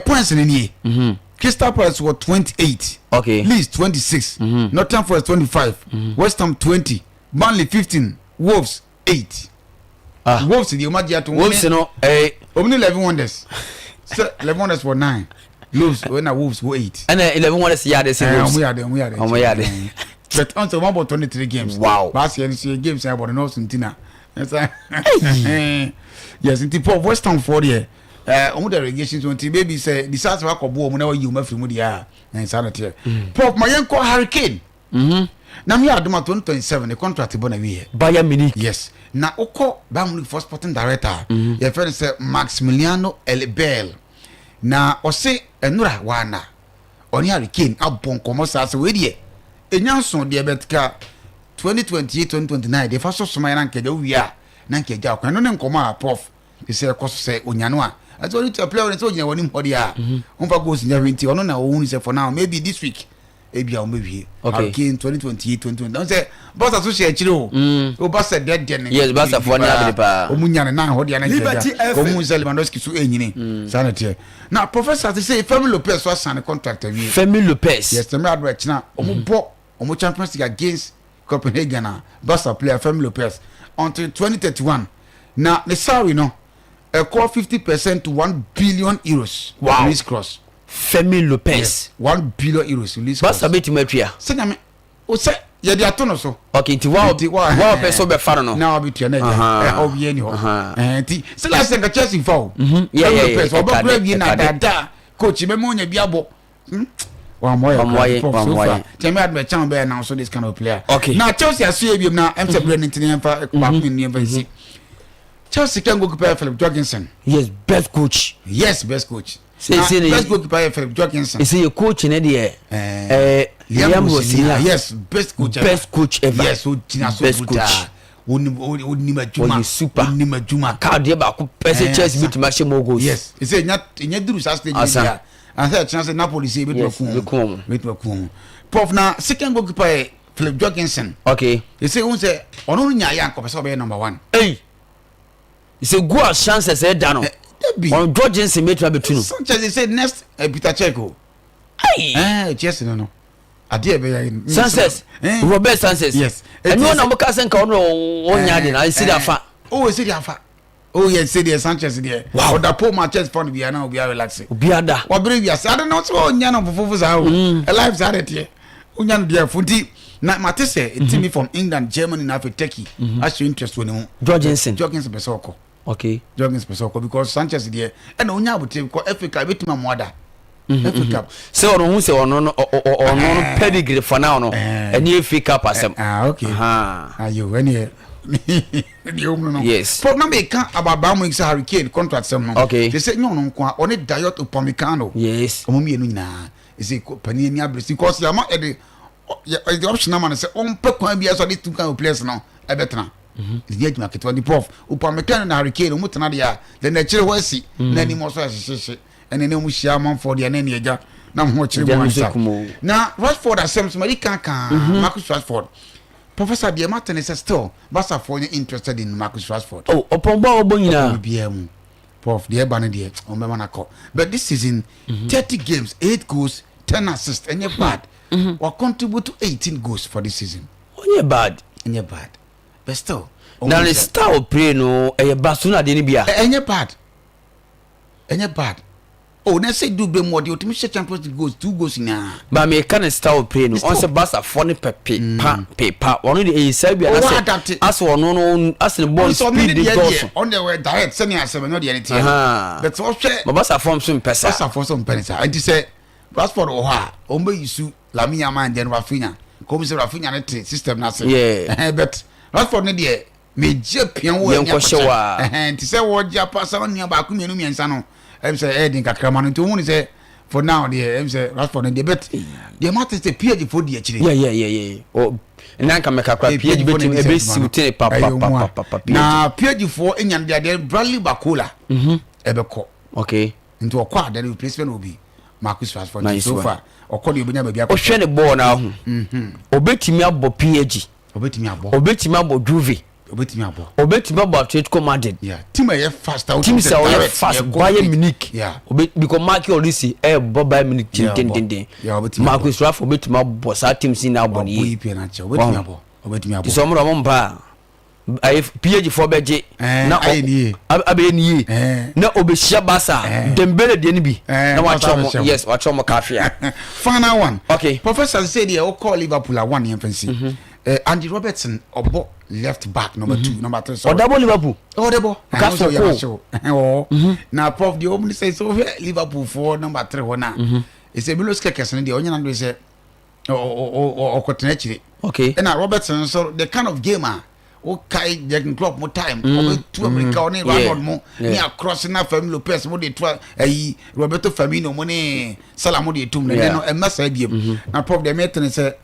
[SPEAKER 1] Points ni nie. Crystal Palace wɔ 28.
[SPEAKER 2] Okay.
[SPEAKER 1] Leeds 26. Nottingham Forest 25. West Ham 20. Burnley 15. Wolves 8.
[SPEAKER 2] Ah.
[SPEAKER 1] Wolves di omo agye ato.
[SPEAKER 2] Wolves no eh.
[SPEAKER 1] Omo ni 11 wonders. Sɛ 11 wonders wɔ 9. Wolves wɔ na Wolves wɔ 8.
[SPEAKER 2] Ɛna 11 wonders yɛ ade sɛ Wolves.
[SPEAKER 1] Ɔmo yɛ ade, ɔmo yɛ ade.
[SPEAKER 2] Ɔmo yɛ ade.
[SPEAKER 1] But ɔn sɛ ɔmo abɔ 23 games.
[SPEAKER 2] Wow.
[SPEAKER 1] Baasi ɛni sɛ games ɛbɔ no nɔɔso nti na. Yes, nti Paul West Ham foɔ deɛ ɛɛ ɔmo da relegation zone nti maybe sɛ disaster wakɔ bo ɔmo na wayi ɔmo afiri mu deɛ a ɛn saa na teɛ. Paul ma yɛn kɔ Harry Kane. Na mi yɛ adum a 2027 ne contract bɔ na wi yɛ.
[SPEAKER 2] Bayern Munich.
[SPEAKER 1] Yes, na okɔ Bayern Munich for sporting director. Yɛ fɛ no sɛ Maximiliano Elbel. Na ɔse ɛnura wana ɔne Harry Kane abɔ nkɔmɔ saa sɛ wei deɛ enya nso deɛ bɛtka 2028 2029 deɛ fa so soma yɛ na nkɛgya wowie a na nkɛgya ɔkwan no ne nkɔmɔ a prof sɛ ɛkɔ so sɛ onya no a ɛsɛ ɔne tua player ɔne sɛ ogyina wɔn hɔ deɛ a ɔmfa goals nya hwee nti ɔno na ɔhunu sɛ for now maybe this week ebi a wɔn bɛwie
[SPEAKER 2] Okay.
[SPEAKER 1] Harry Kane 2028 2029 sɛ Barca so hyɛ akyire o o Barca dɛdɛ ne
[SPEAKER 2] Yes, Barca foɔ ne abere paa.
[SPEAKER 1] ɔmu nya ne nan hɔ deɛ na
[SPEAKER 6] Liberty
[SPEAKER 1] nkɛgya
[SPEAKER 6] FM.
[SPEAKER 1] ɔmu sɛ Lewandowski so ɛnyini saa na teɛ na professor te sɛ Fermin Lopez so asan ne contract awie
[SPEAKER 2] Fermin Lopez.
[SPEAKER 1] Yes, tɛmɛ ado ɛkyina ɔmo bɔ ɔmo Champions League against Copenhagen a Barca player Fermin Lopez until 2031 na ne salary no ɛkɔ 50% to €1 billion.
[SPEAKER 2] Wow.
[SPEAKER 1] Release clause.
[SPEAKER 2] Fermin Lopez.
[SPEAKER 1] Yes, €1 billion release
[SPEAKER 2] Barca
[SPEAKER 1] clause.
[SPEAKER 2] bɛtumi atua.
[SPEAKER 1] Sɛ nyame o sɛ yɛde ato no so.
[SPEAKER 2] Okay, nti wa
[SPEAKER 1] Nti
[SPEAKER 2] wa ɔpɛ sɛ ɔbɛfa no no.
[SPEAKER 1] Na wabetua na agya ɛha obiara ni hɔ. Ɛhɛn, nti sɛ last year nka Chelsea fa o.
[SPEAKER 2] Yeah,
[SPEAKER 1] Fermin
[SPEAKER 2] yeah,
[SPEAKER 1] Lopez
[SPEAKER 2] yeah,
[SPEAKER 1] ɔbɛkura
[SPEAKER 2] ɛka de,
[SPEAKER 1] wie na
[SPEAKER 2] ɛka de.
[SPEAKER 1] daadaa coach bɛma onya bi abɔ. Wàmọ̀ yẹ
[SPEAKER 2] Wàmọ̀ yẹ,
[SPEAKER 1] kura so
[SPEAKER 2] wàmọ̀
[SPEAKER 1] far.
[SPEAKER 2] yẹ.
[SPEAKER 1] Tẹ̀mí àdùn ẹ̀kyɛn bẹ́ẹ̀ náà so this kind of player.
[SPEAKER 2] Okay.
[SPEAKER 1] Na Chelsea aso yẹ biem na ɛm sɛ bere ne ntini yɛn fa baako ne yɛn fa nsi. Chelsea kẹ́ goalkeeper yɛ Philip Jorgensen.
[SPEAKER 2] Yes, best coach.
[SPEAKER 1] Yes, best coach.
[SPEAKER 2] Sɛ-
[SPEAKER 1] Na
[SPEAKER 2] sɛ ne-
[SPEAKER 1] best goalkeeper yɛ Philip Jorgensen.
[SPEAKER 2] Ɛsɛ yɛ coach ne deɛ.
[SPEAKER 1] Eh,
[SPEAKER 2] Ɛɛ Liam Rosenior.
[SPEAKER 1] Yes, best coach ever.
[SPEAKER 2] Best coach ever.
[SPEAKER 1] Yes, o gyina so
[SPEAKER 2] Best
[SPEAKER 1] brutal.
[SPEAKER 2] coach.
[SPEAKER 1] Onim onim adwuma.
[SPEAKER 2] Ɔyɛ super.
[SPEAKER 1] Onim adwuma.
[SPEAKER 2] Kaa deɛ baako pɛ sɛ
[SPEAKER 1] Eh,
[SPEAKER 2] Chelsea
[SPEAKER 1] sa-
[SPEAKER 2] bɛtumi ahyɛ more goals.
[SPEAKER 1] Yes, ɛsɛ enya enya duru saa stage
[SPEAKER 2] Asa.
[SPEAKER 1] bi a. Ansa ɛkyerɛ sɛ Napoli sɛ ebetumi
[SPEAKER 2] Yes,
[SPEAKER 1] kun
[SPEAKER 2] ebɛku wɔn.
[SPEAKER 1] Ebetumi kun wɔn. Prof na second goalkeeper yɛ Philip Jorgensen.
[SPEAKER 2] Okay.
[SPEAKER 1] Ɛsɛ ohun sɛ ɔno no nya ayɛ ankɔpɛ sɛ ɔbɛyɛ number one.
[SPEAKER 2] Ei. Sɛ goal a chances ɛda no.
[SPEAKER 1] Dabi.
[SPEAKER 2] Ɔno Jorgensen bɛtumi abɛtu no.
[SPEAKER 1] Sanchez sɛ next Peter Cech o.
[SPEAKER 2] Ei.
[SPEAKER 1] Chelsea no no. Adeɛ ɛbɛyɛ yi.
[SPEAKER 2] Sanchez.
[SPEAKER 1] Eh.
[SPEAKER 2] Robert Sanchez.
[SPEAKER 1] Yes.
[SPEAKER 2] Ɛnu ɔna mo ka sɛ nka ɔno ɔnya de na esi de afa.
[SPEAKER 1] Oh, esi de afa. Oh yes, sɛ deɛ Sanchez deɛ.
[SPEAKER 2] Wow.
[SPEAKER 1] Ɔda pole ma Chelsea fɔ no bia na obi relax.
[SPEAKER 2] Obi ada.
[SPEAKER 1] Wabere wiase ade na ɔsɛ ɔnya no fofofo saa o. Life saa de teɛ. Onya no deɛ fo nti na mate sɛ team from England, Germany na afei Turkey ahyɛ interest wɔ ne ho.
[SPEAKER 2] Jorgensen.
[SPEAKER 1] Jorgensen pɛ sɛ ɔkɔ.
[SPEAKER 2] Okay.
[SPEAKER 1] Jorgensen pɛ sɛ ɔkɔ because Sanchez deɛ ɛna onya abotire kɔ FA Cup ebetumi amoa da. FA Cup.
[SPEAKER 2] Sɛ ɔno ho sɛ ɔno no ɔno no pedigree for now no ɛne FA Cup asɛm.
[SPEAKER 1] Ah okay. Ayo ɛne deɛ ɔmu no.
[SPEAKER 2] Yes.
[SPEAKER 1] Prof na meka about Bayern Munich sɛ Harry Kane contract sɛm no.
[SPEAKER 2] Okay.
[SPEAKER 1] Te sɛ nyɛ ɔno nko a ɔne Dayot Upamecano.
[SPEAKER 2] Yes.
[SPEAKER 1] Ɔmo mmienu nyinaa ɛsɛ panin ani abere si because yɛama ɛde ɛde option ama no sɛ ɔmpɛ kwan bi so ɔde two kind of players no ɛbɛtena. Ɛnyɛ adwuma ketewa ni prof Upamecano na Harry Kane ɔmo tena deɛ a then akyire hɔ asi na anim ɔso ahyehyehye ɛne ne ɔmo hyia amanfoɔ deɛ ne ne agya na ho ɔkyerɛ mu ansa. Na Rashford asɛm so madi kan kan Marcus Rashford. Professor deɛ mate ne sɛ still Barca foɔ nyɛ interested in Marcus Rashford.
[SPEAKER 2] Oh, ɔpɔn bɔ a ɔbɔ nyinaa.
[SPEAKER 1] Ɔpɔn biara mu. Prof deɛ ɛba no deɛ wɔn bɛma no akɔ. But this season 30 games, 8 goals, 10 assists, ɛnyɛ bad. Wa contribute to 18 goals for this season.
[SPEAKER 2] Ɔnyɛ bad.
[SPEAKER 1] Ɛnyɛ bad. But still.
[SPEAKER 2] Na ne style play no ɛyɛ Barcelona deɛ no bi a.
[SPEAKER 1] Ɛnyɛ bad. Ɛnyɛ bad. Oh, na sɛ du bɛ mu ɔde otumi hyɛ Champions League goals, 2 goals nyinaa.
[SPEAKER 2] Ba mi ka ne style play no, ɔn sɛ Barca fɔ ne pɛ pe pa pe pa, ɔno de ɛyɛ saa bi anasɛ asɛ ɔno no asɛ ne bɔɔl speed de dɔɔso.
[SPEAKER 1] Ɔno deɛ ɔyɛ direct sɛnea asɛ ɛnyɛ deɛ ne teɛ. But ɔhwɛ.
[SPEAKER 2] Ba Barca fɔ nso mpɛ saa.
[SPEAKER 1] Barca fɔ nso mpɛ ne saa, nti sɛ Rashford wɔ hɔ a, wɔn bɛ yi su Lamine Yamal and then Raphinha, kɔmi sɛ Raphinha ne te system n'ase.
[SPEAKER 2] Yeah.
[SPEAKER 1] But Rashford ne deɛ. Megye pia wo ani
[SPEAKER 2] akɔkyɛ wa.
[SPEAKER 1] Nti sɛ wɔgye apa sɛ ɔnua baako mmienu mmiɛnsa no ɛm sɛ ɛyɛ den kakra ma no nti ohun sɛ for now deɛ ɛm sɛ Rashford no deɛ but deɛ ma te sɛ PSG fo di akyire.
[SPEAKER 2] Yɛ yɛ yɛ yɛ o nna nka mɛka kora PSG bɛtumi ɛbɛ siw tene pa pa pa pa pa PSG.
[SPEAKER 1] Na PSG fo enya no deɛ deɛ Bradley Barcola ɛbɛkɔ.
[SPEAKER 2] Okay.
[SPEAKER 1] Nti ɔkɔ a then replacement will be Marcus Rashford nti so far ɔkɔ deɛ obɛnya baabi akɔ.
[SPEAKER 2] Ɔhwɛ ne bɔɔl no aho obɛtumi abɔ PSG.
[SPEAKER 1] Obetumi abɔ.
[SPEAKER 2] Obetumi abɔ Juve.
[SPEAKER 1] Obetumi abɔ.
[SPEAKER 2] Obetumi abɔ Atletico Madrid.
[SPEAKER 1] Yeah. Team a ɛyɛ fast.
[SPEAKER 2] Team sɛ ɔyɛ fast Bayern Munich.
[SPEAKER 1] Yeah.
[SPEAKER 2] Obe because Michael Olise ɛbɔ Bayern Munich tentententen.
[SPEAKER 1] Yeah, obetumi abɔ.
[SPEAKER 2] Marcus Rashford obetumi abɔ saa team si na abɔ ne yie.
[SPEAKER 1] Ɔbɔ EPL na kyɛ. Obetumi abɔ. Obetumi abɔ.
[SPEAKER 2] Ti sɛ ɔmo na ɔmo mpa ayi PSG fo bɛgye.
[SPEAKER 1] Na ayɛ ne yie.
[SPEAKER 2] Abɛyɛ ne yie. Na obehyia Barca. Dembele deɛ no bi. Na wakyerɛ ɔmo yes wakyerɛ ɔmo kafia.
[SPEAKER 1] Final one.
[SPEAKER 2] Okay.
[SPEAKER 1] Professor sɛ deɛ ɔkɔ Liverpool a one yɛn fɛn si. Andy Robertson ɔbɔ left back number 2 number 3.
[SPEAKER 2] Sorry. Ɔdabɔ Liverpool.
[SPEAKER 1] Ɔdabɔ.
[SPEAKER 2] Kaso
[SPEAKER 1] ko. Ɔwɔ. Na prof deɛ ɔmo sɛ sɛ ɔhwɛ Liverpool foɔ number 3 hɔ na. Ɛsɛ Milos Kerkez no deɛ ɔnyɛ n'adwene sɛ ɔkɔtena akyire.
[SPEAKER 2] Okay.
[SPEAKER 1] Ɛna Robertson nso the kind of game a wokae Jurgen Klopp mo time ɔbɛtu Amerika ɔne Arnold mo ne across na Fermin Lopez mo de to ayi Roberto Firmino mo ne Salah mo de tum no ɛnɛ no ɛmma saa biem. Na prof deɛ mɛtene sɛ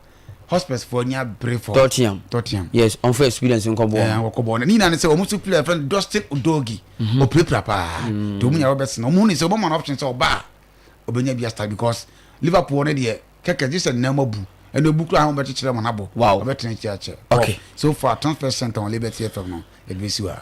[SPEAKER 1] Hotspurs fo ani abere for
[SPEAKER 2] Tottenham.
[SPEAKER 1] Tottenham.
[SPEAKER 2] Yes, ɔnfa experience nkɔ bɔ.
[SPEAKER 1] Ɛɛ wɔkɔ bɔ ne nyinaa ne sɛ wɔn nso player fɛn Dustin Udogie. Ɔpirapira paa. Nti wɔn nyinaa Robertson wɔn hu ne sɛ wɔn ma no option sɛ ɔba a ɔbɛnya bi asta because Liverpool ne deɛ kɛkɛ gye sɛ nneɛma bu ɛna ebu kura ahom bɛkyekyere wɔn abɔ.
[SPEAKER 2] Wow.
[SPEAKER 1] Ɔbɛtena akyi akyɛ.
[SPEAKER 2] Okay.
[SPEAKER 1] So far transfer center on Liberty FM no ebi si wa.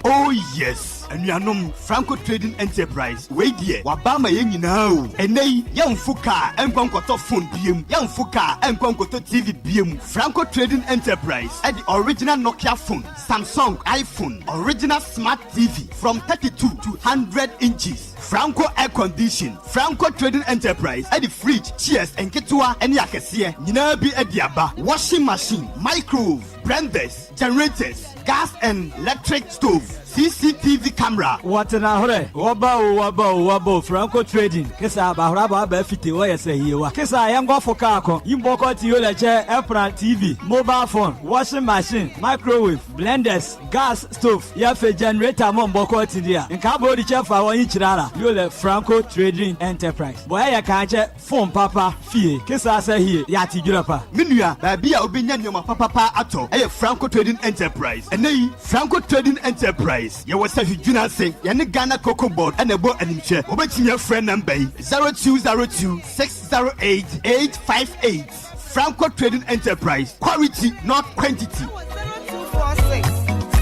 [SPEAKER 6] Oh yes, anuanom Franco Trading Enterprise, wei deɛ waba ama yɛn nyinaa o. Ɛnnɛ yi, yɛmfo kaa nkɔ nkɔtɔ phone biem, yɛmfo kaa nkɔ nkɔtɔ TV biem. Franco Trading Enterprise de original Nokia phone, Samsung, iPhone, original smart TV from 32 to 100 inches, Franco air condition, Franco Trading Enterprise de fridge, chairs nketewa ne akɛseɛ nyinaa bi de aba, washing machine, microwave, blenders, generators, gas and electric stove, CCTV camera.
[SPEAKER 7] Wɔtena horɛ, wɔba o, wɔba o, wɔba o, Franco Trading, kesa abahora aba aba afite, wɔyɛ sɛ hiewa, kesa yɛnkɔfo kaa ko, yimbɔkɔ ti olɛkyɛ, ɛpran, TV, mobile phone, washing machine, microwave, blenders, gas stove, yɛfɛ generator mo mbɔkɔ ti dia, nka abɔ odi kyɛ fa wɔn yi kyerɛ ara. Yole Franco Trading Enterprise. Bɔ ɛyɛ kankyɛ phone papa fie kesa sɛ hie yɛate dwerɛ pa.
[SPEAKER 6] Me nua, baabi a wobɛnya nneɛma papapa atɔ yɛ Franco Trading Enterprise. Ɛnnɛ yi, Franco Trading Enterprise, yɛwɔ Sahwi ase, yɛne Ghana Cocoa Board na ɛbɔ animhwɛ. Wobɛtumi afrɛ namba yi, 0202 608 858. Franco Trading Enterprise, quality not quantity.
[SPEAKER 8] 0246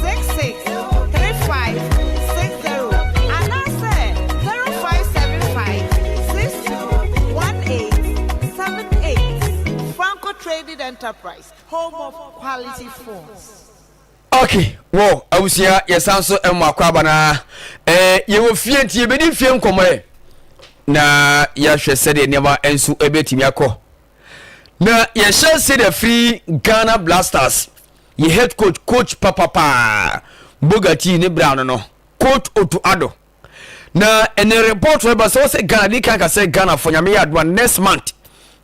[SPEAKER 8] 66 35 60 anaasɛ 0575 62 18 78. Franco Trading Enterprise, home of quality phones.
[SPEAKER 2] Ok wɔ abusua yɛsan so mmɔ akɔ aba na eh, yɛwɔ fie nti yɛbɛdi fie nkɔmmɔ ɛ na yɛahwɛ sɛdeɛ nneɛma nso ɛbɛtumi akɔ na yɛhyɛ ase de firi Ghana Blasters yɛ head coach coach papapaa Bogati ne bra no no coach Otto Addo na ɛnɛ report no ba sɛ wɔsɛ Ghana di kan ka sɛ Ghana fo nyame yɛ adoa next month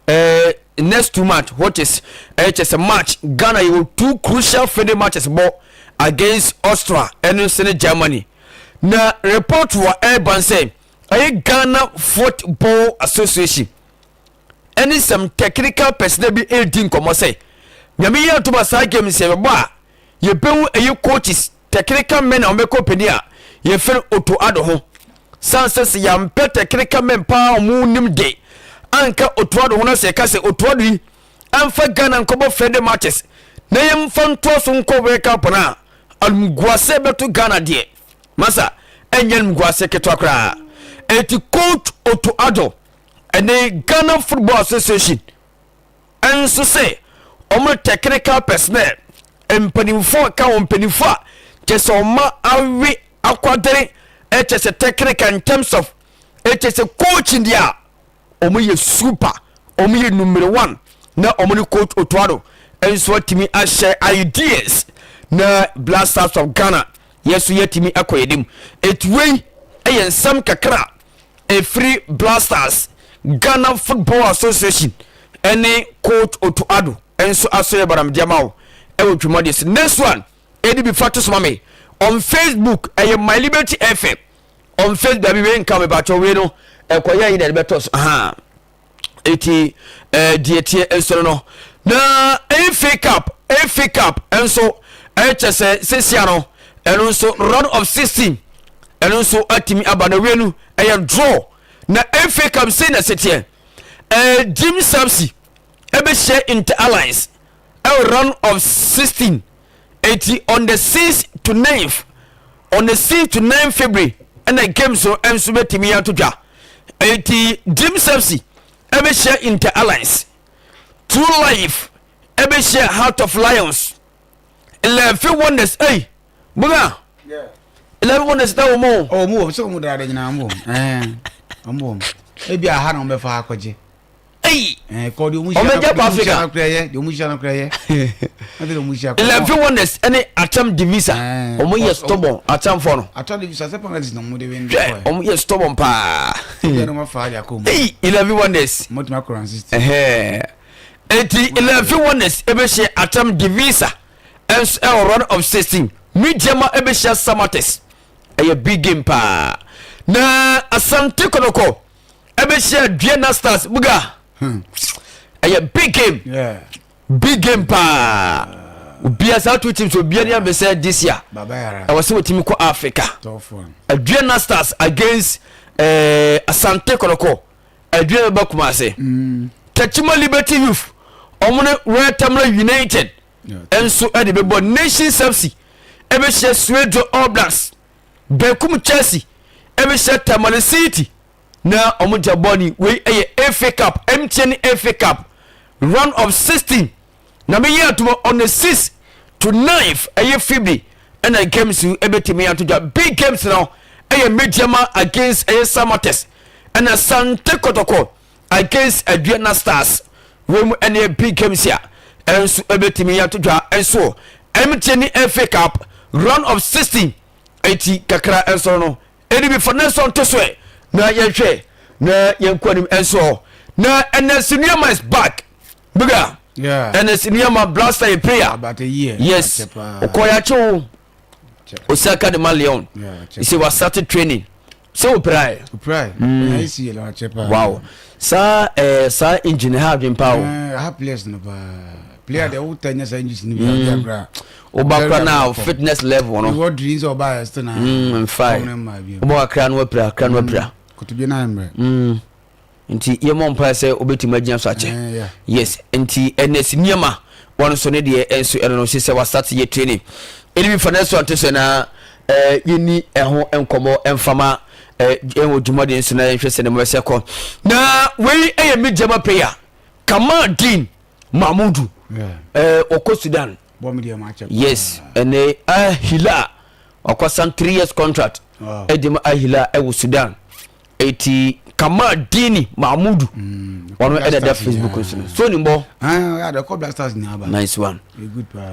[SPEAKER 2] eh, next 2 months, which is ɛkyɛ eh, sɛ March, Ghana yɛwɔ two crucial friendly matches bɔ against Austria ɛno nso ne Germany. Na report wɔ ɛreba sɛ ɛyɛ Ghana Football Association ɛne some technical personnel bi ɛredi nkɔmmɔ sɛ nyame yɛ atoma saa game sɛ yɛbɛbɔ a yɛbɛhu ɛyɛ coaches, technical men a wɔbɛkɔ panin a yɛfrɛ Otto Addo ho san sɛ sɛ yɛampɛ technical men paa ɔmo nim de anka Otto Addo ho no sɛ yɛka sɛ Otto Addo yi amfa Ghana nkɔbɔ friendly matches na yɛmfa ntoa so nkɔ World Cup no a, animguase bɛto Ghana deɛ masa ɛnyɛ animguase ketewa koraa. Eti coach Otto Addo ɛne Ghana Football Association ɛnso sɛ ɔmo technical personnel mpanimfoɔ ka wɔn mpanimfoɔ a kyɛ sɛ ɔma awe akwadere ɛkyɛ sɛ technical in terms of ɛkyɛ sɛ coaching deɛ a ɔmo yɛ super, ɔmo yɛ number one na ɔmo ne coach Otto Addo nso atumi ahyɛ ideas na Black Stars of Ghana yɛso yɛatumi akɔ yɛn anim. Etuwei ɛyɛ nsɛm kakra ɛfiri Blasters, Ghana Football Association ɛne coach Otto Addo nso aso yɛ baramdeɛ ma wo ɛwɔ dwumadie so. Next one ɛde bi fa to soma me on Facebook, ɛyɛ My Liberty FM on Facebook. Dabi, wei nka mebatwɛ wei no ɛkɔyɛ yi na ɛde bɛtɔ so ha. Eti deɛ tie nso no na FA Cup, FA Cup nso ɛkyɛ sɛ sesia no ɛno nso round of 16 ɛno nso atumi aba na wie no ɛyɛ draw. Na FA Cup sei na seteɛ Dreams FC ɛbɛhyɛ Inter Allies ɛwɔ round of 16. Eti on the 6 to 9th, on the 6 to 9 February ɛna games no nso bɛtumi ato dwa. Eti Dreams FC ɛbɛhyɛ Inter Allies, True Life ɛbɛhyɛ Heart of Lions, Eleven Wonders. Ɛy buga Eleven Wonders na wɔn o.
[SPEAKER 1] Ɔ mu wɔ sɛ wɔn dara de nyinaa mu wɔ ɛɛ wɔn wɔ mu ebi aha na wɔn bɛfa akɔgye.
[SPEAKER 2] Ɛyi
[SPEAKER 1] ɛɛ kɔ de wɔn
[SPEAKER 2] hyia
[SPEAKER 1] na wɔn hyia na kura yɛ de wɔn hyia na kura yɛ ɛde wɔn hyia.
[SPEAKER 2] Eleven Wonders ɛne Atam Divisa, wɔn yɛ stubborn Atamfo no.
[SPEAKER 1] Atam Divisa sɛ penalties na wɔn de win.
[SPEAKER 2] Hwɛ, wɔn yɛ stubborn paa.
[SPEAKER 1] Ebi ɛna wɔn afa adi akɔ mu.
[SPEAKER 2] Ɛyi Eleven Wonders.
[SPEAKER 1] Wɔn tuma kɔ round 16.
[SPEAKER 2] Ɛhɛn eti Eleven Wonders ɛbɛhyɛ Atam Divisa ɛnso ɛwɔ round of 16. Medeama ɛbɛhyia Samartex, ɛyɛ big game paa. Na Asante Kɔtɔkɔ ɛbɛhyia Aduana Stars. Buga, ɛyɛ big game.
[SPEAKER 1] Yeah.
[SPEAKER 2] Big game paa. Obia saa two teams obia ni abɛsɛ this year ɛwɔ sɛ wɔtumi kɔ Africa.
[SPEAKER 1] Tough one.
[SPEAKER 2] Aduana Stars against Asante Kɔtɔkɔ. Aduana bɛba Kumase. Techiman Liberty Youth ɔmo ne Royal Tamale United nso ɛde bɛbɔ. Nations FC ɛbɛhyia Swedru All Blacks. Berekum Chelsea ɛbɛhyia Tamale City na ɔmo gya bɔɔl. Wei ɛyɛ FA Cup, MTN FA Cup round of 16 na meyɛ atoma on the 6 to 9 ɛyɛ February ɛna games yi ɛbɛtumi ato dwa. Big games no ɛyɛ Medeama against ɛyɛ Samartex ɛna Sante Kɔtɔkɔ against Aduana Stars. Wei mu ɛne big games a ɛnso ɛbɛtumi ato dwa ɛnso MTN FA Cup round of 16. Eti kakra ɛnso no ɛni bi fa ne nso nto so ɛ na yɛhwɛ na yɛnkɔ anim ɛnso na Ernest Nuamah is back, biga. Ernest Nuamah, Blaster yɛ player.
[SPEAKER 1] About a year.
[SPEAKER 2] Yes, ɔkɔ yɛakye wo osaka de ma Leon sɛ wasate training. Sɛ opirae.
[SPEAKER 1] Opirae. Mm. ACL akyɛ paa.
[SPEAKER 2] Wow. Saa ɛɛ eh, saa engine ha adwene paa o.
[SPEAKER 1] Ɛɛ eh, ha players no paa. Player deɛ wotɛ nyɛ saa engine no bi a ɔde akora.
[SPEAKER 2] Woba kora na fitness level no.
[SPEAKER 1] Wɔ diri sɛ ɔba yɛ still na.
[SPEAKER 2] Mm, nfa. Wobɔ kakra no wapira, kakra no wapira.
[SPEAKER 1] Kotodwe no ayɛ mmerɛ.
[SPEAKER 2] Mm. Nti yɛmmɔ mpae sɛ wobɛtumi agyina so akyɛ.
[SPEAKER 1] Eh,
[SPEAKER 2] yes, nti ɛnɛ si nneɛma wɔn nso ne deɛ ɛnso ɛno no sɛ wasate yɛ training. Ɛne bi fa no so ante sɛ na eh, yɛni ɛho nkɔmmɔ ɛmfama eh, ɛwɔ dwumaden nso na yɛnhwɛ sɛ ne mmɔbɛsɛ kɔ. Na wei ɛyɛ me gyama prayer. Kamal Dean Mahmudu. Eh, ɔkɔ Sudan. Yes, ɛnɛ Al Hilal ɔkɔsan 3 years contract ɛde ma Al Hilal ɛwɔ Sudan. Eti Kamal Dini Mahmudu mm, ɔno ɛna ɛda Facebook nso no so nim bɔ. Nice one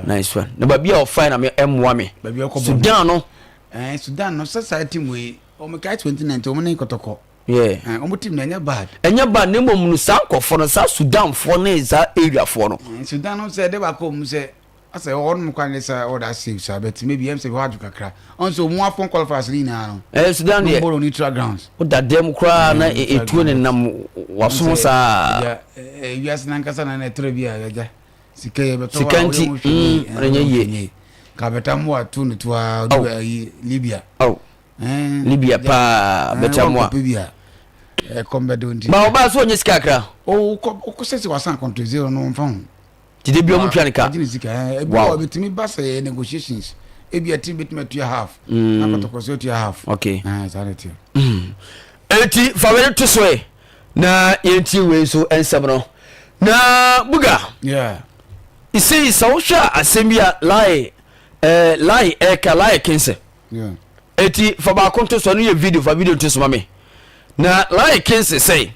[SPEAKER 2] nice one na baabi a ɔfa na me ɛmoa me Sudan no.
[SPEAKER 1] Eh, Sudan no sɛ saa team wei wɔn kae 2019 wɔn ne kɔtɔkɔ.
[SPEAKER 2] Yeah.
[SPEAKER 1] Eh, wɔn team na ɛnyɛ bad.
[SPEAKER 2] Ɛnyɛ bad ne mmom no saa nkɔfoɔ no saa Sudanfoɔ ne saa areafoɔ no.
[SPEAKER 1] Eh, Sudan no sɛ ɛde baako wɔn sɛ Asɛ hɔ nom kwan ne sɛ ɔda safe saa but maybe ɛm sɛ hɔ adwo kakra. Ɔn sɛ ɔmu afɔn qualifiers ne nyinaa no.
[SPEAKER 2] Ɛɛ Sudan deɛ.
[SPEAKER 1] Bɔɔl neutral grounds.
[SPEAKER 2] Woda dɛm koraa na etuo ne nam waso saa.
[SPEAKER 1] Ya wiase nankasa na na ɛtrɛ bi a yɛgya sika yɛ bɛtɔ
[SPEAKER 2] sika nti ɛnyɛ yie.
[SPEAKER 1] Ka bɛta mo ato ne to a ɔde ayi Libya.
[SPEAKER 2] Oh. Libya paa bɛta mo a.
[SPEAKER 1] Ɛkɔm bɛdo nti.
[SPEAKER 2] Ba ɔbaa so ɔnyɛ sika kakra.
[SPEAKER 1] O kɔ kɔ sɛ sɛ wasan kɔntɔ zero no nfa ho.
[SPEAKER 2] Ti de bi ɔmo tua ne ka.
[SPEAKER 1] Ɔgye ne sika ɛɛ ebi wɔ ebitumi ba sɛ yɛ negotiations ebi ɛti betumi atua half. Mm. Na kɔtɔkɔ so atua half.
[SPEAKER 2] Okay.
[SPEAKER 1] Ɛɛ saa na ɛteɛ.
[SPEAKER 2] Mm. Eti fa wei to so ɛ na yɛnti wei nso nsɛm no na buga.
[SPEAKER 1] Yeah.
[SPEAKER 2] Isi sɛ wohwɛ a asɛm bi a lie ɛɛ lie ɛka lie kensɛ.
[SPEAKER 1] Yeah.
[SPEAKER 2] Eti fa baako nto so ɛno yɛ video fa video nto so ma me na lie kensɛ sɛ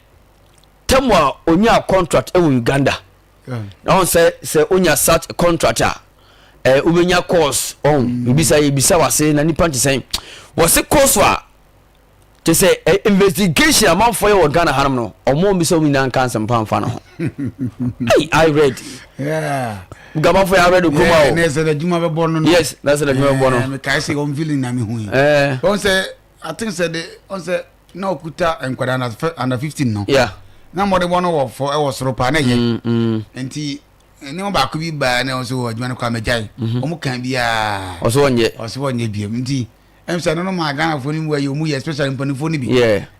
[SPEAKER 2] tɛmu a onyaa contract ɛwɔ Uganda. Na ɔn sɛ sɛ onya such contract a eh, wobɛnya course ɔn mm. ebisa yɛbisa wase na nipa nte sɛn wɔse course a te sɛ eh, investigation amanfoɔ yɛ wɔ Ghana hanom no ɔmo mbisa wɔn nyinaa nka nsɛmpa mfa no ho hey, I read
[SPEAKER 1] yeah.
[SPEAKER 2] Gamanfoɔ yɛ I read kuroma o
[SPEAKER 1] na ɛsɛ adwuma bɛbɔ no no
[SPEAKER 2] yes na ɛsɛ adwuma bɛbɔ no
[SPEAKER 1] mekae sɛ wɔn feeling na mehu yi wɔn sɛ I think sɛ de wɔn sɛ na ɔkuta nkwadaa under 15 no
[SPEAKER 2] yeah.
[SPEAKER 1] na mmɔdebɔ no wɔ fɔ ɛwɔ soro paa na ɛyɛ
[SPEAKER 2] mm, mm.
[SPEAKER 1] nti nneɛma baako bi baa na ɔsɛ wɔ adwuma no kɔ amagyae
[SPEAKER 2] mhm.
[SPEAKER 1] wɔn kan biara
[SPEAKER 2] ɔsɛ wɔnyɛ
[SPEAKER 1] ɔsɛ wɔnyɛ biam nti ɛm sɛ no no maa Ghanafoɔ no mu ayɛ ɔmu yɛ especially mpanimfoɔ no bi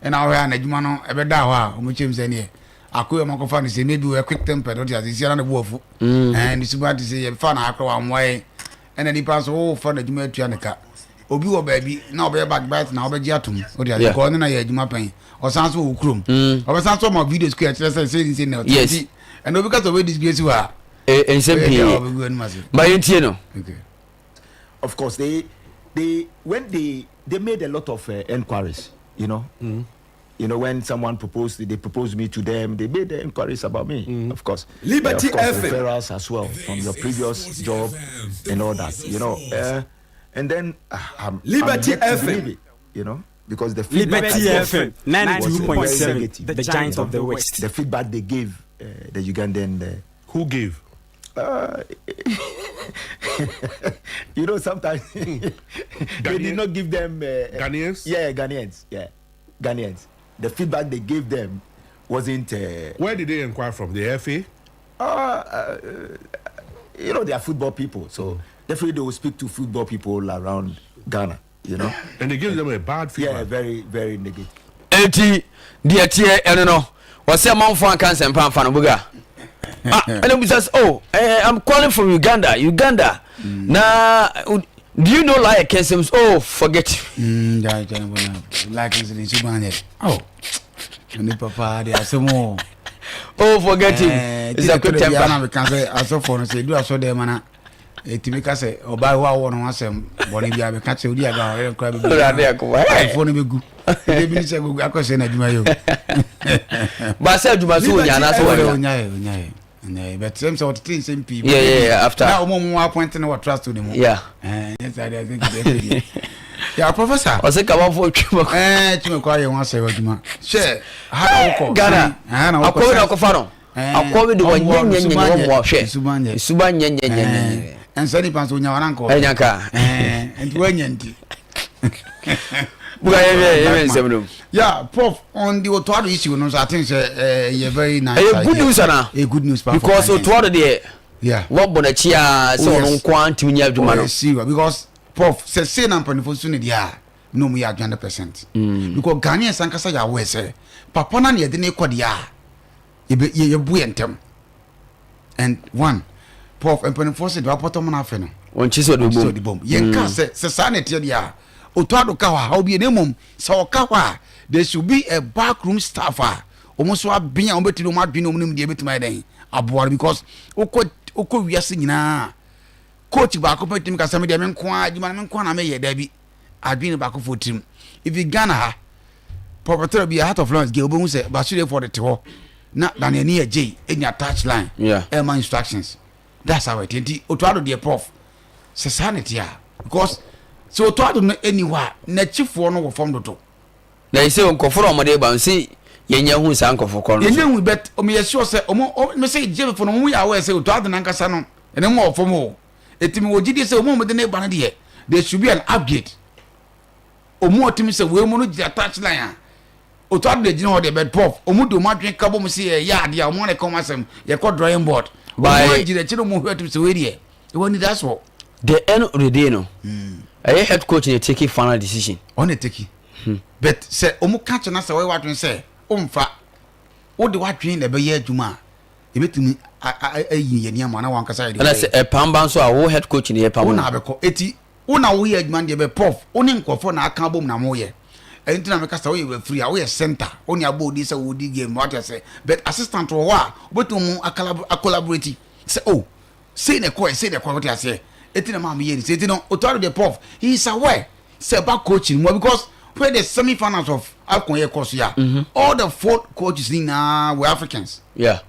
[SPEAKER 1] ɛna ɔhwɛ a n'adwuma no ɛbɛda hɔ a wɔn kyɛm sɛ neɛ akoyɛ ɔmo akɔfa no sɛ maybe wɔyɛ quick tempered ɔte ase siara na bu afu
[SPEAKER 2] mm.
[SPEAKER 1] ɛn ne suban te sɛ yɛfa na akora wɔn amoa yɛn ɛna nipa nso wɔfa n'adwuma atua ne ka obi wɔ baabi na ɔbɛyɛ backbite na ɔbɛgye atom o de ase kɔ ɔne na yɛ adwuma pɛn ɔsan so wɔ kurom
[SPEAKER 2] mm.
[SPEAKER 1] ɔbɛsan so ɔma videos kɔ ɛkyerɛ sɛ sɛ sɛ na ɔte nti ɛna obi kasa ɔbɛ disgrace wɔ a.
[SPEAKER 2] Eh, nsɛm pii ba yɛn tie no.
[SPEAKER 6] Of course they they when they they made a lot of uh, enquiries you know.
[SPEAKER 9] Mm.
[SPEAKER 6] You know, when someone proposed, they proposed me to them. They made the inquiries about me,
[SPEAKER 9] mm.
[SPEAKER 6] of course.
[SPEAKER 9] Liberty
[SPEAKER 6] of course,
[SPEAKER 9] FM.
[SPEAKER 6] referrals as well from your previous job and all that. You know, uh, and then uh, I'm,
[SPEAKER 9] Liberty
[SPEAKER 6] I'm yet
[SPEAKER 9] FM.
[SPEAKER 6] to believe it, you know, because the feedback
[SPEAKER 7] Liberty
[SPEAKER 6] I got
[SPEAKER 7] FM
[SPEAKER 6] was, uh, very
[SPEAKER 7] 92.7,
[SPEAKER 6] negative.
[SPEAKER 7] the giant of the West.
[SPEAKER 6] The feedback they gave the Ugandan.
[SPEAKER 9] Who gave?
[SPEAKER 6] You know, sometimes they did not give them.
[SPEAKER 9] Ghanaians?
[SPEAKER 6] Yeah, Ghanaians. Yeah, Ghanaians. The feedback they gave them wasn't.
[SPEAKER 9] Where did they inquire from? The FA?
[SPEAKER 6] You know, they are football people, so definitely they will speak to football people around Ghana. You know,
[SPEAKER 9] and they gave them a bad feedback.
[SPEAKER 6] Yeah, very, very negative.
[SPEAKER 2] Eti deɛ teɛ ɛno no wɔsɛ amanfoɔ anka nsɛmpa amfa no buga ah ɛna bisa sɛ oh eh, I'm calling from Uganda Uganda
[SPEAKER 1] mm.
[SPEAKER 2] na do you know like kensem oh forget
[SPEAKER 1] mm, like kensem oh ne papa de asɛm o
[SPEAKER 2] oh forget him
[SPEAKER 1] eh,
[SPEAKER 2] it's a quick temper
[SPEAKER 1] na meka sɛ asɔfoɔ no sɛ ɛdu asɔ dɛm na ɛtumi ka sɛ ɔbaa hɔ a wɔ no ho asɛm bɔne bia bɛka kyerɛ wodi aga ɔyɛ nkora bɛguasɔfoɔ no bɛgu ɛbi ne sɛ akɔsɛ no adwuma yɛ o
[SPEAKER 2] ba sɛ adwuma so wonya anaasɛ
[SPEAKER 1] wɔnyɛ ɔnyaɛ ɔnyaɛ but sɛm sɛ ɔtete nsɛm pii
[SPEAKER 2] yeah, yeah, yeah, after
[SPEAKER 1] na ɔmo ɔmo appoint no wɔ trust ne mu
[SPEAKER 2] yeah
[SPEAKER 1] ɛnyɛ saa deɛ ɛsɛ kìdɛ yeah professor
[SPEAKER 2] ɔsɛ kamanfoɔ twema
[SPEAKER 1] ɛɛ twema kɔ ayɛ ho asɛ adwuma hyɛ ha na wokɔ
[SPEAKER 2] Ghana
[SPEAKER 1] ha na wokɔ
[SPEAKER 2] akɔwe na akɔfa no akɔwe de wɔnyɛ nyɛ nyɛ wɔn mmoa hwɛ suba nyɛ nyɛ nyɛ nyɛ
[SPEAKER 1] ɛnsɛ nipa nso onya wɔn ankɔ
[SPEAKER 2] ɛnya ka
[SPEAKER 1] nti wɔnyɛ nti.
[SPEAKER 2] Buka yɛ yɛ yɛ nsɛm no.
[SPEAKER 1] Yeah, Prof, on the Otto Addo issue no, so I think sɛ ɛyɛ very nice.
[SPEAKER 2] Ɛyɛ good news ana?
[SPEAKER 1] Ɛyɛ good news
[SPEAKER 2] pa. Because Otto Addo deɛ.
[SPEAKER 1] Yeah.
[SPEAKER 2] Wɔbɔ n'akyi a sɛ ɔno nko ara ntumi nyɛ adwuma no.
[SPEAKER 1] Oh, serious because Prof, sɛ sei na mpanyinfoɔ su ne deɛ a na wɔn yɛ adwene 100%. Because Ghanaians ankasa yɛ aware sɛ papa na yɛde ne kɔ deɛ a yɛbɛ yɛbu yɛn ntɛm. And one, Prof, mpanimfoɔ sɛ deɛ wapɔtɔ mu no afɛ no.
[SPEAKER 2] Wɔn kyi sɛ ɔde
[SPEAKER 1] bom. Yɛn ka sɛ saa na ɛteɛ deɛ a Otto Addo ka hɔ a haw bi na mmom sɛ ɔka hɔ a there should be a backroom staff a wɔn nso aben a wɔbɛtumi wɔn adwene wɔn nim deɛ ebɛtumi ayɛ dɛn aboa no because wokɔ wokɔ wiase nyinaa coach baako pɛ tumi kasa mi deɛ me nko ara adwuma no me nko ara na meyɛ daabi adwene baako fo tirim ifi Ghana ha pɔpɔtɔrɔ bi a Heart of Lions game wobɛhu sɛ Basurefoɔ de te hɔ na Daniel Nii Adjei nya touch line ɛma instructions. That's how it nti Otto Addo deɛ prof sɛ saa na ɛte a because sɛ Otto Addo no ɛni hɔ a n'akyifoɔ no wɔ fam dodo.
[SPEAKER 2] Na ɛsɛ nkɔfoɔ na wɔde ba no sɛ yɛnya hu saa nkɔfoɔ korɔ no so.
[SPEAKER 1] Yɛnya hu but ɔmo yɛ sure sɛ ɔmo ɔmo sɛ gyefo no ɔmo yɛ aware sɛ Otto Addo nankasa no ɛne mo wɔ fam o eti mi wɔ gyidie sɛ ɔmo a ɔmo de ne ba no deɛ there should be an upgrade ɔmo a ɔtumi sɛ wei mu no gyina touch line a Otto Addo gyina hɔ deɛ but prof ɔmo de ɔmo adwene ka bɔ mu sɛ yɛyɛ adeɛ a ɔmo na ɛka ɔmo asɛm yɛkɔ drawing board ɔmo agyina akyire ɔmo hwɛ tum sɛ wei deɛ ɛwɔ anidasoɔ.
[SPEAKER 2] The end of the day no ɛyɛ head coach na take final decision.
[SPEAKER 1] Ɔno na take but sɛ ɔmo ka kyerɛ na sɛ ɔyɛ w'adwene sɛ ɔnfa wode w'adwene na ɛbɛyɛ adwuma a ebetumi ayi yɛn nneɛma na wankasa yɛ deɛ.
[SPEAKER 2] Ɛna sɛ ɛpam ba nso a wo head coach na yɛ pam.
[SPEAKER 1] Wo na abɛkɔ eti Wo na woyɛ adwuma no deɛ bɛ prof wo ne nkurɔfoɔ na aka abom na moyɛ ɛno nti na meka sɛ woyɛ referee a woyɛ center wo ne abɔ odin sɛ wodi game wate aseɛ but assistant wɔ hɔ a wobɛtumi mu akolaborate sɛ oh sei na ɛkɔɛ sei na ɛkɔɛ wote aseɛ ɛti na maa meyɛ ne sei nti no Otto Addo deɛ prof he is aware sɛ ɛba coaching mu because where the semi finals of AFCON yɛ kɔ so ya all the four coaches ni nyinaa were Africans.
[SPEAKER 2] Yeah.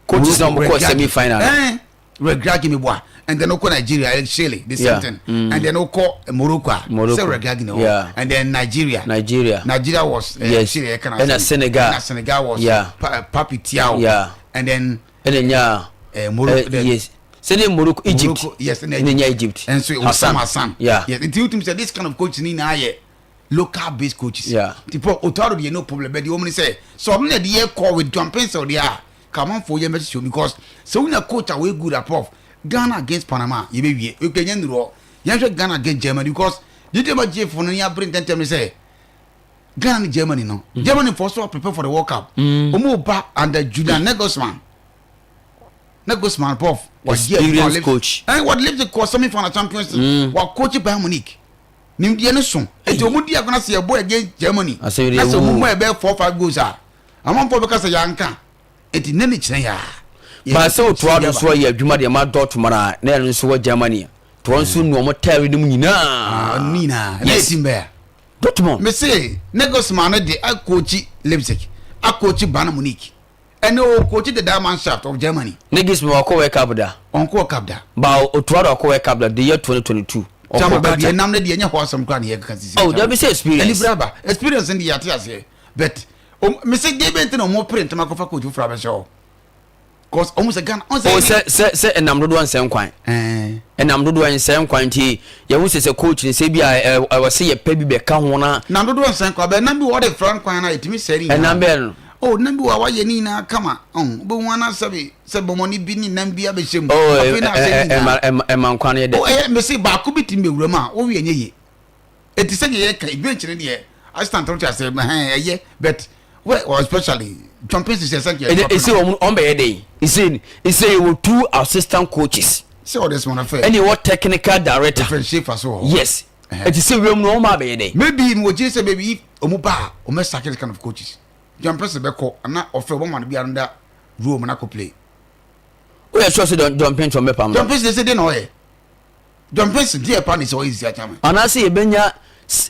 [SPEAKER 2] Coaches na wɔn kɔ semi final.
[SPEAKER 1] Eh, Regragui mi bɔ and then okɔ Nigeria Eric Chelle the same
[SPEAKER 2] yeah.
[SPEAKER 1] thing mm. and then okɔ Morocco a
[SPEAKER 2] Morocco
[SPEAKER 1] sɛ Regragui na
[SPEAKER 2] yeah.
[SPEAKER 1] and then Nigeria
[SPEAKER 2] Nigeria
[SPEAKER 1] Nigeria was uh,
[SPEAKER 2] yes
[SPEAKER 1] Chelle ɛka na
[SPEAKER 2] ɛna Senegal
[SPEAKER 1] ɛna Senegal was
[SPEAKER 2] yeah.
[SPEAKER 1] pa, Papi Thiaw
[SPEAKER 2] yeah.
[SPEAKER 1] and then
[SPEAKER 2] ɛna nya
[SPEAKER 1] Morocco
[SPEAKER 2] uh, yes sɛdeɛ Morocco Egypt
[SPEAKER 1] Morocco yes
[SPEAKER 2] ɛna nya Egypt
[SPEAKER 1] and so Hassan Hassan
[SPEAKER 2] yeah
[SPEAKER 1] yes nti wotum sɛ this kind of coach ni na ayɛ local based coaches.
[SPEAKER 2] Yeah.
[SPEAKER 1] Nti Paul Otto Addo deɛ no problem bɛ deɛ wɔn ni sɛ sɛ ɔno na ɛde yɛ kɔ with John Pencil deɛ a ka amanfoɔ yɛ mɛsisi o because sɛ wonya coach a wɔyɛ good a prof Ghana against Panama yɛ bɛ wie ekura nyɛ nuru hɔ yɛn hwɛ Ghana against Germany because deɛ deɛ ma gye fo no ni abere ntɛntɛm ne sɛ Ghana ne Germany no mm. Germany for so prepare for the World Cup mm. wɔn ba under Julian Nagelsmann Nagelsmann prof
[SPEAKER 2] experience coach
[SPEAKER 1] ɛn wɔde Leipzig kɔ semi final Champions League mm. wɔ coach Bayern Munich. Nimdeɛ no so. Eti wɔn di agona sɛ yɛbɔ against Germany. Na sɛ wɔn mu ɛbɛyɛ 4, 5 goals a, amanfoɔ bɛka sɛ yɛanka. Eti ne ne kyerɛ yɛ a.
[SPEAKER 2] Baasa otoa do nso ayɛ adwuma deɛ ma Dortmund a na ɛno nso wɔ Germany. Toa nso nu wɔn taari no mu nyinaa.
[SPEAKER 1] Ah, ne nyinaa. Ɛna
[SPEAKER 2] Yes.
[SPEAKER 1] yɛ team bɛyɛ.
[SPEAKER 2] Dortmund.
[SPEAKER 1] Mese Nagelsmann no de akɔkyi Leipzig, akɔkyi Bayern Munich. Ɛnɛ o coach the that Mannschaft of Germany.
[SPEAKER 2] Ne Gisman wakɔ World Cup da.
[SPEAKER 1] Ɔnkɔ World Cup da.
[SPEAKER 2] Ba Otuado akɔ World Cup da the year 2022.
[SPEAKER 1] Chama baabi ɛnam ne deɛ ɛnyɛ hɔ asɛm koraa ne yɛkeka sisi.
[SPEAKER 2] Oh, dabi sɛ experience.
[SPEAKER 1] Ɛni bere aba experience ne deɛ yɛate aseɛ but mese deɛ bɛn ti na ɔmo pere ntɛm akɔfa coach foforɔ abɛhyɛ hɔ cause ɔmo sɛ Ghana.
[SPEAKER 2] O sɛ sɛ sɛ ɛnam dodoɔ nsɛn kwan. Ɛnam dodoɔ nsɛn kwan nti yɛhu sɛ sɛ coach ne sɛ bi a ɛwɔ sɛ yɛpɛ bi bɛka ho na.
[SPEAKER 1] Nam dodoɔ nsɛn kwan bɛn nam bi wɔ ɔde fra kwan na yɛtumi sɛ ne nyinaa.
[SPEAKER 2] Ɛnam bɛn no.
[SPEAKER 1] Oh, nam bi wɔ a wayɛ ne nyinaa kama. Ɔn, wobɛhu ana sɛbe sɛ bɔmɔne bi ne nam bi abɛhyɛ mu.
[SPEAKER 2] Oh,
[SPEAKER 1] Afei na asɛ ne nyinaa.
[SPEAKER 2] Ɛma nkwa no yɛ dɛ.
[SPEAKER 1] Oh, ɛyɛ mese baako bi tumi bɛwura mu a wowie nyɛ yie. Eti sɛdeɛ yɛka yi, bench no deɛ assistant no te ase ɛhɛn ɛyɛ but well especially John Pinson sɛ sɛdeɛ
[SPEAKER 2] ɛdɛ ese wɔn wɔn bɛyɛ dɛ ese ese yɛ wɔ two assistant coaches.
[SPEAKER 1] Sɛ ɔde sɔn afɛ.
[SPEAKER 2] Ɛna ɛwɔ technical director.
[SPEAKER 1] Differentiate fa so wɔ hɔ.
[SPEAKER 2] Yes. Ɛti sɛ wiem no wɔn ba bɛyɛ dɛ.
[SPEAKER 1] Maybe mo gye sɛ maybe if wɔn ba a wɔn bɛ sack this kind of coaches. John Pinson bɛ kɔ ana ɔfɛ wɔn ma no bi ano role na kɔ play.
[SPEAKER 2] O yɛ sure sɛ John Pinson bɛ pam.
[SPEAKER 1] John Pinson sɛ de na ɔyɛ. John Pinson deɛ pa ne sɛ ɔyɛ sisi akyama.
[SPEAKER 2] Anaasɛ yɛbɛnya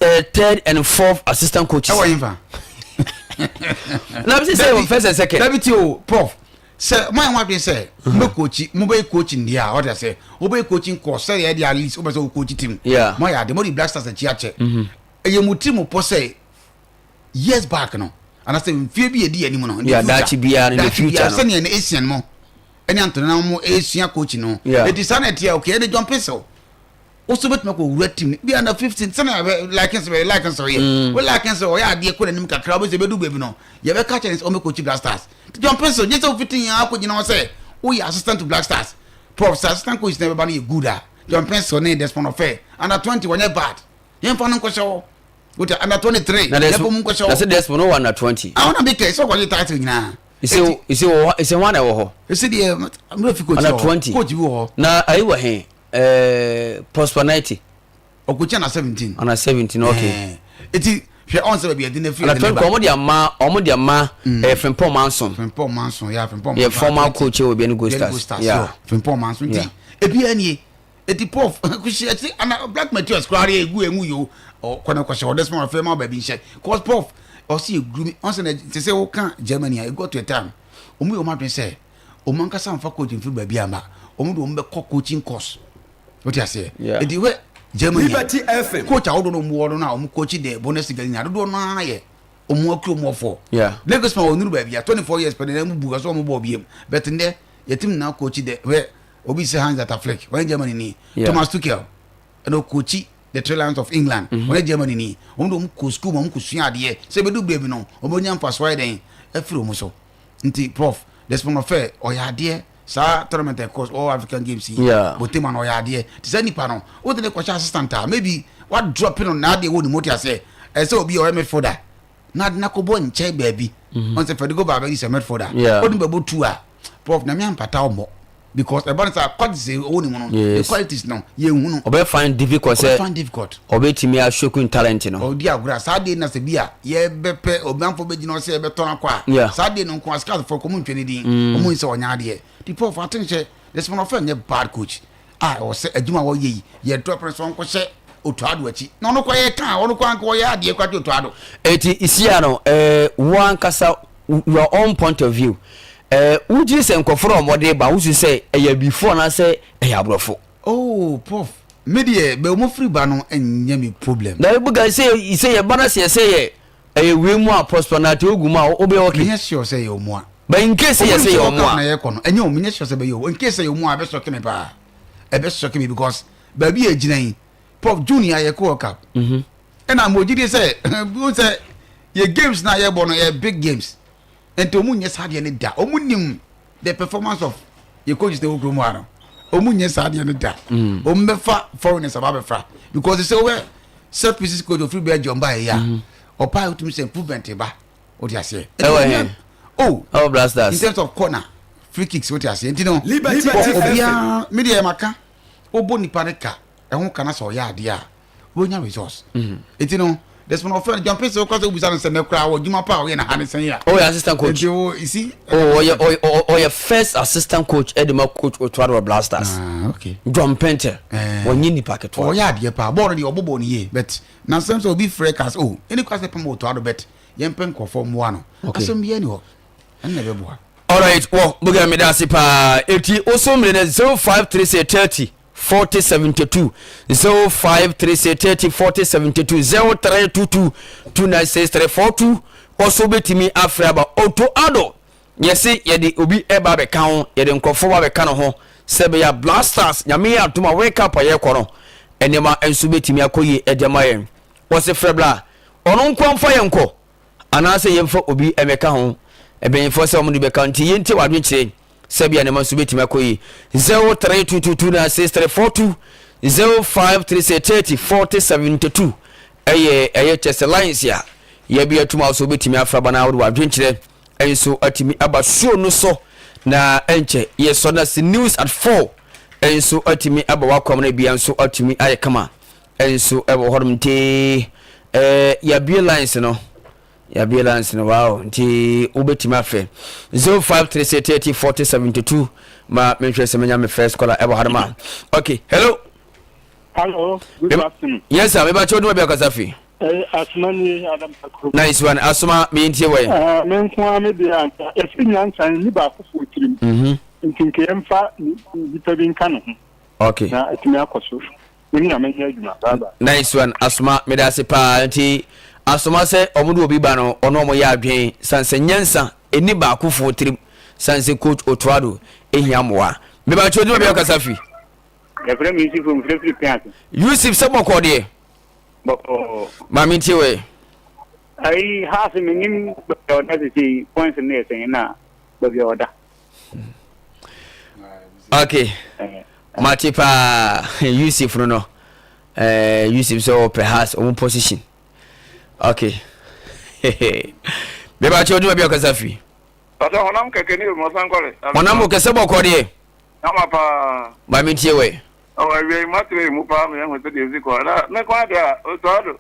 [SPEAKER 2] eh, third and fourth assistant coaches.
[SPEAKER 1] Ɛwɔ yɛn fa.
[SPEAKER 2] Na bi sɛ sɛ first and second.
[SPEAKER 1] Dabi ti o prof sɛ mo ayɛ mo adwene sɛ mo bɛ coach mo bɛ coaching deɛ a ɔde sɛ mo bɛ coaching course sɛ yɛ de at least mo bɛ sɛ o coach team.
[SPEAKER 2] Yeah.
[SPEAKER 1] Mo ayɛ ade mo de Black Stars akyi akyɛ. Ɛyɛ mo ti mo pɔ sɛ years back no anaasɛ mfie bi yɛ di anim no.
[SPEAKER 2] Yeah, daakye biara in the future no.
[SPEAKER 1] Sɛnea na Asian mo ɛne Antonina mo esua coach no.
[SPEAKER 2] Yeah.
[SPEAKER 1] Eti saa na ɛteɛ okay ɛde John Pinson. Woso bɛtumi akɔ wura team no bi under 15 sɛnea bɛ like sɛ bɛ like sɛ ɔyɛ. Wo like sɛ ɔyɛ adeɛ kɔ n'anim kakra wobɛsɛ bɛdu baabi no yɛbɛka kyerɛ no sɛ ɔmmɛ coach Black Stars. Nti John Paintsil gye sɛ wofiti yɛn akɔgyina hɔ sɛ woyɛ assistant to Black Stars. Prof sɛ assistant coach na ɛbɛba no yɛ good a John Paintsil ne Desmond Ofei under 20 wɔnyɛ bad. Yɛmfa no nkɔhyɛ hɔ. Wote under 23
[SPEAKER 2] Na
[SPEAKER 1] yɛmfa mu nkɔhyɛ
[SPEAKER 2] na sɛ
[SPEAKER 1] hɔ.
[SPEAKER 2] Desmond wɔ under 20.
[SPEAKER 1] Ahɔ na mekɛ sɛ ɔkɔgye title nyinaa.
[SPEAKER 2] Ese ese wɔ ese hwan na ɛwɔ hɔ?
[SPEAKER 1] Ese deɛ mmerɛ fi coach
[SPEAKER 2] Under
[SPEAKER 1] wɔ hɔ.
[SPEAKER 2] 20.
[SPEAKER 1] Coach bi wɔ hɔ.
[SPEAKER 2] Na ayi wɔ he? Eh, Prosper Narteh.
[SPEAKER 1] Ɔkɔkyi under 17.
[SPEAKER 2] Under 17 okay.
[SPEAKER 1] Eh, eti hwɛ ɔn sɛ baabi yɛde no afiri
[SPEAKER 2] Under
[SPEAKER 1] yɛde no
[SPEAKER 2] 20
[SPEAKER 1] ba.
[SPEAKER 2] kɔ ɔmo de ama ɔmo de ama eh, Frimpong Manson.
[SPEAKER 1] Frimpong Manson yeah Frimpong Manson.
[SPEAKER 2] Yɛ former coach wɔ Biani Gold
[SPEAKER 1] Biani
[SPEAKER 2] Stars.
[SPEAKER 1] Gold Stars
[SPEAKER 2] Yeah.
[SPEAKER 1] yeah. Frimpong Manson nti
[SPEAKER 2] Yeah.
[SPEAKER 1] ebi anie eti prof kusi eti ana Black Materials koraa de egu emu yo ɔkɔ na kɔhyɛ ɔde sɔn afɛ ma baabi nhyɛ cause prof ɔsi eguru mi ɔsɛ na te sɛ ɔka Germany a egu to a time ɔmo yɛ ɔmo adwene sɛ ɔmo ankasa nfa coach nfiri baabi ama ɔmo de ɔmo bɛkɔ coaching course o ti aseɛ eti hwɛ Germany
[SPEAKER 6] Liberty FM.
[SPEAKER 1] coach ahodoɔ na ɔmo wɔ no na ɔmo coach de Bundesliga nyinaa dodoɔ no ara yɛ ɔmo akuro ɔmo ɔfɔ
[SPEAKER 2] Yeah.
[SPEAKER 1] Lagos ma ɔnuru baabi a 24 years pɛ na ɛmu bu ɛsɛ ɔmo bɔ ɔbiem but ndɛ yɛtim na coach de hwɛ obi sɛ Hans Dieter Flick ɔyɛ Germany ni
[SPEAKER 2] Yeah.
[SPEAKER 1] Thomas Tuchel ɛna ɔcoachi the Three Lions of England ɔyɛ Germany ni wɔn de wɔn kɔ school ma wɔn kɔ sua adeɛ sɛ ebedu baabi no wɔn bɛnya mfasoɔ ayɛ dɛn afiri wɔn so nti prof Desmond Ofei ɔyɛ adeɛ saa tournament ɛkɔ all African Games yi
[SPEAKER 2] Yeah.
[SPEAKER 1] Botema no ɔyɛ adeɛ te sɛ nipa no wode ne kɔhyɛ assistant a maybe wa drop no n'adeɛ wɔ ne mu te aseɛ ɛsɛ obi a ɔyɛ midfielder na ade n'akɔbɔ nkyɛn baabi ɔn sɛ Federico Valverde sɛ midfielder
[SPEAKER 2] Yeah.
[SPEAKER 1] ɔde bɛbɔ tu a prof na mi ampata ɔmmɔ because ɛba no sɛ qualities a ɛwɔ ne mu no the
[SPEAKER 2] Yes.
[SPEAKER 1] qualities no yɛnhu no
[SPEAKER 2] Ɔbɛ find difficult
[SPEAKER 1] ɔbɛ
[SPEAKER 2] sɛ
[SPEAKER 1] find difficult
[SPEAKER 2] ɔbɛtumi ashoku talent no.
[SPEAKER 1] ɔdi agorɔ a saa deɛ na sɛ bi a yɛbɛpɛ obianfo bɛgyina hɔ sɛ yɛbɛtɔn akɔ a
[SPEAKER 2] Yeah.
[SPEAKER 1] saa deɛ no nko a scoutfoɔ kɔ mu ntwa ne din ɔmo nsɛ ɔnyɛ adeɛ nti prof atenhyɛ Desmond Ofei nyɛ bad coach a ɛwɔ sɛ adwuma a wɔyɛ yi yɛdɔ pere so ɔnkɔhyɛ Otto Addo akyi na ɔno kɔ yɛ kan ɔno kɔ anka ɔyɛ adeɛ kɔ ate Otto Addo.
[SPEAKER 2] Eti isia no eh, wo ankasa your own point of view eh, wogye sɛ nkurɔfoɔ na wɔde ba wosu sɛ ɛyɛ abifoɔ anaasɛ ɛyɛ aborɔfo?
[SPEAKER 1] Oh prof me deɛ bɛ wɔn firi ba no nyɛ me problem.
[SPEAKER 2] Na ebu ka sɛ sɛ yɛ ba na sɛ yɛsɛ yɛ ɛyɛ wei mu a Prosper Narteh ogu mu a wobɛyɛ okay.
[SPEAKER 1] Menyɛ sure sɛ ɛyɛ wɔn a.
[SPEAKER 2] But in case sɛ yɛsɛ yɛ wɔn a.
[SPEAKER 1] Na yɛkɔ no ɛnyɛ wɔn menyɛ sure sɛ bɛyɛ wɔn in case sɛ yɛ wɔn a ɛbɛ sɔke me paa ɛbɛ sɔke me because baabi yɛ gyina yi prof June yɛ ayɛkɔ World Cup ɛna mo gyidie sɛ wɔn sɛ yɛ games na yɛbɔ no yɛ big games nti wɔn nyɛ saa deɛ no da wɔn nim the performance of yɛ coaches na ɛwɔ kurom ha no wɔn nyɛ saa deɛ no da wɔn bɛfa foreigners aba abɛfra because sɛ wɔbɛ set pieces coach ofiri Belgium ba yɛ a ɔpa a wotumi sɛ improvement ba o ti aseɛ.
[SPEAKER 2] Ɛwɔ he?
[SPEAKER 1] Oh,
[SPEAKER 2] Ɛwɔ Black Stars.
[SPEAKER 1] in terms of corner free kicks o ti aseɛ nti no
[SPEAKER 6] Liberty
[SPEAKER 1] obiara mi deɛ maka o bɔ nipa ne ka ɛho ka na sɛ ɔyɛ adeɛ a wonya results nti no Desmond Ofei John Paintsil kɔ sɛ obisa no sɛ nɛ koraa wɔ adwuma pa a ɔyɛ na ha ne sɛn a
[SPEAKER 2] Ɔyɛ assistant coach.
[SPEAKER 1] nti wo you see
[SPEAKER 2] Oh, ɔyɛ ɔyɛ ɔyɛ first assistant coach ɛde ma coach Otto Addo wɔ Black Stars.
[SPEAKER 1] Ah, okay
[SPEAKER 2] John Paintsil.
[SPEAKER 1] Eh.
[SPEAKER 2] Wɔnyɛ nipa ketewa.
[SPEAKER 1] ɔyɛ adeɛ paa bɔɔl no deɛ ɔbɔ bɔɔl no yie but na nsɛm sɛ obi frɛ ka sɛ oh ɛne kora sɛ pam Otto Addo but yɛmpɛ nkurɔfoɔ mmoa no
[SPEAKER 2] Okay.
[SPEAKER 1] asɛm biara ni hɔ ɛno na ɛbɛboa
[SPEAKER 2] Alright, wɔ buga mi da ase paa. Eti oso mmiri no 0536 30 40 72 0536 30 40 72 0322 2963 42 ɔso betumi afrɛ aba Otto Addo yɛse yɛde obi ɛba abɛka ho yɛde nkurɔfoɔ ba abɛka ne ho sɛ bɛyɛ a Black Stars nyame yɛ adom a World Cup a yɛrekɔ no nneɛma nso betumi akɔ yie ɛde ama yɛn wɔse frɛ bla ɔno nko amfa yɛn nkɔ anaasɛ yɛmfa obi mmɛka ho mpanyinfoɔ sɛ wɔn de bɛka nti yɛntie wɔ adwenkyerɛ sɛ bia nneɛma nso bɛtumi akɔ yie 0322296342 0536 30 40 72 ɛyɛ ɛyɛ kyɛ sɛ lines a yɛbi atum a so wobɛtumi afra ba no wode wɔ adwenkyerɛ nso atumi aba suo no so na ɛnkyɛ yɛsɔ no ase news at 4 nso atumi aba wakwam no bia nso atumi ayɛ kama nso ɛwɔ hɔnom nti ɛɛ yɛabie lines no yɛabie lines no wow nti wobɛtumi afrɛ 0536 30 40 72 ma menhwɛ sɛ menya me first caller ɛwɔ hanom a okay hello.
[SPEAKER 3] Hello, good afternoon.
[SPEAKER 2] Yes sir, mebakyɛ woduma bi akasa fi.
[SPEAKER 3] Asoma ni Adam Takuro.
[SPEAKER 2] Nice one, Asoma mentie wɔ
[SPEAKER 3] yɛ. Me nko ara me deɛ anka ɛfiri nyansa ni baako fo tirim. Nti nka yɛmfa nipa bi nka ne ho.
[SPEAKER 2] Okay.
[SPEAKER 3] Na atumi akɔ so. Wo ne nyame nyɛ adwuma. Bye bye.
[SPEAKER 2] Nice one, Asoma meda ase paa nti Asoma sɛ ɔmo de obi ba no ɔno ɔmo yɛ adwen san sɛ nyansa ɛni baako fo tirim san sɛ coach Otto Addo ehia mmoa. Mebakyɛ woduma bi akasa fi.
[SPEAKER 10] Yɛfrɛ me Yusuf, mfrɛ firi Piase.
[SPEAKER 2] Yusuf sɛ bɔkɔɔ deɛ?
[SPEAKER 10] Bɔkɔɔ.
[SPEAKER 2] Maame ntie wɛ.
[SPEAKER 10] Ayi haase menim baabi a ɔda sisi points no yɛ sɛn na baabi a ɔda.
[SPEAKER 2] Okay. Mate paa Yusuf no no. Eh, Yusuf sɛ ɔpɛ haase ɔmo position. Okay. Bɛba kyɛ ɔdwuma bi ɔkasa firi.
[SPEAKER 11] Pàtó honam kɛkɛ ne ɔsan kɔre.
[SPEAKER 2] Honam kɛsɛ bɔkɔ deɛ.
[SPEAKER 11] Ama paa.
[SPEAKER 2] Ma me ntie wɛ.
[SPEAKER 11] Ɔwɔ awia yi moatrɛ emu paa ma yɛahu sɛdeɛ ɛsi kɔ. Na me nko ara deɛ a, Otto Addo,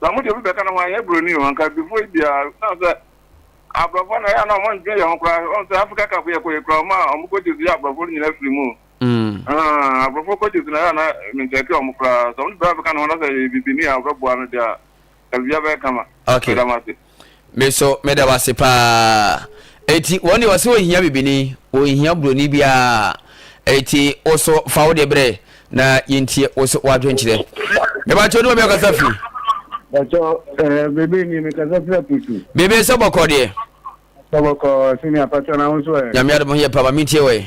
[SPEAKER 11] sɛ mode obi bɛka ne ho a, ɛnyɛ buroni o, anka before yi biara, na sɛ aborɔfoɔ na ɛyɛ a na wɔn ndwene yɛn ho koraa. Wɔn sɛ Africa Cup yɛkɔ yɛ kura wɔn a wɔn coaches yɛ aborɔfoɔ no nyinaa firi mu. Mm. Aborɔfoɔ coaches na ɛyɛ a na menkyɛke wɔn koraa. Sɛ wɔn de bɛka bɛka ne ho na sɛ yɛ bibini a wɔbɛboa no deɛ a, Awia bɛyɛ kama.
[SPEAKER 2] Okay.
[SPEAKER 11] Meda mo ase.
[SPEAKER 2] Me so meda wo ase paa. Eti wɔn deɛ wɔsɛ wɔhia bibini, wɔnhia buroni biara. Eti wo so fa wo deɛ brɛ na yɛntie wo so w'adwenkyerɛ. Mebakyɛ ne obi akasa firi.
[SPEAKER 12] Bakyɛ eh, bebe ni mekasa firi aputu.
[SPEAKER 2] Bebe sɛ bɔkɔ deɛ.
[SPEAKER 12] Sɛ bɔkɔ senior pakyɛ na wo nso ɛ.
[SPEAKER 2] Nyame adom ho yɛ pa ma mentie wɔ ɛ.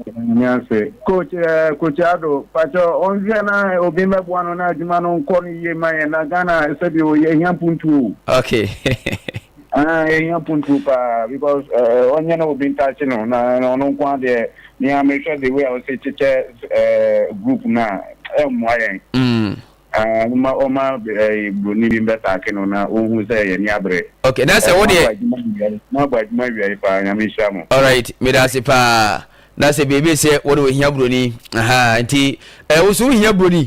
[SPEAKER 12] Nyame ase. Coach eh, Coach Ado, pakyɛ ɔnhwɛ na obi mmɛboa no na adwuma no nkɔ no yie ma yɛn na Ghana sɛbi o yɛhia mpuntuo o.
[SPEAKER 2] Okay.
[SPEAKER 12] Ah, yɛhia mpuntuo paa because eh, ɔnyɛ na obi ntakye no na ɔno nko adeɛ nea mehwɛ the way a ɔsɛ kyekyɛ eh, group no a ɛmmoa yɛn.
[SPEAKER 2] Mm.
[SPEAKER 12] Ah, ɔma ɔma eh, broni bi mbɛtaake no na ɔnhu sɛ yɛn ani abere.
[SPEAKER 2] Okay, na sɛ
[SPEAKER 12] Eh,
[SPEAKER 2] wo
[SPEAKER 12] moabɔ
[SPEAKER 2] deɛ.
[SPEAKER 12] adwuma wia yi, moabɔ adwuma wia yi paa, Nyame nhyira mo.
[SPEAKER 2] Alright, meda ase paa. Na sɛ biribi sɛ wo de ohia broni, aha, nti eh, wo so wohia broni.